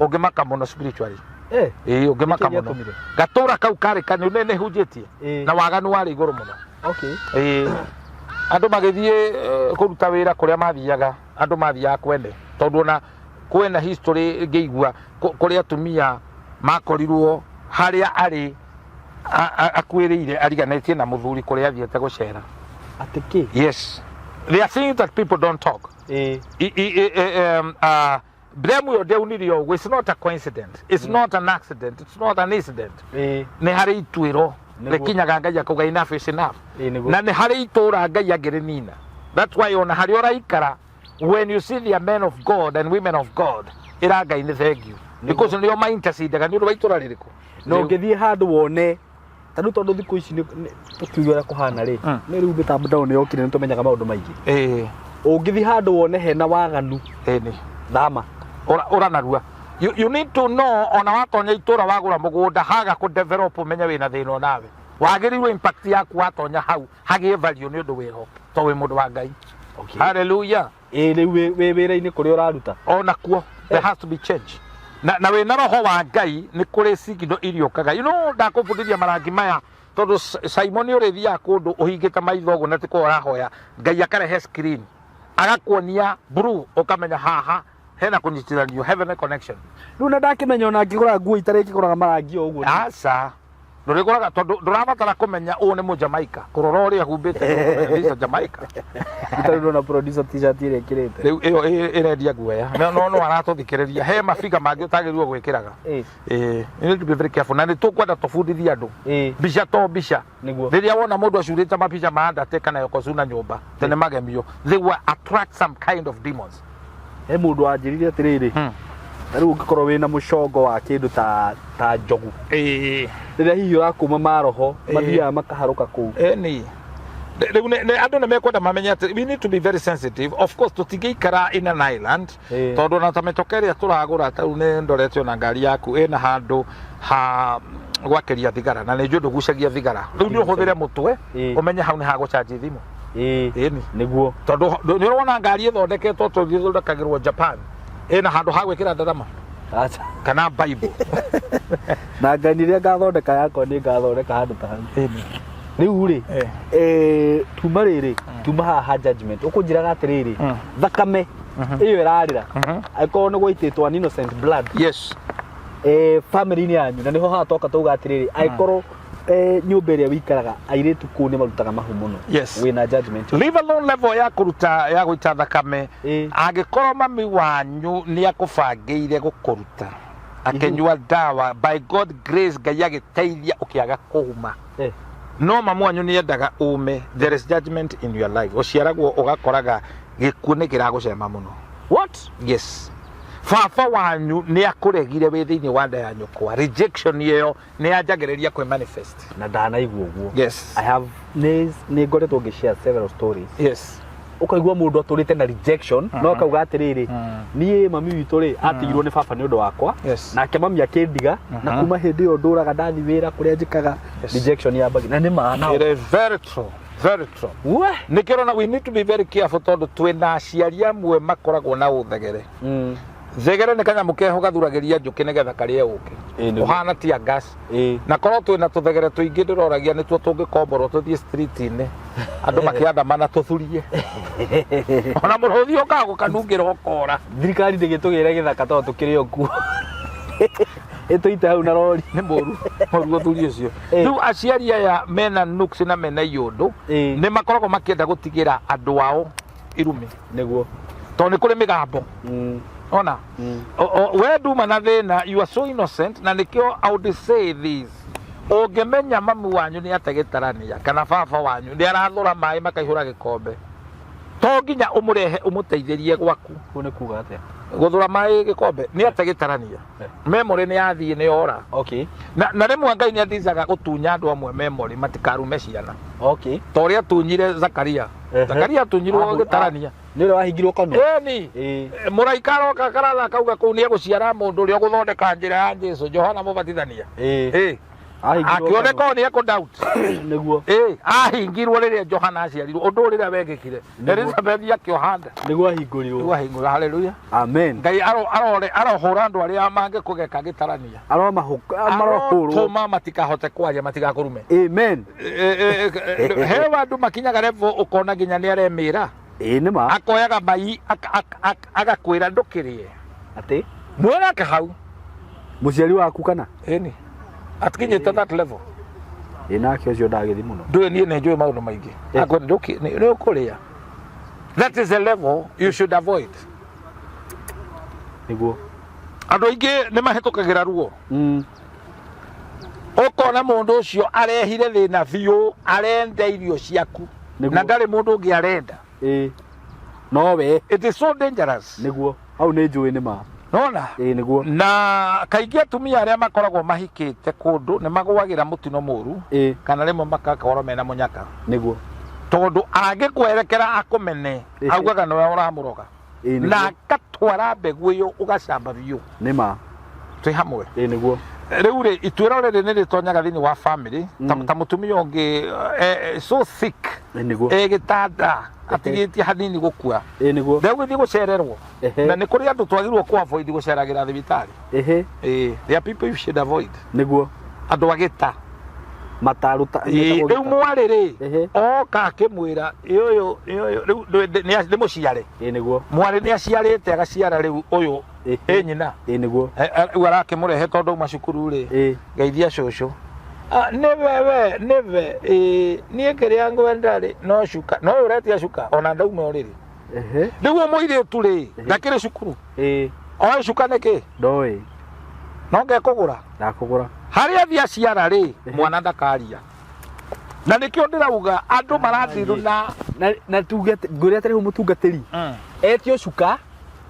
ũngĩmaka mũno spiritually. Ĩĩ, ũngĩmaka Nĩkĩ mũno. Gĩatũmire? Gatũra kau karĩ kanyu nĩ hunjĩtie na waganu warĩ igũrũ mũno. Ĩĩ, andũ magĩthiĩ kũruta wĩra kũrĩa mathiaga, andũ mathiaga kwene, tondũ ona kwĩna history ngĩigua kũrĩa atumia makorirwo harĩa arĩ akuĩrĩire ariganĩtie na mũthuri kũrĩa athiĩte gũcera. Atĩ kĩ? Yes, there are things that people don't talk. Blame ĩyo ndĩaunirio ũguo. It's not a coincidence, it's not an accident, it's not an incident. Nĩ harĩ ituĩro rĩkinyaga Ngai akauga enough is enough. Na nĩ harĩ itũra Ngai angĩrĩnina. That's why ona harĩa ũraikara, when you see the men of God and women of God, ĩra Ngai nĩ thank you, because nĩo ma-intercedaga nĩ ũndũ wa itũra rĩrĩkũ. Na ũngĩthiĩ handũ wone ta rĩu, tondũ thikũ ici tũkiuga ũrĩa kũhana rĩ, nĩ rĩu mĩtandao nĩ yokire, nĩ tũmenyaga maũndũ maingĩ. Ũngĩthiĩ handũ wone hena waganu, Ĩĩ, thama. Ũra narua. You need to know ona watonya itũra, wagũra mũgũnda haga kũ develop, ũmenye wĩna thĩna onawe. Wagĩrĩirwo impact yaku watonya hau hagĩe value nĩ ũndũ wĩho to wĩ mũndũ wa Ngai. Hallelujah. Ĩĩ, rĩu wĩ wĩra-inĩ kũrĩa ũraruta. Ona kuo there has to be change, na wĩna roho wa Ngai nĩ kũrĩ signal iriũkaga. Ndakũbundithia marangi maya tondũ Simon ũrĩthiaga kũndũ ũhingĩte maitho ũguo na ti kwa ũrahoya, Ngai akarehe screen agakuonia blue, ũkamenya haha hena kũnyitithanio, heavenly connection. Rĩu na ndakĩmenya ona ngĩgũra nguo itarĩ ngĩgũraga marangi o ũguo. Aca. Ndũrĩgũraga tondũ ndũrabatara kũmenya ũũ nĩ Mũjamaika, kũrora ũrĩa ahumbĩte nĩ ũkũmenya Jamaica. Tarĩu ndona producer t-shirt ĩrĩa ĩkĩrĩte. Rĩu ĩyo ĩrendia guoya. No no no aratũthikĩrĩria. He mabiga mangĩ ũtagĩrĩirwo gwĩkĩraga. You need to be very careful. Na nĩ tũkwenda tũbundithie andũ. Mbica to mbica. Nĩguo. Rĩrĩa wona mũndũ acurĩte mabica ma Undertaker na Yokozuna nyũmba, tene magemio, they will attract some kind of demons. He mũndũ wanjĩrire atĩrĩrĩ, ta rĩu ũngĩkorwo wĩna mũcongo wa kĩndũ ta ta njogu, rĩrĩa hihi ũrakũma maroho mathiaga makaharũka kũu. Ĩni rĩu andũ nĩ mekwenda mamenye atĩ we need to be very sensitive. Of course tũtingĩikara in an island, tondũ ona ta mĩtoka ĩrĩa tũragũra, ta rĩu nĩ ndorete ona ngari yaku ĩna handũ ha gwakĩria thigara, na nĩ njũĩ ndũgucagia thigara. Rĩu nĩ ũhũthĩre mũtwe ũmenye hau nĩ hagũcanji thimũ. Ĩni. Nĩguo. Tondũ nĩ ũrona ngari ĩthondeketwo tondũ ĩthondekagĩrwo Japan ĩna handũ ha gwĩkĩra ndarama Aca. kana Bible. Na ngai rĩrĩa ngathondeka yakwa nĩ ngathondeka handũ ta hau. Rĩu rĩ, tuma rĩrĩ, tuma haha ha judgment, ũkũnjĩraga atĩrĩrĩ, thakame ĩyo ĩrarĩra, angĩkorwo nĩ gwaitĩtwo an innocent blood family-inĩ yanyu, na nĩho haha toka tauga atĩrĩrĩ, angĩkorwo nyũmba ĩrĩa wĩikaraga airĩtu kũu nĩ marutaga mahu mũno, wĩna judgment. Leave alone level ya kũruta, ya gũita thakame. Angĩkorwo mami wanyu nĩ akũbangĩire gũkũruta, akĩnyua ndawa, by God grace Ngai agĩteithia ũkĩaga kũuma, no mamu wanyu nĩ endaga ume, there is judgment in your life. Ũciaragwo ũgakoraga gĩkuũ nĩ kĩragũcema mũno. What? Yes, baba wanyu nĩ akũregire wĩ thĩinĩ wa nda ya nyũkwa. Rejection ĩyo nĩ yanjagĩrĩria kwĩ manifest. Na ndanaigua ũguo. I have nĩ ngoretwo ngĩ share several stories. Ũkaigua mũndũ atũrĩte na rejection, no akauga atĩrĩrĩ, niĩ mami witũ rĩ, atigirwo nĩ baba nĩ ũndũ wakwa, nake mami akĩndiga, na kuma hĩndĩ ĩyo ndũraga ndathi wĩra kũrĩa njĩkaga. Rejection yambagia na nĩ ma It is very true, very true. We. Nĩkĩo ũrona we need to be very careful, tondũ twĩna aciari amwe makoragwo na ũthegere. Thegere nĩ kanyamũ keho gathuragĩria njũkĩ nĩgetha karĩe ũkĩ. Ũhana tear gas. Na korwo twĩna tũthegere tũingĩ, ndĩroragia nĩtuo tũngĩkomborwo tũthiĩ street-inĩ andũ makĩandamana, tũthurie ona mũrũthi ũkaga gũkanungĩra ũkora. Thirikari ndĩgĩtũgĩre gĩthaka tondũ tũkĩrĩ o kuo, ĩtũite hau na rori. Nĩ mũru mũru ũthuri ũcio. Rĩu aciari aya mena nuksi na mena iũndũ, nĩ makoragwo makĩenda gũtigĩra andũ ao irumi. Tondũ nĩ kũrĩ mĩgambo. Ona we nduma na thĩna, you are so innocent. Na nĩkĩo I would say this, ũngĩmenya mami wanyu nĩ ategĩtarania kana baba wanyu nĩ arathũra maĩ makaihũra gĩkombe, to nginya ũmũrehe ũmũteithĩrie gwaku. Kũu nĩ kuga atĩa? Gũthũra maĩ gĩkombe nĩ ategĩtarania, memory nĩ yathiĩ, nĩ yora. Na rĩmwe Ngai nĩ athicaga gũtunya andũ amwe memory matikarume ciana, ta ũrĩa atunyire Zakaria. Zakaria atunyirwo gĩtarania. Nĩ ũrĩa wahingirwo kanua. Ĩni. Mũraika aroka karatha akauga kũu nĩ egũciara mũndũ ũrĩa ũgũthondeka njĩra ya Jesu, Johana Mũbatithania. Ahingirwo Akĩoneka kanua. o nĩ ekũ doubt. Ahingirwo rĩrĩa Johana aciarirwo, ũndũ ũyũ rĩrĩa wekĩkire, Elizabeth akĩoha nda. Nĩguo ahingũrirwo. Nĩguo ahingũra. Haleluya. Amen. Ngai arohũra andũ arĩa mangĩkũgeka gĩtarania. Arohũrwo. Arotũma matikahote kwaria, matigakũrume. Amen. He andũ makinyaga level ũkona nginya nĩ aremĩra. Ĩĩ, nĩ ma. Akoyaga mai agakwĩra ndũkĩrĩe. Atĩ? Mwĩrake hau. Mũciari waku kana? Ĩni. Atikinyĩte that level. Ĩĩ, nake ũcio ndagĩthi mũno. Ndũĩ niĩ nĩ njũĩ maũndũ maingĩ. Akwĩra nĩ ũkũrĩa. That is a level you should avoid. Nĩguo. Andũ aingĩ nĩ mahĩtũkagĩra ruo. Ũkona mũndũ ũcio arehire thĩna biũ, arenda irio ciaku. Na ndarĩ mũndũ ũngĩ arenda. No we. It is so dangerous. Nĩguo. Hau nĩ njũĩ nĩ ma. Nona? Ĩĩ, nĩguo. Na kaingĩ atumia arĩa makoragwo mahikĩte kũndũ nĩ magũagĩra mũtino mũru, kana rĩmwe makakorwo mena mũnyaka. Tondũ angĩkwerekera akũmene, augaga nĩwe ũramũroga. Na agatwara mbegũ ĩyo ũgacamba biũ. Nĩ ma. Twĩ hamwe. Ĩĩ, nĩguo. Rĩu rĩ, ituĩro rĩrĩ nĩ rĩtonyaga thĩinĩ wa family, ta mũtumia ũngĩ so sick, Ĩĩ, nĩguo. Gĩtanda atigĩtie hanini gũkua. Ĩĩ, nĩguo. Rĩu gũthiĩ gũcererwo. Na nĩ kũrĩ andũ twagĩrĩirwo kũ avoid gũceragĩra thibitarĩ. There are people you should avoid. Andũ a gĩta. Mataruta. Rĩu mwarĩ rĩ, oka akĩmwĩra ũyũ ũyũ rĩu nĩ mũciare. Ĩĩ, nĩguo. Mwarĩ nĩ aciarĩte agaciara rĩu ũyũ ĩ nyina. Ĩĩ, nĩguo. Rĩu arakĩmũrehe tondũ auma cukuru rĩ. Geithia cũcũ. Ah, nĩwe we nĩwe ĩĩ niĩ kĩrĩa ngwenda rĩ no cuka no ũretia cuka ona ndauma ũrĩrĩ Ehe. rĩu ũyũ mũirĩtu rĩ ndakĩrĩ cukuru Ĩĩ. oĩ cuka nĩkĩ Ndoĩ. no ngekũgũra Ndakũgũra. harĩa athiĩ aciara rĩ mwana ndakaria na nĩkĩo ndĩrauga andũ marathiru na Na na tuge atĩ- ngwĩre atĩrĩ mũtungatĩri. Etio cuka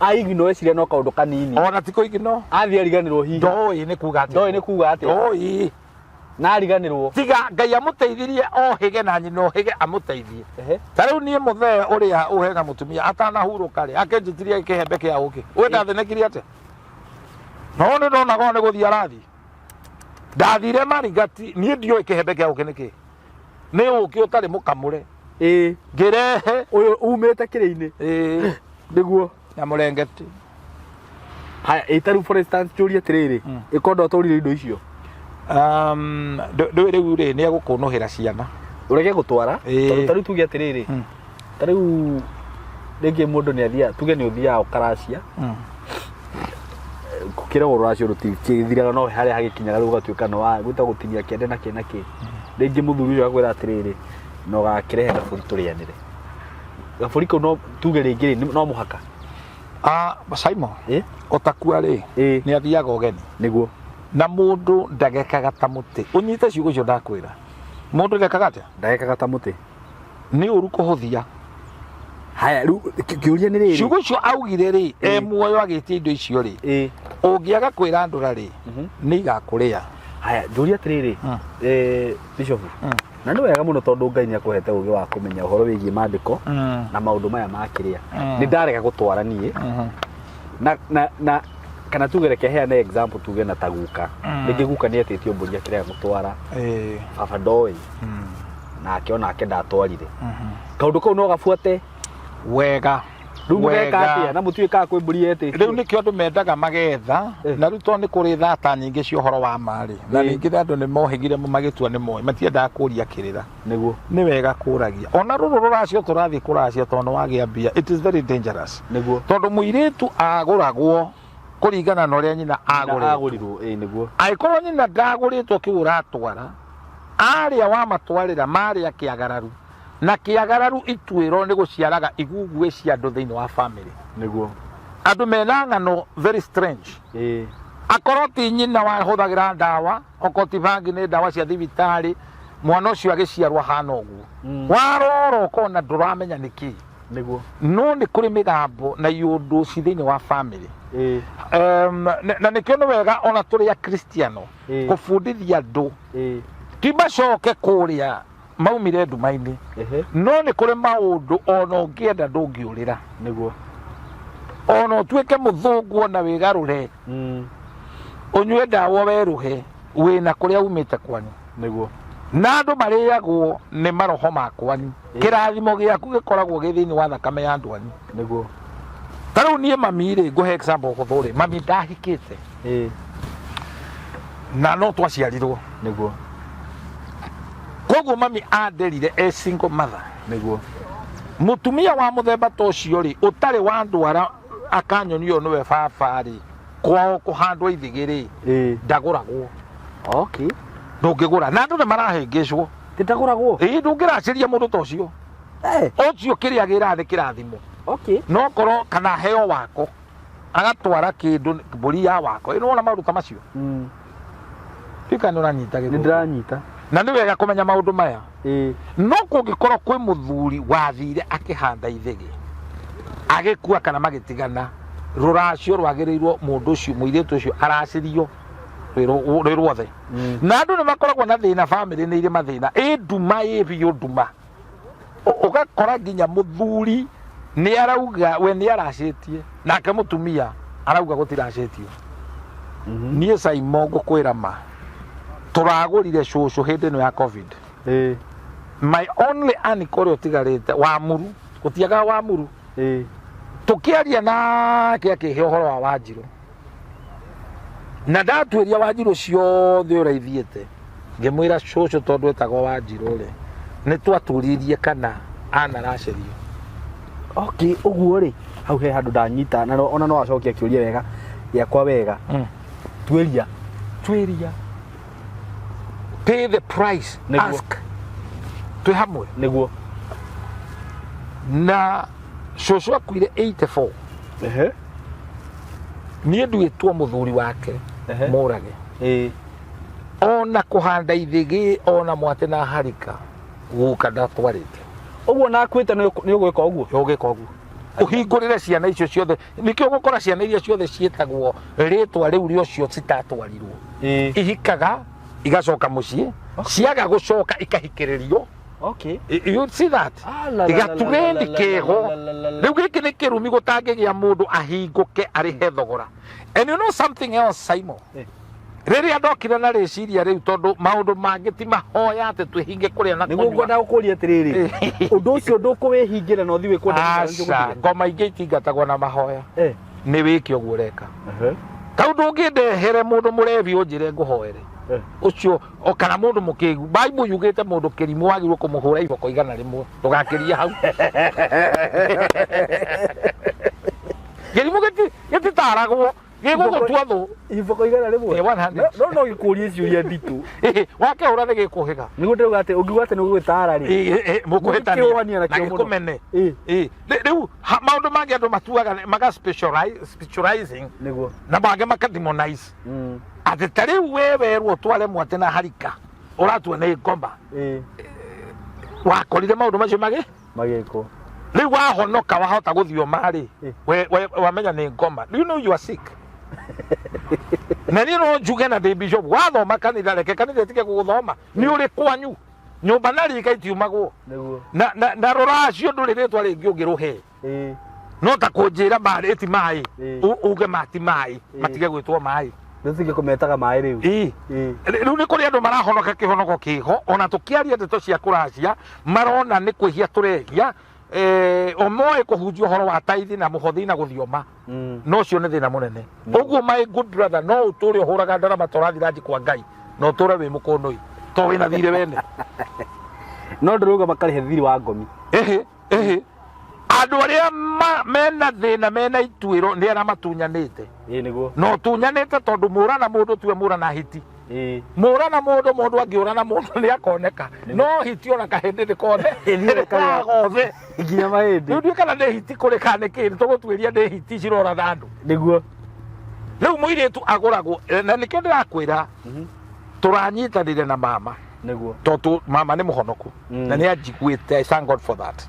aigino eciria no kaũndũ kanini. ona ti kũigino Athiĩ ariganĩrwo hihi. ndoĩ nĩ kuga atĩa Ndoĩ nĩ kuga atĩa. ndoĩ Na ariganĩrwo. tiga ngai amũteithirie ohĩge na nyina ohĩge amũteithie Ehe. ta rĩu niĩ mũthee ũrĩa ũhega mũtumia atanahurũka rĩ akĩnjĩtirie kĩhembe kĩa ũkĩ ũĩ ndathĩnĩkirie atĩa no nĩ ndonaga nĩ gũthiĩ arathiĩ ndathire marigati niĩ ndiũĩ kĩhembe kĩa ũkĩ nĩ kĩ nĩ ũkĩ ũtarĩ mũkamũre Ĩĩ. ngĩrehe Ũyũ umĩte kĩrĩ-inĩ. ĩĩ Nĩguo. na mũrengeti Haya, ĩ ta rĩu for instance njũrie atĩrĩrĩ, ĩkorwo ndwatwarire indo icio. Ndũĩ rĩu rĩ nĩ egũkũnũhĩra ciana Ũrege gũtwara. Ĩĩ. Tondũ ta rĩu tuge atĩrĩrĩ, ta rĩu rĩngĩ mũndũ nĩ athiaga tuge nĩ ũthiaga ũkaracia kĩrĩa rũracio rũtikĩthiraga no harĩa hagĩkinyaga rĩu ũgatuĩka nĩ wa gwĩta gũtinia kĩande na kĩ na kĩ rĩngĩ mũthuri ũcio akwĩra atĩrĩrĩ na ũgakĩrehe gabũri tũrĩanĩre gabũri kau no tuge rĩngĩ rĩ no mũhaka Ah, Simon ĩ ũtakua rĩ ĩ nĩ athiaga ũgeni nĩguo na mũndũ ndagekaga ta mũtĩ ũnyite ciugo icio ndakwĩra mũndũ ndekaga atĩa ndagekaga ta mũtĩ nĩ ũru kũhũthia haya rĩu kĩũria nĩ rĩrĩ ciugo icio augire rĩ e Ĩ. muoyo agĩtia indo icio rĩ ĩ ũngĩaga kwĩra andũ rĩ Mhm. nĩ igakũrĩa haya njũria atĩrĩrĩ eh, bishop na nĩ wega mũno tondũ ngai nĩ akũhete ũgĩ wa kũmenya ũhoro wĩgiĩ maandĩko na maũndũ maya ma kĩrĩa nĩ ndarega gũtwara niĩ na na na kana tuge reke heane example tuge na ta guka rĩngĩ guka nĩ etĩtio mbũri akĩrega gũtwara Ĩ. baba ndoĩ nake onake ndatwarire kaũndũ kau no gabuate wega rĩu mũgeka Wega. atĩa na mũtiũĩ kana kwĩ mbũri rĩu yetĩtio nĩkĩo andũ mendaga magetha Eh. na rĩu tondũ nĩ kũrĩ thata nyingĩ cia ũhoro wa marĩ na Eh. ningĩ andũ nĩ mohĩgire magĩtua nĩ moĩ matiendaga kũria kĩrĩra nĩguo nĩ wega kũragia ona rũrũ rũracio tũrathiĩ kũracia tondũ nĩ wagĩa mbia it is very dangerous nĩguo tondũ mũirĩtu agũragwo kũringana na ũrĩa nyina agũrĩtwo agũrirwo ĩ nĩguo angĩkorwo nyina ndagũrĩtwo kĩu ũratwara arĩa wamatwarĩra marĩa kĩagararu na kĩagararu ituĩro nĩ gũciaraga iguguĩ cia andũ thĩinĩ wa family nĩguo andũ mena ng'ano very strange ĩ akorwo ti nyina wahũthagĩra ndawa okorwo ti bangi nĩ ndawa cia thibitarĩ mwana ũcio agĩciarwo ahana ũguo Mm. warora ũkona ndũramenya nĩ kĩĩ nĩguo no nĩ kũrĩ mĩgambo na iũndũ ci thĩinĩ wa family ĩ na nĩkĩo nĩ wega ona tũrĩ akristiano Ĩ. kũbundithia andũ ĩ ti macoke kũrĩa maumire nduma-inĩ ehe no nĩ kũrĩ maũndũ ona ũngĩenda ndũngĩũrĩra nĩguo ona ũtuĩke mũthũngũ ona wĩgarũre Mm, ũnyue ndawa werũhe wĩna kũrĩa umĩte kwanyu nĩguo na andũ marĩagwo nĩ maroho ma kwanyu Ĩ. kĩrathimo gĩaku gĩkoragwo gĩ thĩinĩ wa thakame ya andũ anyu nĩguo ta rĩu niĩ mami rĩ ngũhe example hũthũ rĩ mami ndahikĩte ĩ na no twaciarirwo nĩguo koguo mami anderire e single mother nĩguo mutumia wa muthemba ta ũcio rĩ ũtarĩ wa ndwara akanyonia ũyũ nĩwe baba rĩ kwao kũhandwo ithigĩ rĩ ĩ ndagũragwo okay ndũngĩgũra na andũ nĩ marahĩngĩcwo tĩtagũragwo ĩĩ ndũngĩracĩria mũndũ ta ũcio Eh, ũcio kĩrĩa gĩraga nĩ kĩrathimo okay no korwo kana heo wako agatwara kĩndũ mbũri ya wako ĩ nĩwona maũndũ ta macio Mm, ndika nĩ ũranyita nĩ gĩthũngũ ndĩranyita na nĩ wega kũmenya maũndũ maya ĩ no kũngĩkorwo kwĩ mũthuri wathire akĩhanda ithĩgĩ agĩkua kana magĩtigana rũracio rwagĩrĩirwo mũndũ ũcio mũirĩtu ũcio aracĩrio rwĩ ruothe Mm. na andũ nĩ makoragwo na thĩna bamĩrĩ nĩ irĩ mathĩna ĩ nduma ĩ biũ nduma Ũgakora nginya mũthuri nĩ arauga we nĩ aracĩtie nake mũtumia arauga gũtiracĩtio Mhm. niĩ Saimo ngũkwĩra ma tũragũrire cũcũ hĩndĩ ĩno ya covid ĩ my only uncle ũrĩa ũtigarĩte wa muru gũtiagaga wa muru ĩ tũkĩaria nake akĩhe ũhoro wa wanjirũ na ndatuĩria wanjirũ ciothe ũrĩa ithiĩte ngĩmwĩra cũcũ tondũ etagwo wanjirũ rĩ nĩ twaturirie kana anaracĩrio okay ũguo rĩ hau he handũ ndanyita na ona no acokia kĩũria wega gĩakwa wega Mm. tuĩria tuĩria Pay the price. Nĩguo. Ask. Twĩ hamwe. Nĩguo. Na cũcũ akuire 84. Niĩ nduĩtwo mũthuri wake. Mũrage. Ona kũhanda ithĩgĩ ona mwate na harika guka ndatwarĩte. Ũguo na akuĩte nĩ ũgwĩka ũguo? Ũgĩka ũguo. Ũhingũrĩre ciana icio ciothe. Nĩkĩo ũgũkora ciana iria ciothe ciĩtagwo rĩtwa rĩu rĩa ũcio citatwarirwo. Ihikaga igacoka mũciĩ, ciaga gũcoka ikahikĩrĩrio. Okay. You see that? Ah, la, la, la, la, Gaturendi la, la, keho. la, la, la, la. Rĩu gĩkĩ nĩ kĩrumi gũtangĩgĩa mũndũ ahingũke arĩhe thogora. And you know something else, Simon? Rĩrĩa ndokire na rĩciria rĩu tondũ maũndũ mangĩ ti mahoya atĩ twĩhinge kũrĩa na Nĩguo kũnyua. ngwenda gũkũria atĩrĩrĩ, ũndũ ũcio ndũkũwĩhingĩra na ũthiĩ wĩkwo Aca, ngoma ingĩ itingatagwo na mahoya. Nĩ wĩke ũguo ũreka. Tau ndũngĩndehere mũndũ mũrebi ũnjĩre ngũhoere. Ũcio o kana mũndũ mũkĩgu. Bible yugĩte mũndũ kĩrimũ wagĩrĩirwo kũmũhũra iboko 100. Ndũgakĩrie hau. Kĩrimũ gĩtitaragwo. Gĩgũgũtua thũ. Iboko 100? 100. No no gĩkũrie ciũria nditũ. Wakĩhũra nĩ gĩkũhĩga. Nĩguo ndĩrauga atĩ ũngiuga atĩ nĩ ũgũgĩtara rĩ. Mũkũhĩtania. Mũngĩkĩũhania Na nakĩo mũno. gĩkũmene. Rĩu maũndũ mangĩ andũ matuaga maga specializing. Nĩguo. Na mangĩ maka demonize. Atĩ ta rĩu we werwo ũtware mwate na harika. Ũratua nĩ ngoma. Wakorire maũndũ macio magĩ? Magĩkwo. Rĩu wahonoka wahota gũthioma rĩ, wamenya nĩ ngoma. You know you are sick. Na niĩ no njuge na ndĩ bishop, wathoma kanitha reke kanitha ĩtige gũgũthoma. Nĩ ũrĩ kwanyu. Nyũmba na rika itiumagwo. Nĩguo. Na rũracio ndũrĩ rĩtwa rĩngĩ ũngĩrũhe. No ta kũnjĩra maĩ ti maĩ. Uge ma ti maĩ, matige gwĩtwo maĩ. Nĩtige kũmetaga maĩ rĩu. Rĩu nĩ kũrĩ andũ marahonoka kĩhonoko kĩho, ona tũkĩaria ndeto cia kũracia, marona nĩ kwĩhia tũrehia, o moĩ kũhunjia ũhoro wa taithi na mũhothi na gũthioma. No ũcio nĩ thĩna mũnene. Ũguo my good brother, no ũtũre ũhũraga ndarama ta ũrathiĩ ranji kwa Ngai, na ũtũre wĩ mũkũnũi, to wĩna thirĩ wene. No ndĩrauga makarĩhe thirĩ wa ngomi. Andũ arĩa mena thĩna, mena ituĩro, nĩ arĩa matunyanĩte. Nĩguo. No ũtunyanĩte tondũ mũra na mũndũ tiwe mũra na hiti. Mũra na mũndũ, mũndũ angĩũra na mũndũ nĩ akoneka. No hiti ona kahĩndĩ ndĩkone. Nĩ Gothe. Nginya mahĩndĩ. Rĩu ndiũĩ kana nĩ hiti kũrĩ kana nĩ kĩĩ, tũgũtuĩria nĩ hiti cirora na andũ. Nĩguo. Rĩu mũirĩtu agũragwo, na nĩkĩo ndĩrakwĩra, tũranyitanĩire na mama. Nĩguo. Tondũ mama nĩ mũhonoku. Na nĩ anjiguĩte, I thank God for that.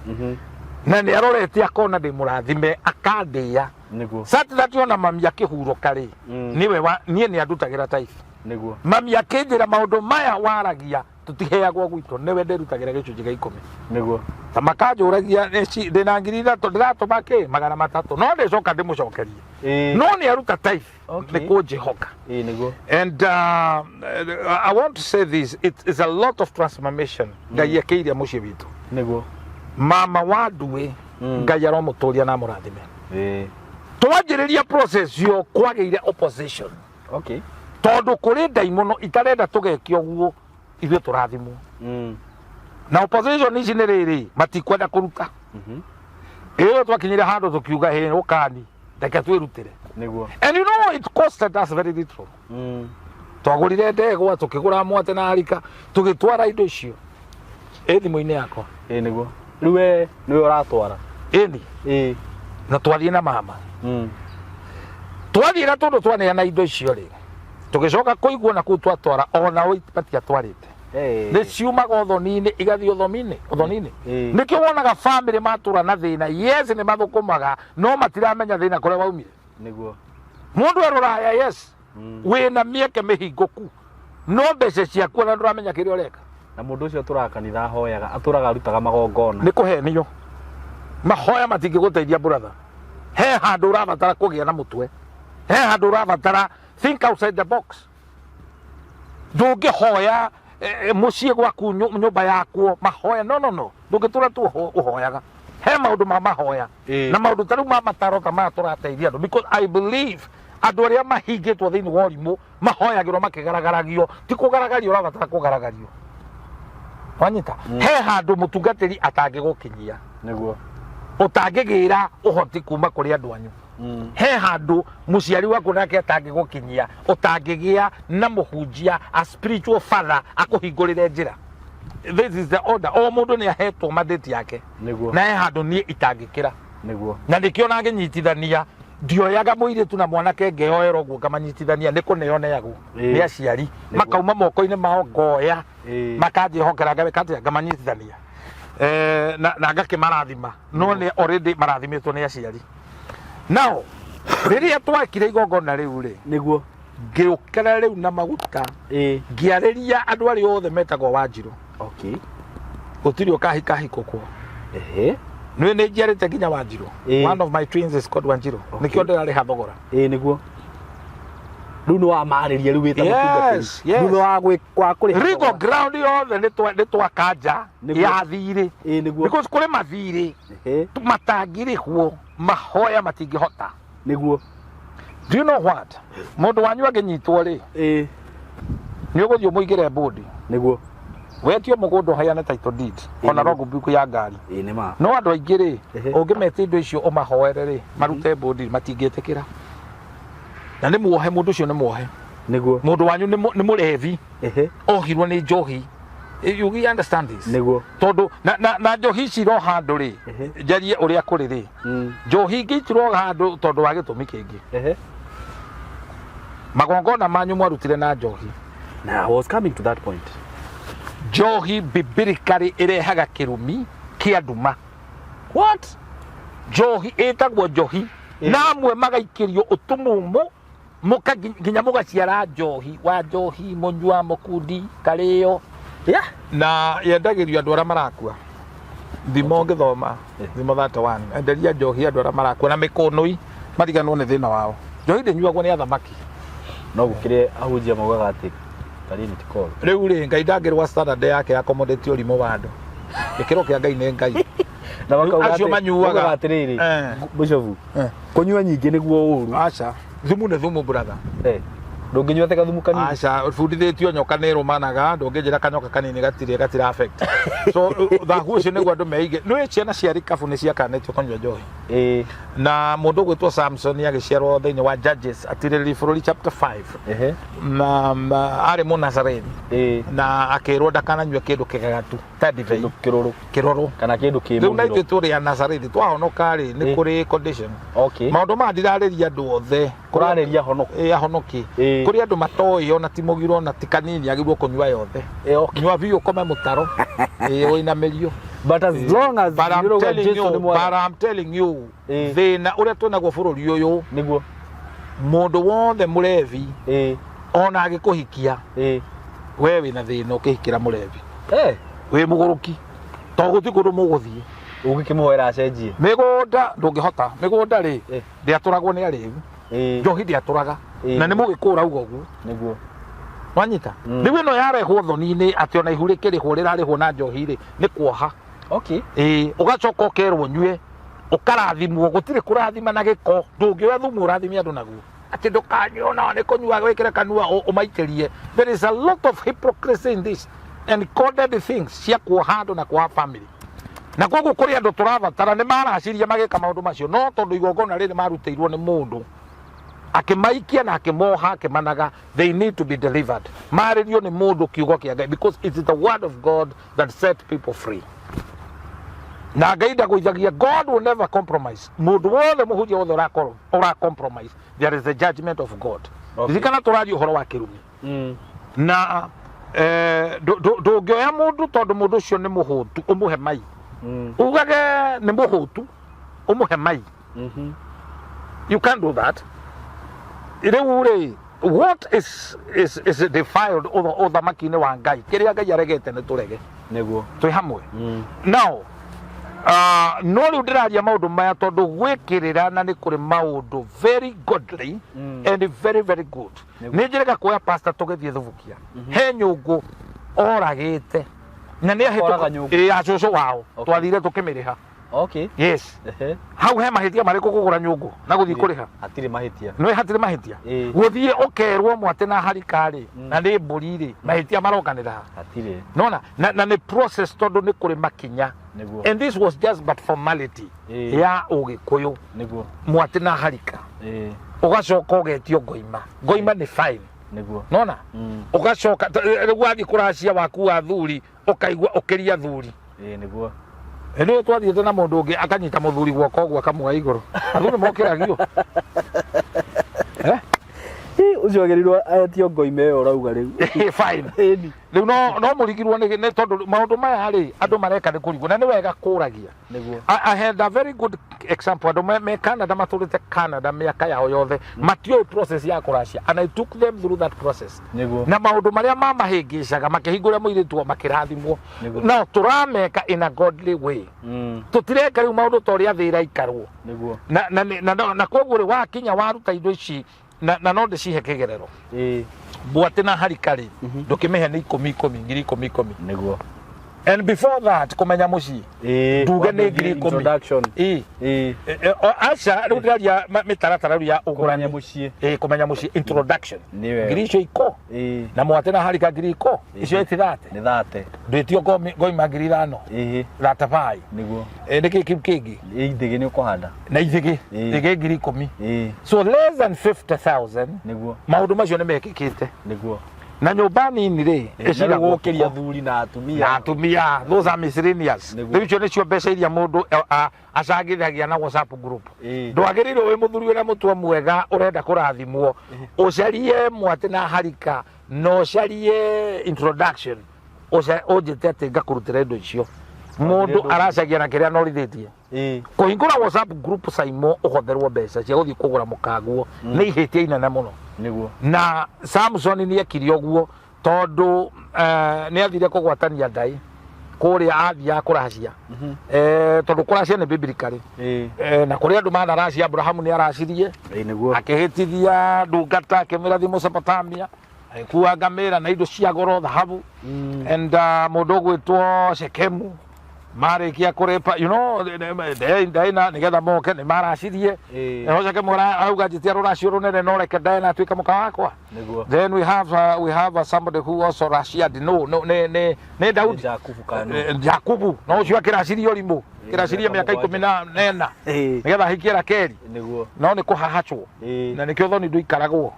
Na nĩ arorete akona ndĩ mũrathime, akandĩa. Nĩguo. Such that ona mami akĩhurũka rĩ, nĩwe wa, niĩ nĩ andutagĩra tithe. Nĩguo. Mami akĩnjĩra maũndũ maya waragia tũtiheagwo gwitũ, nĩwe ndĩrutagĩra gĩcunjĩ gĩa 10. Nĩguo. Ta makanjũragia, ndĩna ngiri ithatũ, ndĩratũma kĩ? 300. No ndĩcoka ndĩmũcokerie. No nĩ aruta tithe. Nĩ kũnjĩhoka. Nĩguo. And I want to say this, it is a lot of transformation. Ngai ekĩire mũciĩ witũ. Nĩguo. Mama wa Nduĩ, Ngai aromũtũria na amũrathime. Twanjĩrĩria process yo kwagĩire opposition. Tondũ kũrĩ ndaimono itarenda tũgeke ũguo, ithuĩ tũrathimwo. Na opposition ici nĩ rĩrĩ, matikwenda kũruta. Ĩyo twakinyire handũ tũkiuga hĩ ũkani, reke twĩrutĩre. Nĩguo. And you know it costed us very little. Twagũrire ndegwa, tũkĩgũra mwate na harika, tũgĩtwara indo icio. Ĩ thimũ-inĩ yakwa. Nĩguo. Rĩu we nĩwe ũratwara. Ĩni. Na twathiĩ na mama. Twathiĩ gatũndũ twaneana indo icio rĩ. Tũgĩcoka kũigua na kũu twatwara, ona o matiatwarĩte. Nĩ ciumaga ũthoni-inĩ, igathiĩ ũthoni-inĩ. Nĩkĩo wonaga family matũra na thĩna. Yes, nĩ mathũkũmaga, no matiramenya thĩna kũrĩa waumire. Nĩguo. Mũndũ e rũraya, yes, wĩna mĩeke mĩhingũku, no mbeca ciaku ona ndũramenya kĩrĩa ũreka. Na mũndũ ũcio atũraga kanitha ahoyaga, atũraga arutaga magongona. Nĩ kũhenio. Mahoya matingĩgũteithia brother. He handũ ũrabatara kũgĩa na mũtwe. He handũ ũrabatara think outside the box. Ndũngĩhoya mũciĩ gwaku, nyũmba yakuo, mahoya. No, no, no. Ndũngĩtũra tu ũhoyaga. He maũndũ ma mahoya. Na maũndũ ta rĩu ma mataro ta maya tũrateithia andũ. Because I believe andũ arĩa mahingĩtwo thĩinĩ wa ũrimũ mahoyagĩrwo makĩgaragaragio, ti kũgaragario ũrabatara kũgaragario. Wanyita? He handũ mũtungatĩri atangĩgũkinyia. Nĩguo. Ũtangĩgĩra ũhoti kuma kũrĩ andũ anyu. He handũ mũciari waku nake atangĩgũkinyia, ũtangĩgĩa na mũhunjia, a spiritual father akũhingũrĩre njĩra. This is the order. O mũndũ nĩ ahetwo mandate yake. Nĩguo. Na he handũ niĩ itangĩkĩra. Nĩguo. Na nĩkĩo nangĩnyitithania, ndioyaga mũirĩtu na mwanake ngeyoera ũguo ngamanyitithania, nĩ kũneo neagwo nĩ aciari. Makauma moko-inĩ mao ngoya, makanjĩhokera, ngawĩka atĩa, ngamanyitithania. Na ngakĩmarathima, no nĩ already marathimĩtwo nĩ aciari. Now rĩrĩa twekire igongona rĩu rĩ, ngĩũkĩra rĩu na maguta, ngĩarĩria andũ arĩa othe metagwo Wanjirũ. Gũtirĩ ũkahikahikwo kuo. Nĩ nĩ njiarĩte nginya Wanjirũ. One of my twins is called Wanjirũ. Nĩkĩo ndĩrarĩha thogora. Ĩĩ, nĩguo. Rĩu nĩ wamarĩria rĩu wĩta mũtungatĩri. Yes. Thutha wa wa kũrĩha legal thogora. Ground yothe nĩ twakanja ya thirĩ. Ĩĩ, nĩguo. Because kũrĩ mathirĩ matangĩrĩhwo, mahoya matingĩhota. Do you know what, mũndũ wanyu angĩnyitwo rĩ, nĩ ũgũthiĩ ũmũigĩre mbũndi. Wetio mũgũnda ũheane title deed, ona logbook ya ngari. Ĩĩ, nĩ ma. No andũ aingĩ rĩ, ũngĩmetia indo icio ũmahoere rĩ, marute mbũndi, matingĩtĩkĩra. Na nĩ muohe mũndũ ũcio, nĩ muohe. Mũndũ wanyu nĩ mũrevi, ohirwo nĩ njohi. You understand this? Tondũ na njohi ici iroha andũ rĩ, njarie ũrĩa kũrĩ rĩ, njohi ingĩ itiroha andũ tondũ wa gĩtũmi kĩngĩ. Magongona manyu mwarutire na njohi. Now I was coming to that point. Njohi biblically ĩrehaga kĩrumi kĩa nduma. What? Njohi ĩtagwo njohi, na amwe magaikĩrio ũtumumu, mũka nginya mũgaciara njohi wa njohi, mũnyua mũkundi karĩo. Na yendagĩrio andũ arĩa marakua. Thimo ngĩthoma Thimo 31, enderia njohi andũ arĩa marakua na mĩkũnũi, mariganwo nĩ thĩna wao. Njohi ndĩnyuagwo nĩ athamaki. No gũkĩrĩ ahunjia maugaga atĩ karĩni ti koru. Rĩu rĩ, Ngai ndangĩrũa standard yake ya accommodate ũrimũ wa andũ. Gĩkĩro kĩa Ngai nĩ Ngai. Na makauga Acio manyuaga. Maugaga atĩrĩrĩ, Bishop, kũnyua nyingĩ nĩguo ũru. Aca, thumu nĩ thumu, brother. Ndũngĩnyua te gathumu kanini. Aca, bundithĩtio nyoka nĩ ĩrũmanaga, ndũngĩnjĩra kanyoka kanini gatira affect. So thahu ũcio nĩguo andũ meige. Nĩ ciana cia rikabu nĩ ciakanĩtio kũnyua njohi. Na mũndũ ũgwĩtwo Samson agĩciarwo thĩinĩ wa Judges atirĩrĩri bũrũri chapter 5, na arĩ Mũnazarethi, na akĩrwo ndakananyue kĩndũ kĩgagatu ta ndibei. Kĩndũ kĩrũrũ. Kĩrũrũ. Kana kĩndũ kĩ Rĩu na mũgiro. ithuĩ tũrĩ a Nazarethi, twahonoka rĩ, nĩ kũrĩ condition. Maũndũ maya ndirarĩria andũ othe. Kũrarĩria honoki. Ĩ, ahonoki. Kũrĩ andũ matoĩ ona ti mũgiro ona ti kanini, agĩrĩirwo kũnyua yothe. Nyua biũ ũkome mũtaro. Ĩ, ũinamĩrio. But as long as But I'm nĩũrauga telling Jesu you, nĩ mwathani. but I'm telling you, thĩna ũrĩa twĩnaguo bũrũri ũyũ, mũndũ wothe mũrevi, ona agĩkũhikia, we wĩna thĩna ũkĩhikĩra mũrevi. Wĩ mũgũrũki, to gũtirĩ kũndũ mũgũthiĩ. Ũngĩkĩmũhoera acenjie. Mĩgũnda ndũngĩhota. Mĩgũnda rĩ, ndĩatũragwo nĩ arĩu. Njohi ndĩatũraga. Na nĩ mũgĩkũra uga ũguo. Wanyita? Rĩu ĩno yarehwo thoni-inĩ atĩ ona ihu rĩkĩrĩhwo rĩrarĩhwo na njohi rĩ, nĩ kuoha. Ĩĩ, ũgacoka ũkerwo ũnyue, ũkarathimwo, gũtirĩ kũrathima na gĩko. Ndũngĩoya thumu ũrathime andũ naguo. Atĩ ndũkanyue ona nĩ kũnyua wĩkĩre kanua ũmaitĩrie. There is a lot of hypocrisy in this and coded things cia kuoha andũ na kuoha family. Na koguo kũrĩ andũ tũrabatara nĩ maraciria magĩka maũndũ macio, no tondũ igongona rĩrĩ marutĩirwo nĩ mũndũ akĩmaikia na akĩmoha akĩmanaga, they need to be delivered. Marĩrio nĩ mũndũ kiugo kĩa Ngai, because it is the word of God that set people free. Na Ngai ndagũithagia. God will never compromise. Mũndũ wothe, mũhunjia wothe ũrakorwo ũra compromise, there is a judgment of God. Ririkana tũraria ũhoro wa kĩrumi. Na ndũngĩoya mũndũ tondũ mũndũ ũcio nĩ mũhũtu ũmũhe mai, ugage nĩ mũhũtu ũmũhe mai. You can't do that. Rĩu rĩ, what is defiled ũthamaki-inĩ wa Ngai, kĩrĩa Ngai aregete nĩ tũrege. Twĩ hamwe? Now no rĩu ndĩraria maũndũ maya tondũ gwĩkĩrĩra na nĩ kũrĩ maũndũ very godly and very very good. Nĩ njĩrĩga kuoya pastor tũgĩthiĩ thubukia he nyũngũ oragĩte na nĩ Oraga nyũngũ. ahĩtũka ya cũcũ wao. Twathire tũkĩmĩrĩha. Yes. Hau he mahĩtia marĩkũ kũgũra nyũngũ na gũthiĩ kũrĩha? Hatirĩ mahĩtia. Nĩ hatirĩ mahĩtia. Gũthiĩ ũkerwo mwate na harika rĩ, na nĩ mbũri rĩ, mahĩtia marokanĩra ha? Hatirĩ. Nona na nĩ process tondũ nĩ kũrĩ makinya. Nĩguo. And this was just but formality ya Ũgĩkũyũ. Nĩguo. Mwatĩ na harika. Ũgacoka ũgetio ngoima. Ngoima nĩ fine. Nĩguo. Nona? Ũgacoka rĩu wathiĩ kũracia waku wa thuri ũkaigua ũkĩria thuri. Nĩguo. Hĩndĩ ĩyo twathiĩte na mũndũ ũngĩ akanyita mũthuri guoko ũguo akamuoya igũrũ. Athuri mokĩragio. Eh? Ũcio agĩrĩirwo etio ngoima ĩyo ũrauga rĩu. Fine. Ĩni. Rĩu no mũrigirwo nĩ tondũ maũndũ maya rĩ andũ mareka nĩ kũrigwo na nĩ wega kũragia. Nĩguo. I had a very good example. Andũ me Canada matũrĩte Canada mĩaka yao yothe matiũĩ process ya kũracia and I took them through that process. Nĩguo. Na maũndũ marĩa mamahĩngĩcaga makĩhingũra mũirĩtu wao makĩrathimwo. Nĩguo. No tũrameka in a godly way. Tũtireka rĩu maũndũ ta ũrĩa thĩ ĩraikarwo. Nĩguo. Na koguo rĩ wakinya waruta indo ici na no ndĩcihe kĩgerero. Mbwatĩ na harika rĩ ndũkĩmĩhe nĩ ikũmi ikũmi, ngiri ikũmi ikũmi. Nĩguo. And before that kũmenya mũciĩ. Nduge nĩ ngiri ikũmi. Introduction. Aca rĩu ndĩraria mĩtaratara rĩu ya Kũmenya ũgũrani. mũciĩ. Kũmenya mũciĩ introduction. Nĩ wega. Ngiri icio iko. Na mwatĩ na harika ngiri iko. Icio ĩti thate. Nĩ thate. Ndwĩtio ngoima ngiri ithano. Thate five. Nĩguo. Nĩkĩ kĩu kĩngĩ? Ithĩgĩ nĩ ũkũhanda. Na ithĩgĩ. Ithĩgĩ ngiri ikũmi. So less than 50,000. Nĩguo. Maũndũ macio nĩ mekĩkĩte. Nĩguo. Na nyũmba nini rĩ, ĩciragwo gũkĩria ũtukũ. Athuri na atumia. Na atumia, those are miscellaneous. Nĩguo. Rĩu icio nĩcio mbeca iria mũndũ acangithagia na WhatsApp group. Ndwagĩrĩirwo wĩ mũthuri wĩna mũtwe mwega ũrenda kũrathimwo ũcarie mwatĩ na harika na ũcarie introduction ũnjĩte atĩ ngakũrutĩra indo icio. Mũndũ aracagia na kĩrĩa anorithĩtie. Kũhingũra WhatsApp group Saimo ũhotherwo mbeca cia gũthiĩ kũgũra mũkanguo nĩ ihĩtia inene mũno. Nĩguo. Na Samson nĩ ekire ũguo tondũ nĩ athire kũgwatania ndaĩ kũrĩa athiaga kũracia. Tondũ kũracia nĩ biblically. Na kũrĩ andũ manaracia, Abrahamu nĩ aracirie. Nĩguo. Akĩhĩtithia ndungata akĩmĩra thiĩ Mesopotamia, agĩkua ngamĩra na indo cia goro thahabu. And mũndũ ũgwĩtwo Shekemu marĩkia kũrĩpa Daina nĩgetha moke nĩ maracirie. Naho Shekemu arauga njĩtia rũracio rũnene no reke Daina atuĩke mũka wakwa. Nĩguo. Then we have somebody who also raciad no nĩ Daudi. Jakubu kanu. Jakubu no ũcio akĩracirie ũrimũ kĩracirie mĩaka ikũmi na ĩna nĩgetha ahikie Rakeli. Nĩguo. No nĩ kũhahacwo na nĩkĩo thoni ndũikaragwo.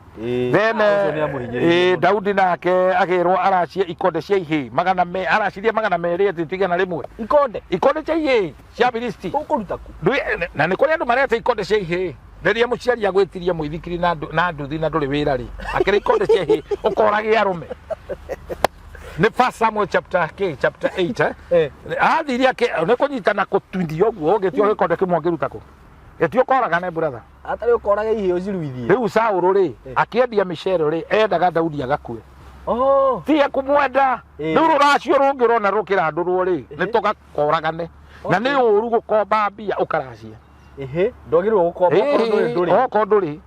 Then Ũcio nĩ amũhinyĩrĩirie mũno. Daudi nake agĩrwo aracie ikonde cia ihĩĩ magana me aracirie 200 atĩ ti 100. Ikonde. Ikonde cia ihĩĩ cia Filisti. Ũkũruta kũ? Na nĩ kũrĩ andũ mareta ikonde cia ihĩĩ rĩrĩa mũciari agwĩtirie mũithikiri na nduthi na ndũrĩ wĩra rĩ akĩrĩ ikonde cia ihĩĩ ũkorage arũme. Nĩ First Samuel chapter K chapter 8 Athire nĩ kũnyitana kũtundia ũguo ũngĩtio gĩkonde kĩmwe ũngĩruta kũ gĩtio ũkoragane brother. Atarĩ ũkoraga ihĩĩ ũciruithie. Rĩu Saũlũ rĩ akĩendia mĩcere rĩ endaga Daudi agakue. Tiye kũmwenda. Rĩu rũracio rũngĩ ũrona rũkĩrandũrwo rĩ nĩ tũgakoragane na nĩ ũru gũkomba mbia ũkaracia. Ndwagĩrĩirwo gũkomba okorwo ndũrĩ ndũrĩ. Okorwo ndũrĩ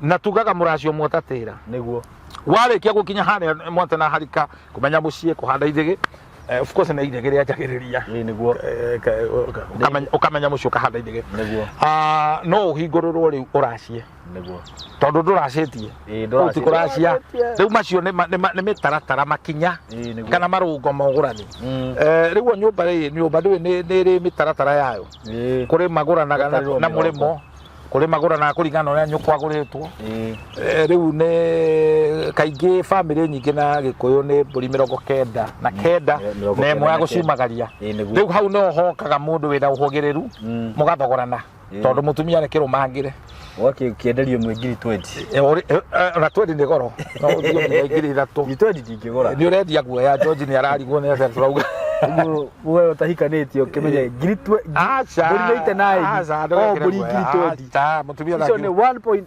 na tugaga mũracio mwotatĩra. Nĩguo. Warĩkia gũkinya harĩa mwate na harika kũmenya mũciĩ kũhanda ithĩgĩ of course nĩ ithĩgĩ rĩanjagĩrĩria. Nĩguo. Ũkamenya mũciĩ ũkahanda ithĩgĩ. Nĩguo. No ũhingũrĩrwo rĩu ũracie. Nĩguo. Tondũ ndũracĩtie. Ndũracĩtie. Kũu ti kũracia. Rĩu macio nĩ mĩtaratara makinya Nĩguo. kana marũngo ma ũgũrani. Rĩu o nyũmba rĩ, nyũmba ndũĩ nĩ ĩrĩ mĩtaratara yayo. Kũrĩ magũranaga Gũtarĩrwo na mĩrongo. mũrĩmo, kũrĩ magũranaga kũringana na ũrĩa nyũkwa agũrĩtwo. Rĩu nĩ kaingĩ bamĩrĩ nyingĩ na Gĩkũyũ nĩ mbũri 99 Mĩrongo na ĩmwe kenda ya na kenda. gũciumagaria. Nĩguo. Rĩu hau nĩho hokaga mũndũ wĩna ũhũgĩrĩru mũgathogorana tondũ mũtumia nĩ kĩrũmangĩre. Ũgakĩenderio ĩmwe ngiri 20. Ona 20 nĩ goro no ũthiĩ nginya 3000. Ngiri 20 ndingĩgũra. Nĩ ũrendia guoya George nĩ ararigwo nĩ atĩa tũrauga. Ũguo we ũtahikanĩtie ũkĩmenye ngiri Aca. mbũri nĩ nine. Aca, O ndũgekĩre mbũri guoya. ngiri 20. Aca, mũtumia Icio nĩ 1.2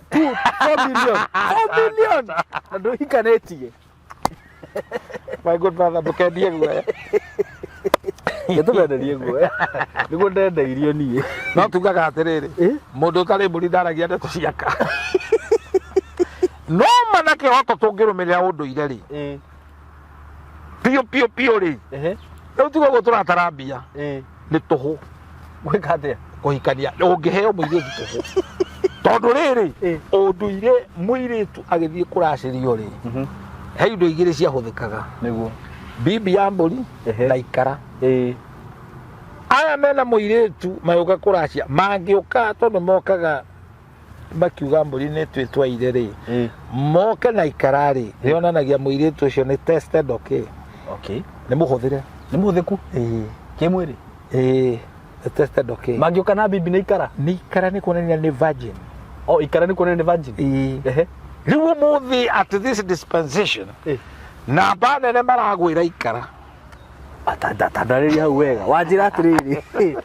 4 million. 4 million. Na ndũhikanĩtie. My good brother, ndũkendie guoya. Nĩtũmenderie guoya. Nĩguo ndendeirio niĩ. No tugaga atĩrĩrĩ, mũndũ ũtarĩ mbũri ndaragia ndeto ciaka. No mana kĩhoto tũngĩrũmĩrĩra ũndũire rĩ biũ biũ biũ rĩ rĩu tiga ũguo tũratara mbia nĩ tũhũ. Gwĩka atĩa? Kũhikania ũngĩheo mũirĩtu tũhũ tondũ rĩrĩ ũndũire mũirĩtu agĩthiĩ kũracĩrio rĩ he indo igĩrĩ ciahũthĩkaga. Nĩguo. Bibi ya mbũri na ikara. Aya mena mũirĩtu magĩũka kũracia, mangĩũka tondũ mokaga makiuga mbũri nĩ twĩtwaire rĩ, moke na ikara rĩ, rĩonanagia mũirĩtu ũcio nĩ tested, okay? Okay. Nĩ mũhũthĩre. Nĩ mũhũthĩku. Ĩĩ. Kĩmwĩrĩ. Ĩĩ, nĩ tested, okay? Mangĩũka na bibi na ikara. Nĩ ikara nĩ kuonania nĩ virgin. O ikara nĩ kuonania nĩ virgin. Ĩĩ. Ehe. Rĩu ũmũthĩ at this dispensation, namba nene maragwĩra ikara. Tandarĩria hau wega. Wanjĩra atĩrĩrĩ.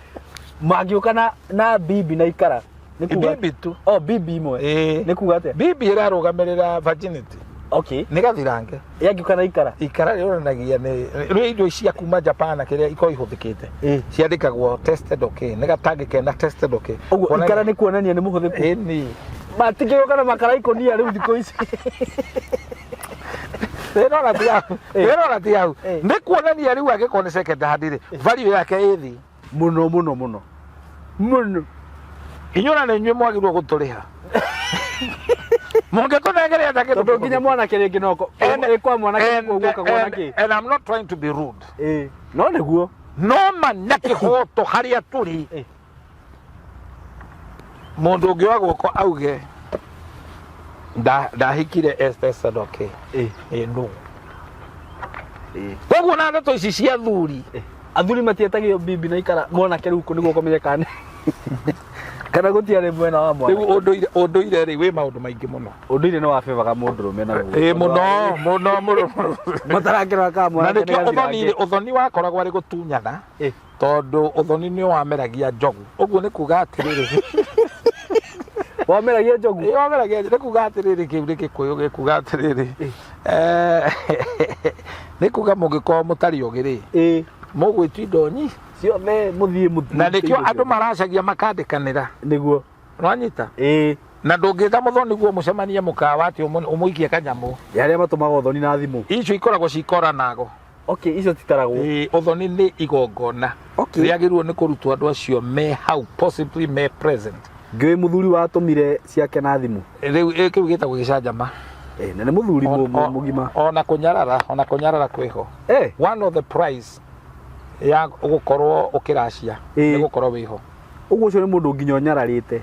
Mangĩũka na bibi na ikara. Nĩ kuga Bibi tu. O bibi imwe. Ĩĩ. Nĩ kuga atĩa? Bibi ĩrarũgamĩrĩra virginity. Okay. Nĩ gathirange. Yangĩũka na ikara. Ikara rĩonanagia nĩ rĩu indo cia kuma Japan na kĩrĩa ikoragwo ihũthĩkĩte, ciandĩkagwo tested, okay? Nĩ gatangi kena tested, okay? Ũguo ikara nĩ kuonania nĩ mũhũthĩku. Ĩni. Matingĩũka na makara ikũnia rĩu thikũ ici. Ĩrora ti hau, ĩrora ti hau, nĩ kuonania rĩu angĩkorwo nĩ second hand rĩ, value yake ĩ thĩ. Mũno mũno mũno. Mũno. Inyuĩ ona nĩ inyuĩ mwagĩrĩirwo gũtũrĩha mũngĩtũnengeria ta kĩndũ. Tondũ nginya mwanake rĩngĩ no kwa mwanake nĩkuo guokagwo na kĩ. And I'm not trying to be rude. Ĩĩ. No nĩguo. No ma na kĩhoto harĩa tũrĩ, mũndũ ũngĩ wa guoko auge ndahikire Esther Sadoke, ĩ no koguo na ndeto ici cia thuri. Athuri matietagio bibi na ikara mwanake rĩu nĩguo kũmenyekane kana gũtiarĩ mwena wa mwanake. Rĩu ũndũire, ũndũire rĩ, wĩ maũndũ maingĩ mũno. Ũndũire nĩ wabebaga mũndũrũme naguo. Ĩ mũno mũno mũno mũno. Matarakĩrora kana Na mwanake nĩkĩo nĩ ũthoni gathirange. ũthoni wakoragwo arĩ gũtunyana, tondũ ũthoni nĩ wameragia njogu. Ũguo nĩ kuga atĩrĩrĩ, Wameragia njogu. Ĩ, wameragia, nĩ kuga atĩrĩrĩ, kĩu nĩ Gĩkũyũ gĩkuga atĩrĩrĩ, nĩ kuga mũngĩkorwo mũtarĩ ogĩ rĩ, mũgwĩtio indo nyi ciothe mũthiĩ mũthiĩ. Na nĩkĩo andũ maracagia makandĩkanĩra. Nĩguo. Nĩwanyita? Na ndũngĩta mũthoni guo mũcemanie mũkawa atĩ ũmũikie kanyamũ. Ya arĩa matũmaga ũthoni na thimũ. Icio ikoragwo cikora nago. Okay, icio titaragwo. Ĩĩ, ũthoni nĩ igongona. Okay. Rĩagĩrĩirwo nĩ kũrutwo andũ acio me hau, possibly me present. Ngĩũĩ mũthuri watũmire ciake na thimũ. Rĩu kĩu gĩtagwo gĩcanjama. Na nĩ mũthuri mũgima. Ona kũnyarara, ona kũnyarara kwĩho. One of the price ya gũkorwo ũkĩracia nĩ gũkorwo wĩho. Ũguo ũcio nĩ mũndũ nginya ũnyararĩte.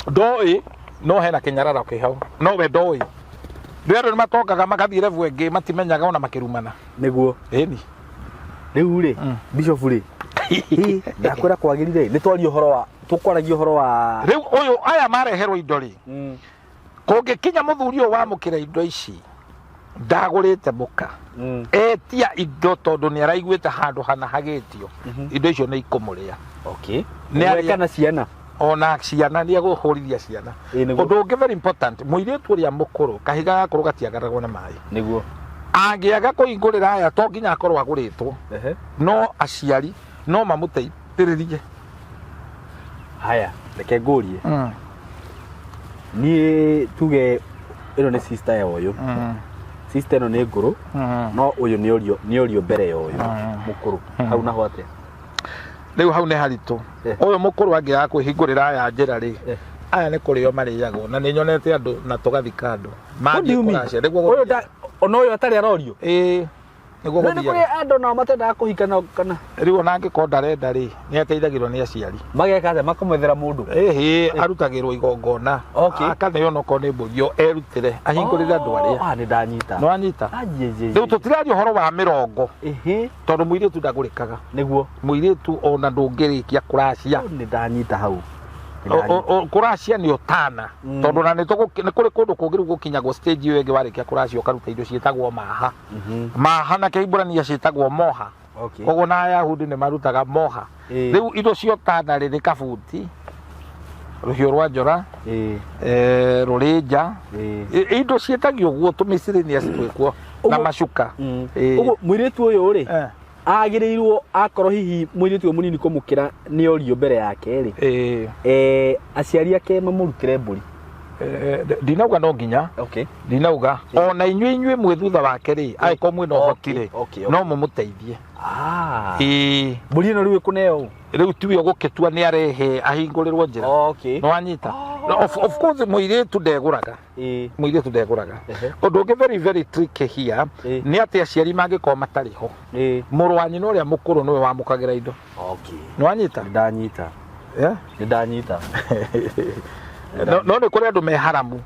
Ndoĩ, no hena kĩnyararo kĩ hau. No we ndoĩ. Rĩu andũ nĩ matongaga magathiĩ level ĩngĩ matimenyaga ona makĩrumana. Nĩguo. Ĩni. Rĩu rĩ, Bishop rĩ, ndakwĩra kwagĩrire nĩ twaria ũhoro wa tũkwaragia ũhoro wa Rĩu ũyũ aya mareherwo indo rĩ, kũngĩkinya mũthuri ũyũ wamũkĩra indo ici ndagũrĩte mũka, etia indo tondũ nĩ araiguĩte handũ hana hagĩtio, indo icio nĩ ikũmũrĩa. Okay. Nĩ arĩa- Kana ciana. Ona ciana nĩ egũhũrithia ciana. Ĩĩ, nĩguo. Ũndũ ũngĩ very important, mũirĩtu ũrĩa mũkũrũ, kahiga gakũrũ gatiagaragwo na maĩ. Nĩguo. Angĩaga kũhingũrĩra aya, to nginya akorwo agũrĩtwo, no aciari no mamũteithĩrĩrie. Haya, reke ngũrie. Niĩ tuge ĩno nĩ sister ya ũyũ. Sister ĩno nĩ ngũrũ, no ũyũ nĩ orio, nĩ orio mbere ya ũyũ mũkũrũ. Hau naho atĩa? Rĩu hau nĩ haritũ. Ũyũ mũkũrũ angĩaga kwĩhingũrĩra aya njĩra rĩ, aya nĩ kũrĩo marĩagwo, na nĩ nyonete andũ na tũgathika andũ. What do you mean? Mathiĩ kũracia nĩguo Ũyũ gũthiaga. ona ũyũ atarĩ arorio? Ĩĩ, nĩguo No nĩ gũthiaga. kũrĩ andũ nao matendaga kũhika na kana Rĩu ona angĩkorwo ndarenda rĩ, nĩ ateithagĩrwo nĩ aciari. Mageka atĩa? Makamwethera mũndũ? Ĩhĩ, arutagĩrwo igongona. Okay. Akaneo onokorwo nĩ mbũri ĩyo erutĩre, ahingũrĩre andũ arĩa. Ah, nĩ ndanyita. Nĩ wanyita? Ajejeje. Rĩu tũtiraria ũhoro wa mĩrongo. Ĩhĩ. Tondũ mũirĩtu ndagũrĩkaga. Nĩguo. Mũirĩtu ona ndũngĩrĩkia kũracia. Nĩ ndanyita hau. Kũracia nĩ ũtana. Tondũ ona nĩ kũrĩ kũndũ kũngĩ rĩu gũkinyagwo stage ĩyo ĩngĩ warĩkia kũracia ũkaruta indo ciĩtagwo maha. Maha na Kĩhibirania ciĩtagwo moha. Okay. Koguo na Ayahudi nĩ marutaga moha. Rĩu indo cia ũtana rĩ nĩ kabuti, rũhiũ rwa njora, rũrĩnja, indo ciĩtagio ũguo tũmĩcirĩnia twĩkuo na macuka. Ũguo mũirĩtu ũyũ rĩ, agĩrĩirwo akorwo hihi mũirĩtu ũyũ mũnini kũmũkĩra nĩ orio mbere yake rĩ, aciari ake mamũrutĩre mbũri. Ndinauga no nginya. Okay. Ndinauga ona inyuĩ inyuĩ mwĩ thutha wake rĩ, angĩkorwo mwĩna ũhoti rĩ, no mũmũteithie. Ĩĩ. Mbũri ĩno rĩu ĩkũneo ũ? Rĩu tiwe ũgũkĩtua nĩ arehe ahingũrĩrwo njĩra. Okay. Nĩ wanyita? Of course mũirĩtu ndegũraga. Mũirĩtu ndegũraga. Ũndũ ũngĩ very very tricky here nĩ atĩ aciari mangĩkorwo matarĩ ho, mũrũ wa nyina ũrĩa mũkũrũ nĩwe wamũkagĩra indo. Nĩ wanyita? Nĩ ndanyita. Yeah? Nĩ ndanyita. No nĩ kũrĩ andũ me haramu.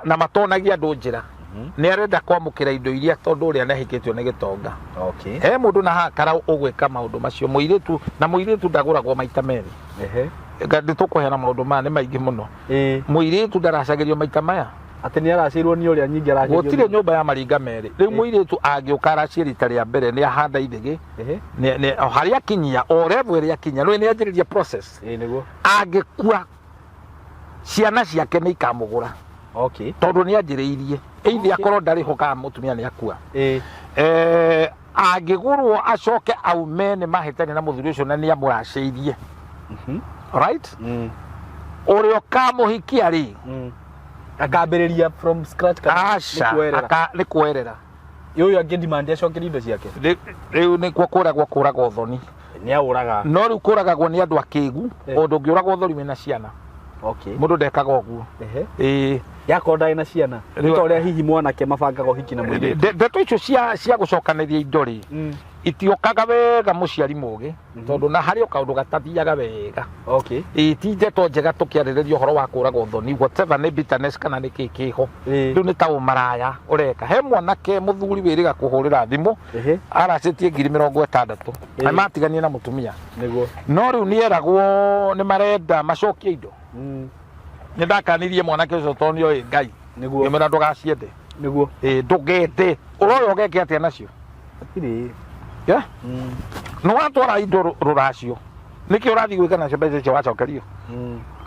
Na matonagia andũ njĩra. Nĩ arenda kwamũkĩra indo iria tondũ ũrĩa nĩahikĩtio nĩ gĩtonga. He mũndũ na haha karau ũgwĩka maũndũ macio mũirĩtu, na mũirĩtu ndagũragwo maita merĩ. Nĩ tũkũheana maũndũ maya nĩ maingĩ mũno. Mũirĩtu ndaracagĩrio maita maya. Atĩ nĩ aracĩirwo nĩ ũrĩa nyingĩ aracĩirwo. Gũtirĩ nyũmba ya maringa merĩ. Rĩu mũirĩtu angĩũka aracie rita rĩa mbere nĩ ahanda ithĩgĩ. O harĩa akinyia, o level ĩrĩa akinyia, nĩ anjĩrĩria process. Nĩguo. Angĩkua ciana ciake nĩ ikamũgũra. Tondũ nĩ anjĩrĩirie. Either akorwo ndarĩ ho kana mũtumia nĩ akua. Angĩgũrwo acoke aume nĩ mahĩtania na mũthuri ũcio na nĩ amũracĩirie. Right? Ũrĩa ũkamũhikia rĩ, Akambĩrĩria from scratch kana nĩ aca, kuoerera? Nĩ kuoerera. Ũyũ angĩ demand acokerie indo ciake. Rĩu nĩkuo kũragwo kũragwo thoni. Nĩ aũraga. No rĩu kũragagwo nĩ andũ akĩgu, ũndũ ũngĩũragwo thoni wĩna ciana. Mũndũ ndekaga ũguo. Yakorwo ndarĩ na ciana. Rĩu Ta ũrĩa hihi mwanake mabangaga ũhiki na mũirĩtu. Ndeto icio cia gũcokanĩria indo rĩ, itiokaga wega mũciari mũgĩ, tondũ na harĩ o kaũndũ gatathiaga wega. Ti ndeto njega tũkĩarĩrĩria ũhoro wa kũragwo thoni, whatever nĩ bitterness kana nĩ kĩ kĩho. Rĩu nĩ ta ũmaraya ũreka. He mwanake mũthuri wĩrĩga kũhũrĩra thimũ, aracĩtie ngiri mĩrongo ĩtandatũ. Na matiganie na mũtumia. No rĩu nĩeragwo nĩ marenda macokie indo. Nĩ ndakanirie mwanake ũcio tondũ nĩoĩ Ngai. Ngĩmwĩra ndũgaciende. Ndũgende. Ũroya ũgeke atĩa nacio? Hatirĩ. Yeah? Nĩ watwara indo rũracio. Nĩkĩ ũrathiĩ gwĩka nacio mbeca icio wacokerio?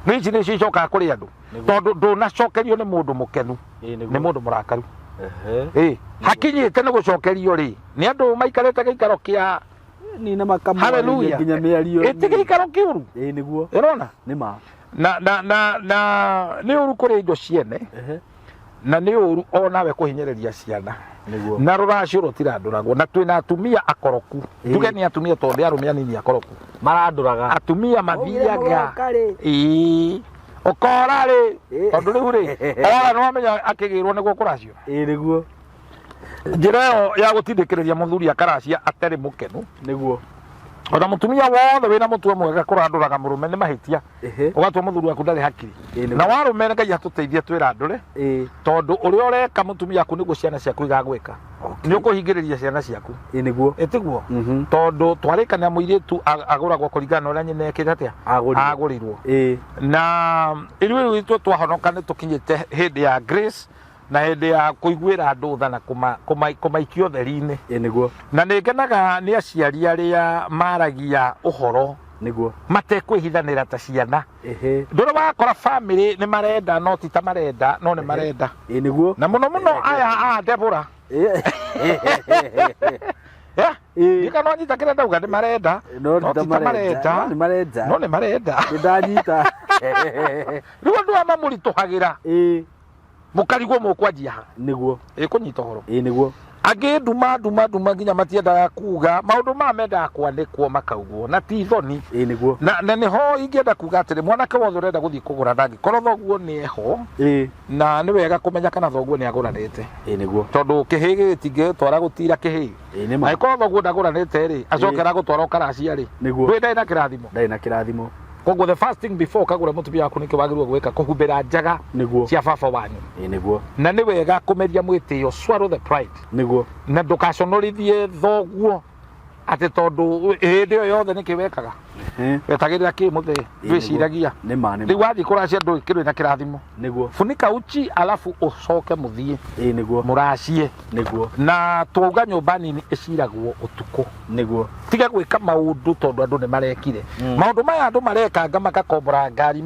Nĩ ici nĩcio icokaga kũrĩ andũ. Tondũ ndũnacokerio nĩ mũndũ mũkenu, nĩ mũndũ mũrakaru. Hakinyĩte nĩ gũcokerio rĩ, nĩ andũ maikarĩte gĩikaro kĩa Ni na makamwarĩria Hallelujah. nginya mĩario. Ĩ ti gĩikaro kĩũru. Nĩguo. Ũrona? Nĩ ma. Na nĩ ũru kũrĩ indo ciene. Na nĩ ũru o nawe kũhinyĩrĩria ciana. Na rũracio rũtirandũragwo. Na twĩna atumia akoroku. Tuge nĩ atumia tondũ nĩ arũme anini akoroku. Marandũraga. Atumia mathiaga. Ũkora rĩ, tondũ rĩu rĩ, ora nĩ wamenya akĩgĩrwo nĩguo kũracio. Nĩguo. Njĩra ĩyo ya gũtindĩkĩrĩria mũthuri akaracia atarĩ mũkenu. Nĩguo. Ona mũtumia wothe wĩna mũtwe mwega kũrandũraga mũrũme nĩ mahĩtia. Ũgatua mũthuri waku ndarĩ hakiri. Na warũme Ngai atũteithie twĩrandũre. Tondũ ũrĩa ũreka mũtumia waku nĩguo ciana ciaku igagwĩka. Nĩ ũkũhingĩrĩria ciana ciaku. Nĩguo. Ĩtiguo? Tondũ twarĩkania mũirĩtu agũragwo kũringana na ũrĩa nyina ekĩte atĩa? Agũrirwo. Agũrirwo. Na ithuĩ rĩu ithuĩ twahonoka nĩ tũkinyĩte hĩndĩ ya grace na hĩndĩ ya kũiguĩra andũ tha na kũmaikia ũtheri-inĩ. Nĩguo. Na nĩ ngenaga nĩ aciari arĩa maragia ũhoro Nĩguo. matekwĩhithanĩra ta ciana. Ndũrĩ wakora family nĩ marenda no ti ta marenda no nĩ marenda. Nĩguo. Na mũno mũno aya a Deborah. Ndika no nyita kĩrĩa ndauga nĩ marenda. No No ti ta ti ta marenda. marenda. No nĩ marenda. No nĩ marenda. Nĩ ndanyita. Rĩu andũ aya mamũritũhagĩra. Mũkarigwo mũkwanjia ha. Nĩguo. Kũnyita ũhoro. Nĩguo. Angĩ nduma nduma nduma nginya matiendaga kuga maũndũ maya mendaga kwanĩkwo makaugwo na ti thoni. Nĩguo. Na nĩho ingĩenda kuga atĩrĩ mwanake wothe ũrenda gũthiĩ kũgũra ndangĩkorwo thoguo nĩ eho. Na nĩ wega kũmenya kana thoguo nĩ agũranĩte. Nĩguo. Tondũ kĩhĩĩ gĩtingĩtwara gũtira kĩhĩĩ. Nĩ ma. Angĩkorwo thoguo ndagũranĩte rĩ, acoke aragũtwara ũkaracia rĩ. Nĩguo. Ndũĩ ndarĩ na kĩrathimo. Ndarĩ na kĩrathimo. Koguo the first thing before ũkagũra mũtumia waku nĩkĩo wagĩrĩirwo gwĩka kũhumbĩra njaga Nĩguo. cia baba wanyu. Nĩguo. Na nĩ wega kũmeria mwĩtĩo, swallow the pride. Nĩguo. Na ndũgaconorithie thoguo atĩ tondũ hĩndĩ ĩyo yothe nĩkĩ wekaga. Wetagĩrĩra kĩ mũthee? Ndwĩciragia. Nĩ ma, nĩ ma. Rĩu wathiĩ kũracia ndũĩ kĩrĩ na kĩrathimo. Nĩguo. Funika uchi alafu ũcoke mũthiĩ. Nĩguo. Mũracie. Nĩguo. Na twauga nyũmba nini ĩciragwo ũtukũ. Nĩguo. Tiga gwĩka maũndũ tondũ andũ nĩ marekire. Maũndũ maya andũ marekanga makakombora ngari,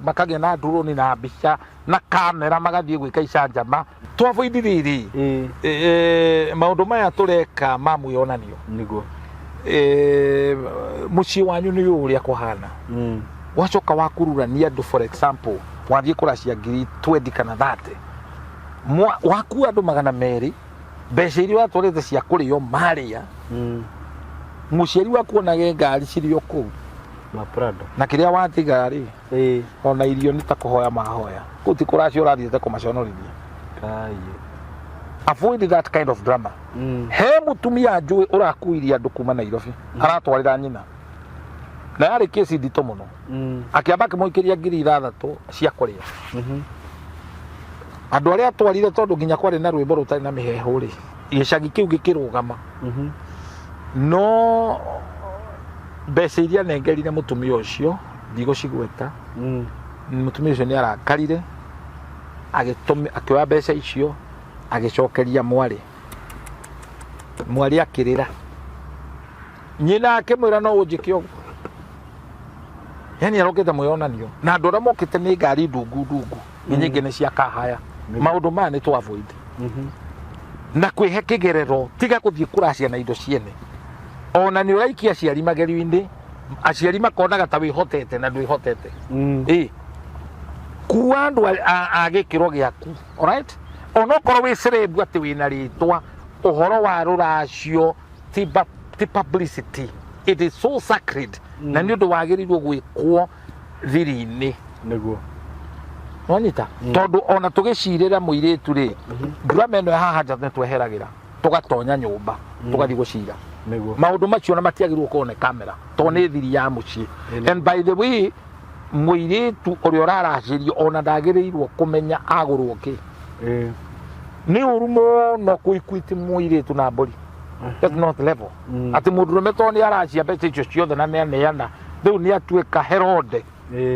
makagĩa na ndurũni na mbica na kamera magathiĩ gwĩka icanjama. Twavoid rĩrĩ. Maũndũ maya tũreka ma mwĩonanio. Nĩguo. Mũciĩ wanyu nĩ ũũ ũrĩa kũhana. Wacoka wakururania andũ, for example, wathiĩ kũracia ngiri 20 kana 30. Wakua andũ magana merĩ, mbeca iria watwarĩte cia kũrĩo marĩa. Mũciari waku onage ngari cirĩ o kũu. Maprado. Na kĩrĩa watiga rĩ, ona irio nĩ ta kũhoya mahoya. Kũu ti kũracia ũrathiĩte kũmaconorithia. Kai. Avoid that kind of drama. He mũtumia njũĩ ũrakuirie andũ kuma Nairobi, aratwarĩra nyina, na yarĩ kĩci nditũ mũno. Akĩamba akĩmũikĩria 6,000 cia kũrĩa. Andũ arĩa atwarire, tondũ nginya kwarĩ na rwĩmbo rũtarĩ na mĩheehũ rĩ, gĩcagi kĩu gĩkĩrũgama. No mbeca iria nengerire mũtumia ũcio ndigũcigweta. Mũtumia ũcio nĩ arakarire, akĩoya mbeca icio agĩcokeria mwarĩ. Mwarĩ akĩrĩra, nyina akĩmwĩra, "No ũnjĩke ũguo?" Yani arokĩte mwĩyonanio na andũ arĩa mokĩte nĩ ngari ndungu ndungu, nginya ingĩ nĩ cia kahaya. Maũndũ maya nĩ tũ avoid na kwĩhe kĩgerero. Tiga gũthiĩ kũracia na indo ciene. Ona nĩ ũraikia aciari magerio-inĩ, aciari makonaga ta wĩhotete na ndwĩhotete. Ĩ kua andũ a gĩkĩro gĩaku, alright? Onokorwo wĩ celeb atĩ wĩna rĩtwa, ũhoro wa rũracio ti publicity. It is so sacred, na nĩ ũndũ wagĩrĩirwo gwĩkwo thiri-inĩ. Wanyita? Tondũ ona tũgĩcirĩra mũirĩtu rĩ, drama ĩno ya haha nja nĩ tweheragĩra, tũgatonya nyũmba, tũgathiĩ gũcira. Maũndũ macio na matiagĩrĩirwo gũkorwo nĩ kamera, tondũ nĩ thiri ya mũciĩ. And by the way, mũirĩtu ũrĩa ũraracĩrio ona ndagĩrĩirwo kũmenya agũrwo kĩ. Nĩ ũru mũno kũikwiti mũirĩtu na mbũri. That's not level. Atĩ mũndũrũme tondũ nĩ aracia mbeca icio ciothe na nĩ aneana, rĩu nĩ atuĩka Herode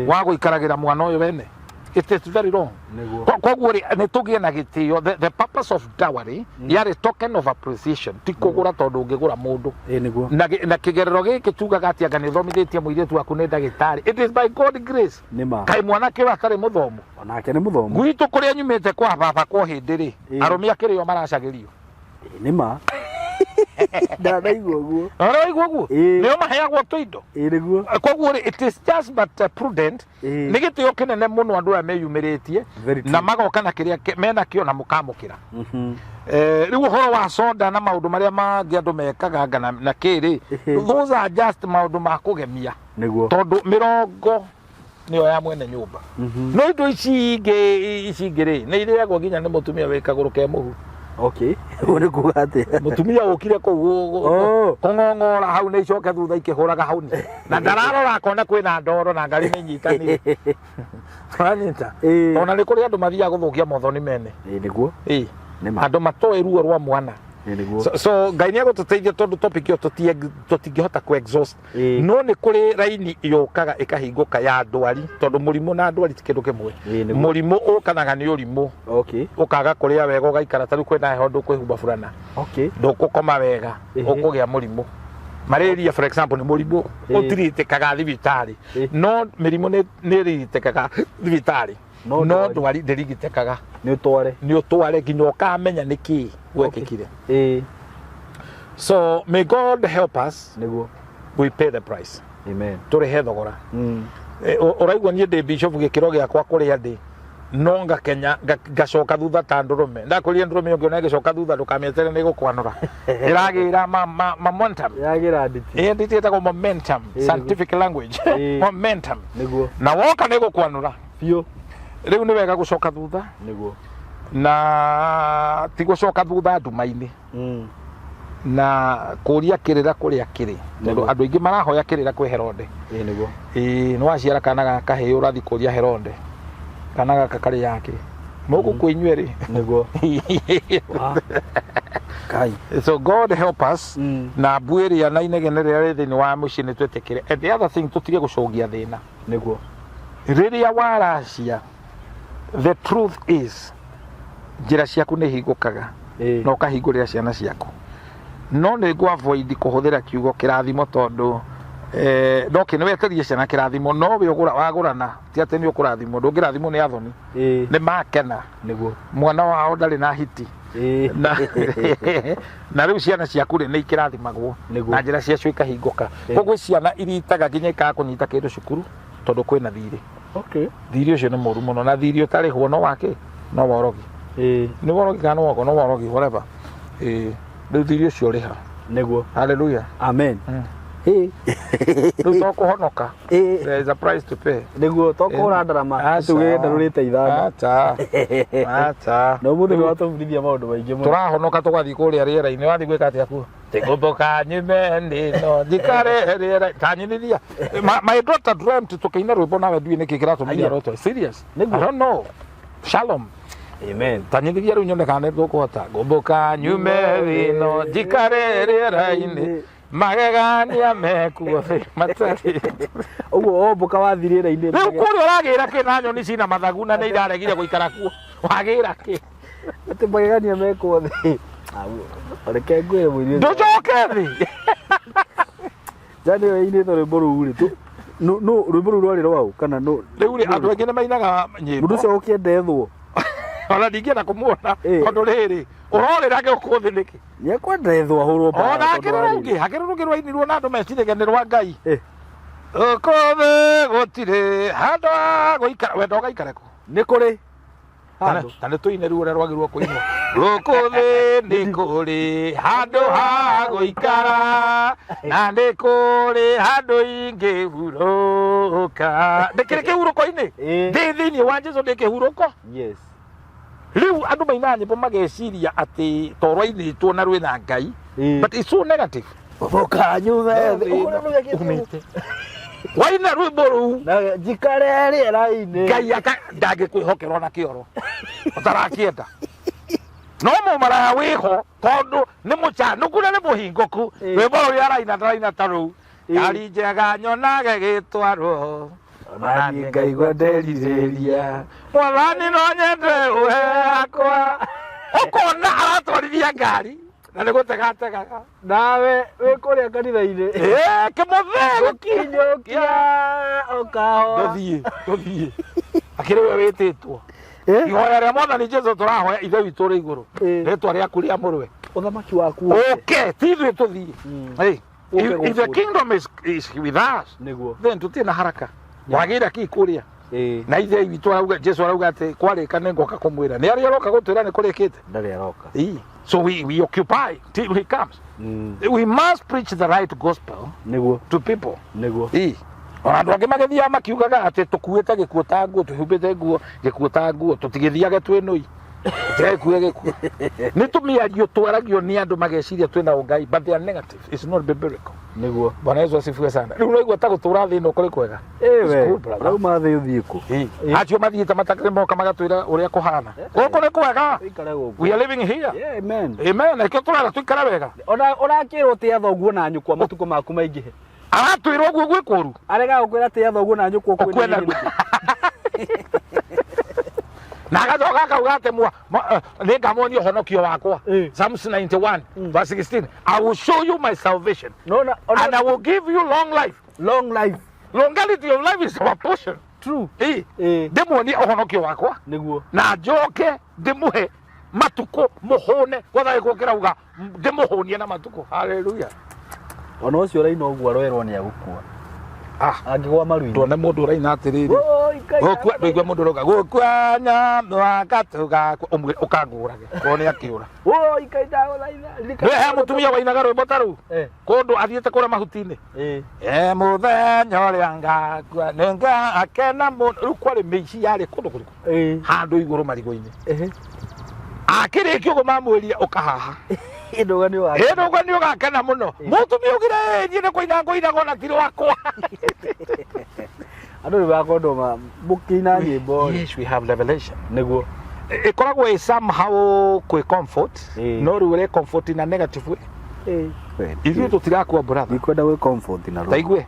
wa gũikaragĩra mwana ũyũ wene. It is very wrong. Koguo rĩ, nĩ tũgĩe na gĩtĩo. The purpose of dowry yarĩ token of appreciation, ti kũgũra, tondũ ũngĩgũra mũndũ. Nĩguo. Na kĩgerero gĩkĩ tugaga atĩ anga nĩ ũthomithĩtie mũirĩtu waku nĩ ndagĩtarĩ, it is by God grace. Nĩ ma. Kaĩ mwanake ũyũ atarĩ mũthomu? Onake nĩ mũthomu. Gwitũ kũrĩa nyumĩte kwa baba kwa hĩndĩ rĩ, arũme akĩrĩo maracagĩrio. Nĩ ma, ndanaigua ũguo. Ũraigua ũguo? Nĩo maheagwo tũindo. Nĩguo. Koguo rĩ, it is just but prudent. Nĩ gĩtĩo kĩnene mũno andũ aya meyumĩrĩtie Very true. na magoka na kĩrĩa menakĩo na mũkamũkĩra. Rĩu ũhoro wa soda na maũndũ marĩa mangĩ andũ mekaga nga na kĩrĩ, those are just maũndũ ma kũgemia, tondũ mĩrongo nĩyo ya mwene nyũmba. No indo ici ingĩ rĩ, nĩ irĩagwo nginya nĩ mũtumia wĩ kagũrũ ke mũhu. Okay, ũguo nĩ kuga atĩa? Mũtumia ũkire kũu kũng'ong'ora hau nĩ icoke thutha ikĩhũraga hauni na ndararora akona kwĩna ndoro na ngari nĩ nyitanire. Ũranyita? Ona nĩ kũrĩ andũ mathiaga gũthũkia mothoni mene. Nĩguo. Nĩ ma. Andũ matoĩ ruo rwa mwana. Nĩguo. So Ngai nĩ egũtũteithia, tondũ topic ĩyo tũtingĩhota kũ exhaust. No nĩ kũrĩ raini yũkaga ĩkahingũka ya ndwari, tondũ mũrimũ na ndwari ti kĩndũ kĩmwe. Mũrimũ ũkanaga nĩ ũrimũ, ũkaga kũrĩa wega, ũgaikara ta rĩu kwĩna heho, ndũkwĩhumba burana, ndũkũkoma wega, ũkũgĩa mũrimũ. Malaria, for example, nĩ mũrimũ ũtirĩtĩkaga thibitarĩ. No mĩrimũ nĩ ĩrigitĩkaga thibitarĩ. No No ndwari. Ndwari ndĩrigitĩkaga. Nĩ ũtware. Nĩ ũtware nginya ũkamenya nĩ kĩĩ gwekĩkire. So may God help us. We pay the price. Amen. Tũrĩhe thogora. Ũraigua niĩ ndĩ bishop, gĩkĩro gĩakwa kũrĩa ndĩ, no ngakenya ngacoka thutha ta ndũrũme. Ndakwĩrire ndũrũme ũngĩona ĩgĩcoka thutha, ndũkamĩetere, nĩ ĩgũkwanũra. Ĩragĩra ma momentum. Yagĩra nditi. Ĩ nditi ĩtagwo momentum. Scientific language. Momentum. Na woka nĩ gũkwanũra. Biũ. Rĩu nĩ wega gũcoka thutha. Na ti gũcoka thutha nduma-inĩ na kũria kĩrĩra kũrĩa kĩrĩ, tondũ andũ aingĩ marahoya kĩrĩra kwĩ Herode. Ĩĩ, nĩ waciara kana gaka kahĩĩ, ũrathiĩ kũria Herode kana gaka karĩ yake mũkũ kwĩ inyuĩ rĩ. Wa. Kai. So God help us. Na mbu ĩrĩa na inegene rĩrĩa rĩ thĩinĩ wa mũciĩ nĩ twĩtĩkĩre. And the other thing, tũtige gũcũngia thĩna. Rĩrĩa waracia, the truth is njĩra ciaku nĩ hingũkaga na ũkahingũrĩra ciana ciaku. No nĩ ngũ avoid kũhũthĩra kiugo kĩrathimo, tondũ no kĩ nĩ weterie ciana kĩrathimo, no we ũgũra wagũrana ti atĩ nĩ ũkũrathimwo. Ndũngĩrathimwo nĩ athoni. Nĩ makena. Mwana wao ndarĩ na hiti. Na rĩu ciana ciaku rĩ, nĩ ikĩrathimagwo na njĩra ciacio ikahingũka. Koguo ciana iritaga nginya ikaga kũnyita kĩndũ cukuru tondũ kwĩna thirĩ. Thirĩ ũcio nĩ mũru mũno, na thirĩ ũtarĩhwo no wake no worogi. Nĩ worogi kana no woko no worogi, whatever. Rĩu thirĩ ũcio ũrĩha. Hallelujah. Amen. Ĩ, Rĩu to kũhonoka. Ĩ. There is a price to pay. Nĩguo to kũhũra ndarama. Aca. Tuge ndarũrĩte ithano. Aca. Aca. Na ũmũthĩ nĩ watũbundithia maũndũ maingĩ mũno. Tũrahonoka tũgathiĩ kũrĩa rĩera-inĩ. Wathiĩ gwĩka atĩa kuo? Ngũmbũka nyume ndĩno njikare rĩera tanyinithia. My daughter dreamt tũkĩina rwĩmbo nawe ndiũĩ nĩkĩ kĩratũmire Aya. aroto. Serious. Nĩguo. I don't know. Shalom. Amen. Tanyinithia rĩu nyone kana nĩ tũkũhota. Ngũmbũka nyume thĩno njikare rĩera-inĩ magegania mekuo thĩ matarĩ. Ũguo wombũka wathiĩ rĩera-inĩ. Rĩu kũrĩa ũragĩra kĩ na nyoni cina mathagu na nĩ iraregire gũikara kuo. Wagĩra kĩ? Atĩ magegania mekwo thĩ. Reke ngwĩre mũirĩtu. Ndũcoke thĩ. Jani ĩyo ĩinĩtwo rwĩmbo rũu rĩ, rwĩmbo rũu rwarĩ rwaũ kana nũ? Rĩu rĩ andũ aingĩ nĩ mainaga Mũndũ nyĩmbo. ũcio ũkĩendethwo. Ona ndingĩenda kũmuona Ĩ. tondũ rĩrĩ ũrorĩra gũkũ thĩ nĩkĩ? Nĩ ekwendethwo ahũrwo mbara. Ona tondũ hakĩrĩ wa rĩrĩ. rũngĩ, hakĩrĩ rũngĩ rwainirwo na andũ meciragia nĩ rwa Ngai. Ĩ. Gũkũ thĩ gũtirĩ handũ ha gũikara, wenda ũgaikare kũ? Nĩ kũrĩ handũ. Ta nĩ tũine rĩu ũrĩa rwagĩrĩirwo kũinwo. Gũkũ thĩ nĩ kũrĩ handũ ha gũikara na nĩ kũrĩ handũ ingĩhurũka. Ndĩkĩrĩ kĩhurũko-inĩ? Ĩ. Ndĩ thĩinĩ wa Jesũ ndĩ kĩhurũko. Yes. Rĩu andũ mainaga nyĩmbo mageciria atĩ to rwainĩtwo na rwĩna Ngai. Ĩ. But it's so negative. Ũka nyume thĩ. Umĩte. Waina rwĩmbo rũu Na njikare rĩera-inĩ. Ngai aka ndangĩkwĩhokera ona kĩoro ũtarakĩenda no mũmaraya wĩho tondũ nĩ mũcanũku na nĩ mũhingũku. Ĩ. Rwĩmbo rũrĩa araina ndaraina ta rũu. Ĩ. Ngari njega nyonage gĩtwarwo Ona niĩ ngaigua nderirĩria mwathani no nyende ũhe yakwa ũkona aratwarithia ngari na nĩ gũtegategaga. Nawe wĩ kũrĩa kanitha-inĩ. Ĩ, kĩmũthee Gũkinyũkia ũkahora. Tũthiĩ tũthiĩ akĩrĩ we wĩtĩtwo Ĩ? ihoya rĩa mwathani Jesu tũrahoya ithe witũ ũrĩ igũrũ Ĩ. rĩtwa rĩaku rĩamũrwe Ũthamaki waku ũke. ũke ti ithuĩ tũthiĩ. Hey, Ũke if the gũkũ. kingdom is with us Nĩguo. then tũtirĩ na haraka wagĩra kĩ kũrĩa Ĩ. na ithe witũ arauga Jesu arauga atĩ kwarĩka nĩ ngoka kũmwĩra nĩ arĩa aroka gũtwĩra nĩ kũrĩkĩte. Ndarĩ aroka. Ĩ. So we occupy till he comes. We must preach the right gospel Nĩguo. to people. Nĩguo. Ĩ. Ona andũ angĩ magĩthiaga makiugaga atĩ tũkuĩte gĩkuũ ta nguo tũhumbĩte nguo gĩkuũ ta nguo tũtigĩthiage twĩ nũi tũtigagĩkue gĩkuũ nĩ tũmĩario twaragio nĩ andũ mageciria twĩna ũngai, but they are negative. It's not biblical. Nĩguo. Bwana Yesu asifiwe sana. Rĩu ũraigua ta gũtũra thĩ ĩno kũrĩ kwega? Ĩ It's we. good, brother. Rauma thĩ ũthiĩ kũ? Ĩ. Acio mathiĩte matakĩrĩ moka magatwĩra ũrĩa kũhana gũkũ nĩ kwega. Ũikare gũkũ. We are living here. Yeah, amen. Amen. Nĩkĩo tũrera tũikare wega. Ona ũrakĩrwo tĩa thoguo na nyũkwa matukũ maku maingĩhe. Aratwĩra ũguo gwĩ kũru. Arega gũkwĩra tĩa thoguo na nyũkwa Ũkue ũkue narua. Na agacoka akauga atĩ nĩ ngamuonia ũhonokio wakwa. Ĩ. Psalms 91 verse 16, I will show you my salvation Nona and I will give you long life. Long life. Longevity of life is our portion. True. Ĩ. Ĩ. Ndĩmuonie ũhonokio wakwa Nĩguo. Na njoke ndĩmũhe matukũ mũhũne gwatha gĩkuũ kĩrauga ndĩmũhũnie na matukũ. Haleluya. Ona ũcio ũraina ũguo aroerwo nĩ agũkua. Ah. Angĩgwa maru-inĩ. Ndone mũndũ ũraina atĩrĩrĩ. Woi, Ngai. Gũkua ndũigua mũndũ ũrauga gũkua nyamwaka tũgakua ũmwe ũkangũrage korwo nĩ akĩũra. Woi, Ngai ndagũthaitha. Ririkana- Nĩ he mũtumia wainaga rwĩmbo ta rũu Eh. kũndũ athiĩte kũrĩa mahuti-inĩ. Ĩ. E mũthenya ũrĩa ngakua nĩ ngakena mũno. Rĩu kwarĩ mĩici yarĩ kũndũ kũrĩkũ? Ĩ. Handũ igũrũ marigũ-inĩ. Ehe. Akĩrĩkia ũguo mamwĩrire ũkahaha. Ĩ, ndũga nĩ wa. Ĩ ndũgwe nĩ ũgakena mũno. Mũtumia augire "Ĩ, niĩ nĩ kũina ngũinaga ona ti rwakwa." Andũ nĩ makondo ma mũkĩina nyĩmbo rĩ. Yes, we have revelation. Nĩguo. Ĩkoragwo ĩ somehow kwĩ comfort. Ĩ. No rĩu ĩrĩ comfort in a negative way. Ĩ. Ithuĩ tũtirakua, brother. Ndikwenda gwĩ comfort na Ta igue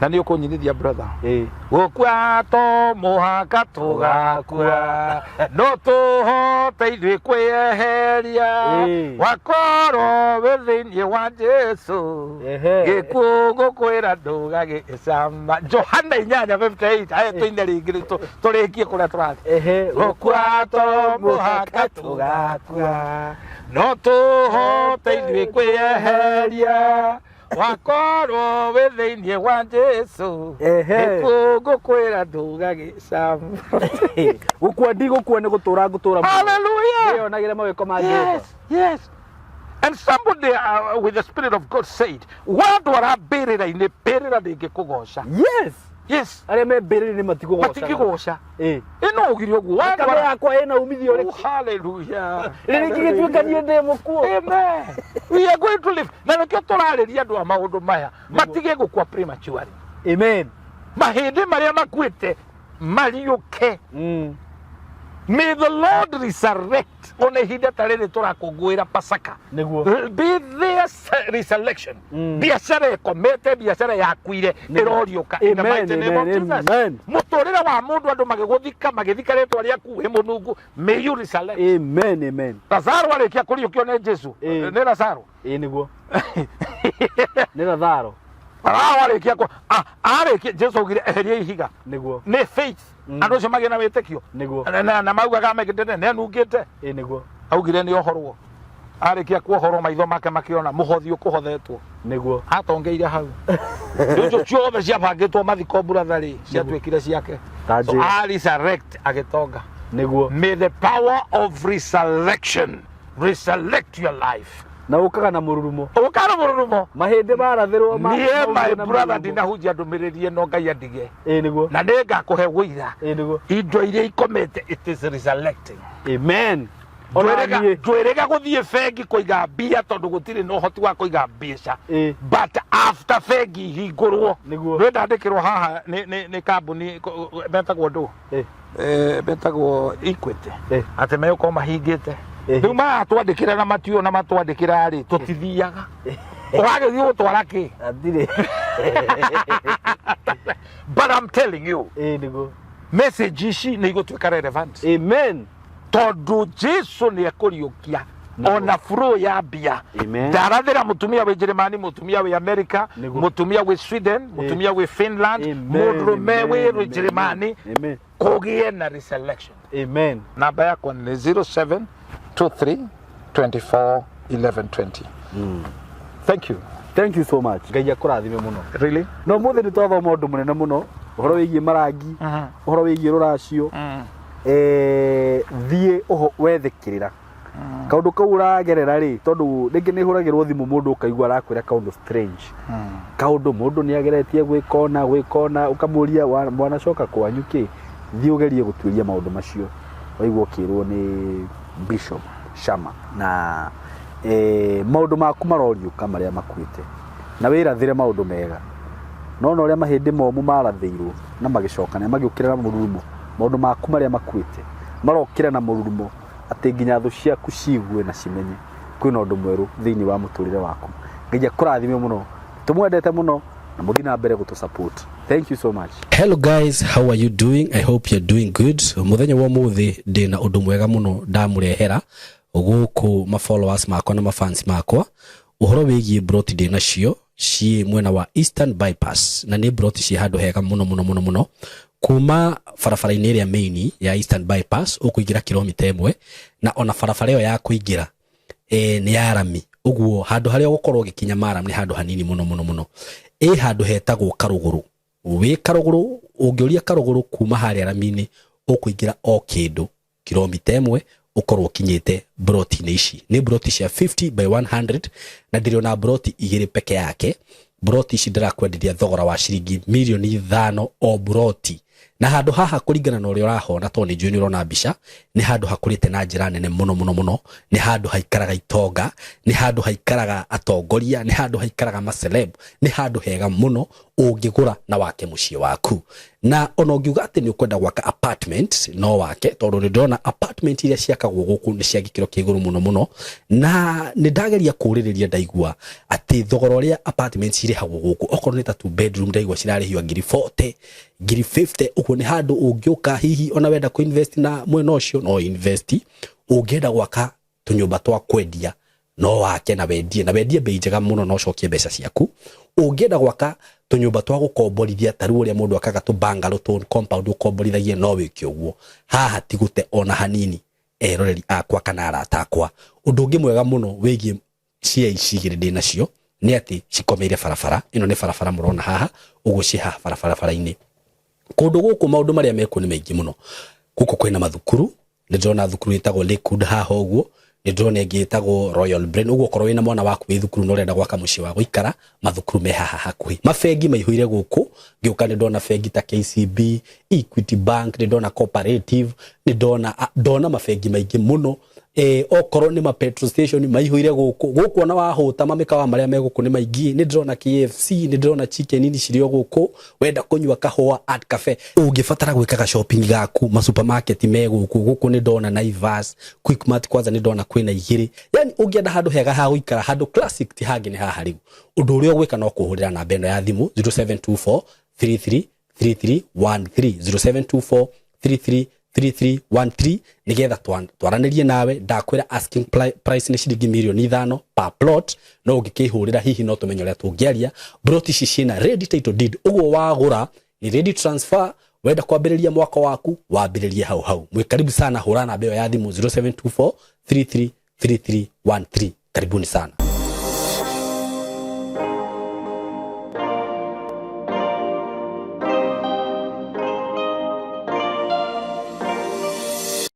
na nĩ ũkũnyinithia, brother. Ĩ. Gũkua to mũhaka tũgakua no tũhote ithuĩ kwĩyeheria Ĩ. wakorwo wĩ thĩinĩ wa Jesu Ehe. gĩkuũ ngũkwĩra ndũgagĩcama. Johana 8:58. Aya tũine rĩngĩ tũrĩkie kũrĩa tũrathiĩ. Ehe. Gũkua to mũhaka tũgakua no tũhote ithuĩ kwĩyeheria wakorwo wĩ thĩinĩ wa Jesu Ehe. gĩkuũ ngũkwĩra ndũgagĩcama. Gũkua ndigũkua nĩ gũtũra ngũtũra. Hallelujah. Ndĩyonagĩre mawĩko ma Jehova. Yes. And somebody with the spirit of God said, wandwara mbĩrĩra-inĩ, mbĩrĩra ndĩngĩkũgoca. Yes. Yes. Arĩa me mbĩrĩra-inĩ matikũgocaga. Matingĩgoca. Ĩ. Ĩno ugire ũguo. Thakame Wandwara yakwa ĩna umithio Oh, ũrĩkũ? hallelujah. Rĩrĩ ingĩgĩtuĩka niĩ ndĩ mũkuũ. Amen. We are going to live. Na nĩkĩo tũrarĩria andũ a maũndũ maya matige gũkua prematurely. Amen. Mahĩndĩ marĩa makuĩte mariũke. May the Lord resurrect ona ihinda ta rĩrĩ tũrakũngũĩra Pasaka. Nĩguo. Be there resurrection. Biacara ĩkomete, biacara yakuire ĩroriũka. In the Amen, mighty name of amen, Jesus. amen. Mũtũrĩre wa mũndũ andũ magĩgũthika magĩthika rĩtwa rĩaku wĩ mũnungu. May you resurrect. Amen, amen. Lazaro arĩkia kũriũkio nĩ Jesu. Ĩĩ. Nĩ Lazaro. Ĩ nĩguo. Nĩ Lazaro. Lazaro arĩkia kũ arĩkia Jesu augire eheria ihiga. Nĩguo. Nĩ faith. Andũ acio magĩe na wĩtĩkio. Nĩguo. Na maugaga megĩtete nĩ anungĩte. Ĩ nĩguo. Augire nĩ ohorwo. Arĩkia kuohorwo maitho make makĩona mũhothi ũkũhothetwo. Nĩguo. Atongeire hau. Icio ciothe ciabangĩtwo mathiko brother rĩ ciatuĩkire ciake. Ta So njĩra. a resurrect agĩtonga. Nĩguo. May the power of resurrection resurrect your life. Na ũkaga na mũrurumo. Ũkara mũrurumo. Mahĩndĩ marathĩrwo ma- Niĩ my maumire na brother mũrurumo. ndinahunjia ndũmĩrĩri ĩno Ngai andige. Ĩ nĩguo. Na nĩngakũhe ũira. Ĩ nĩguo. Indo iria ikomete it is resurrecting. Amen. Ona niĩ. Njwĩrĩga gũthiĩ bengi kũiga mbia tondũ gũtirĩ na ũhoti wa kũiga mbeca. Ĩ. But after bengi ihingũrwo Nĩguo. nĩ ndandĩkĩrwo haha nĩ kambuni metagwo ndũ? Ĩ. Metagwo Equity. Ĩ. Atĩ megũkorwo mahingĩte. Ĩ. Rĩu maratwandĩkĩra na matuo na matwandĩkĩra rĩ tũtithiaga. Ũragĩthiĩ gũtwara kĩ? Hatirĩ. But I'm telling you, Ĩ nĩguo. message ici nĩ igũtuĩka relevant. Amen. Tondũ Jesu nĩ ekũriũkia ona flow ya mbia. Amen. Ndarathĩra mũtumia wĩ Njĩrĩmani, mũtumia wĩ America, Nĩguo. mũtumia wĩ Sweden, mũtumia wĩ Finland, Amen, mũndũrũme wĩ amen, Njĩrĩmani, Amen. kũgĩe na resurrection. Amen. Namba yakwa nĩ 0723 24 11 20. Thank you. Thank you so much. Ngai akũrathime mũno. Really? Na ũmũthĩ nĩ twathoma ũndũ mũnene mũno ũhoro wĩgiĩ marangi, ũhoro wĩgiĩ rũracio. Thiĩ ũho wethe kĩrĩra. Kaũndũ kau ũragerera rĩ, tondũ rĩngĩ nĩ hũragĩrwo thimũ mũndũ ũkaigua arakwĩra kaũndũ strange. Kaũndũ mũndũ nĩ ageretie gwĩka ũna gwĩka ũna, ũkamũria mwanacoka kwanyu kĩ? Thiĩ ũgerie gũtuĩria maũndũ macio. Waigua ũkĩrwo nĩ Bishop Shama na maũndũ maku maroriũka marĩa makuĩte na wĩrathĩre maũndũ mega. No na ũrĩa mahĩndĩ momũ marathĩirwo na magĩcokania magĩũkĩra na mũrurumo, maũndũ maku marĩa makuĩte marokĩra na mũrurumo atĩ nginya thũ ciaku ciigue na cimenye kwĩna ũndũ mwerũ thĩinĩ wa mũtũrĩre waku. Ngai akũrathime mũno, tũmwendete mũno na mũthiĩ na mbere gũtũ support. Thank you so much. Hello guys, how are you doing? I hope you're doing good. Mũthenya wa ũmũthĩ ndĩna ũndũ mwega mũno ndamũrehera gũkũ ma followers makwa na ma fans makwa ũhoro wĩgiĩ broti ndĩ nacio ciĩ mwena wa Eastern Bypass na nĩ broti ciĩ handũ hega mũno mũno mũno mũno kuma barabara-inĩ ĩrĩa main ya Eastern Bypass ũkũingĩra kilomita 1 na ona barabara ĩyo ya kũingĩra nĩ ya rami ũguo handũ harĩa ũgũkorwo ũgĩkinya maram nĩ handũ hanini mũno mũno mũno. Ĩ handũ hetagwo Karũgũrũ. Wĩ Karũgũrũ ũngĩũria Karũgũrũ kuma harĩa rami-inĩ ũkũingĩra o kĩndũ kilomita 1 ũkorwo ũkinyĩte broti-inĩ ici. Nĩ broti cia 50 by 100 na ndĩrĩ ona broti 2 peke yake. Broti ici ndĩrakwenderia thogora wa ciringi mirioni 5 o broti. Na handũ haha kũringana na ũrĩa ũrahona tondũ nĩ njũĩ nĩ ũrona mbica, nĩ handũ hakũrĩte na njĩra nene mũno mũno mũno, nĩ handũ haikaraga itonga, nĩ handũ haikaraga atongoria, nĩ handũ haikaraga maceleb, nĩ handũ hega mũno ũngĩgũra na wake mũciĩ waku. Na ona ũngiuga atĩ nĩ ũkwenda gwaka apartment no wake, tondũ nĩ ndĩrona apartment iria ciakagwo gũkũ nĩ cia gĩkĩro kĩa igũrũ mũno mũno, na nĩ ndageria kũũrĩrĩria ndaigua atĩ thogora ũrĩa apartment cirĩhagwo gũkũ okorwo nĩ ta 2 bedroom ndaigua cirarĩhio ngiri 40, ngiri 50, ũguo nĩ handũ ũngĩũka hihi ona wenda kũ invest na mwena ũcio no invest, ũngĩenda gwaka tũnyũmba twa kwendia no wake na wendie, na wendie bei njega mũno na ũcokie mbeca ciaku. Ũngĩenda gwaka tũnyũmba twa gũkomborithia ta rĩu ũrĩa mũndũ akaga tũ bungalow tũ compound ũkomborithagie no wĩke ũguo. Haha ti gũte ona hanini eroreri akwa kana arata akwa. Ũndũ ũngĩ mwega mũno wĩgiĩ cia ici igĩrĩ ndĩ nacio nĩ atĩ cikomeire barabara. Ĩno nĩ barabara mũrona haha, ũguo ciĩ haha barabara-inĩ. Kũndũ gũkũ maũndũ marĩa mekuo nĩ maingĩ mũno. Gũkũ kwĩna mathukuru, nĩ ndĩrona thukuru ĩtagwo Lakewood haha ũguo, Nĩ ndĩrona ĩngĩ ĩtagwo Royal Brain. Ũguo okorwo wĩna mwana waku wĩ thukuru na ũrenda gwaka mũciĩ wa gũikara, mathukuru me haha hakuhĩ. Mabengi maihũire gũkũ, ngĩũka nĩ ndona bengi ta KCB, Equity Bank, nĩ ndona Cooperative, nĩ ndona ndona mabengi maingĩ mũno. Okorwo nĩ ma petrol station maihũire gũkũ. Gũkũ ona wahũta mamĩkawa marĩa me gũkũ nĩ maingĩ. Nĩ ndĩrona KFC, nĩ ndĩrona Chicken Inn cirĩ o gũkũ. Wenda kũnyua kahũa Art Cafe. Ũngĩbatara gwĩkaga shopping gaku, ma supermarket me gũkũ. Gũkũ nĩ ndona Naivas, Quickmart kwanza nĩ ndona kwĩna igĩrĩ. Yani ũngĩenda handũ hega ha gũikara, handũ classic ti hangĩ nĩ haha rĩu. Ũndũ ũrĩa ũgwĩka no kũhũrĩra namba ĩno ya thimũ 0724 33 3313, 0724 33 3313, nigetha twaranĩrie nawe. Ndakwĩra asking price nĩ ciringi mirioni 5 per plot, no ũngĩkĩhũrĩra hihi no tũmenye ũrĩa tũngĩaria. Plot ici ciĩna ready title deed, ũguo wagũra nĩ ready transfer. Wenda kwambĩrĩria mwaka waku, wambĩrĩrie hau hau. Mwĩ karibu sana. Hũra namba ĩyo ya thimũ 0724 33 3313. Karibuni sana.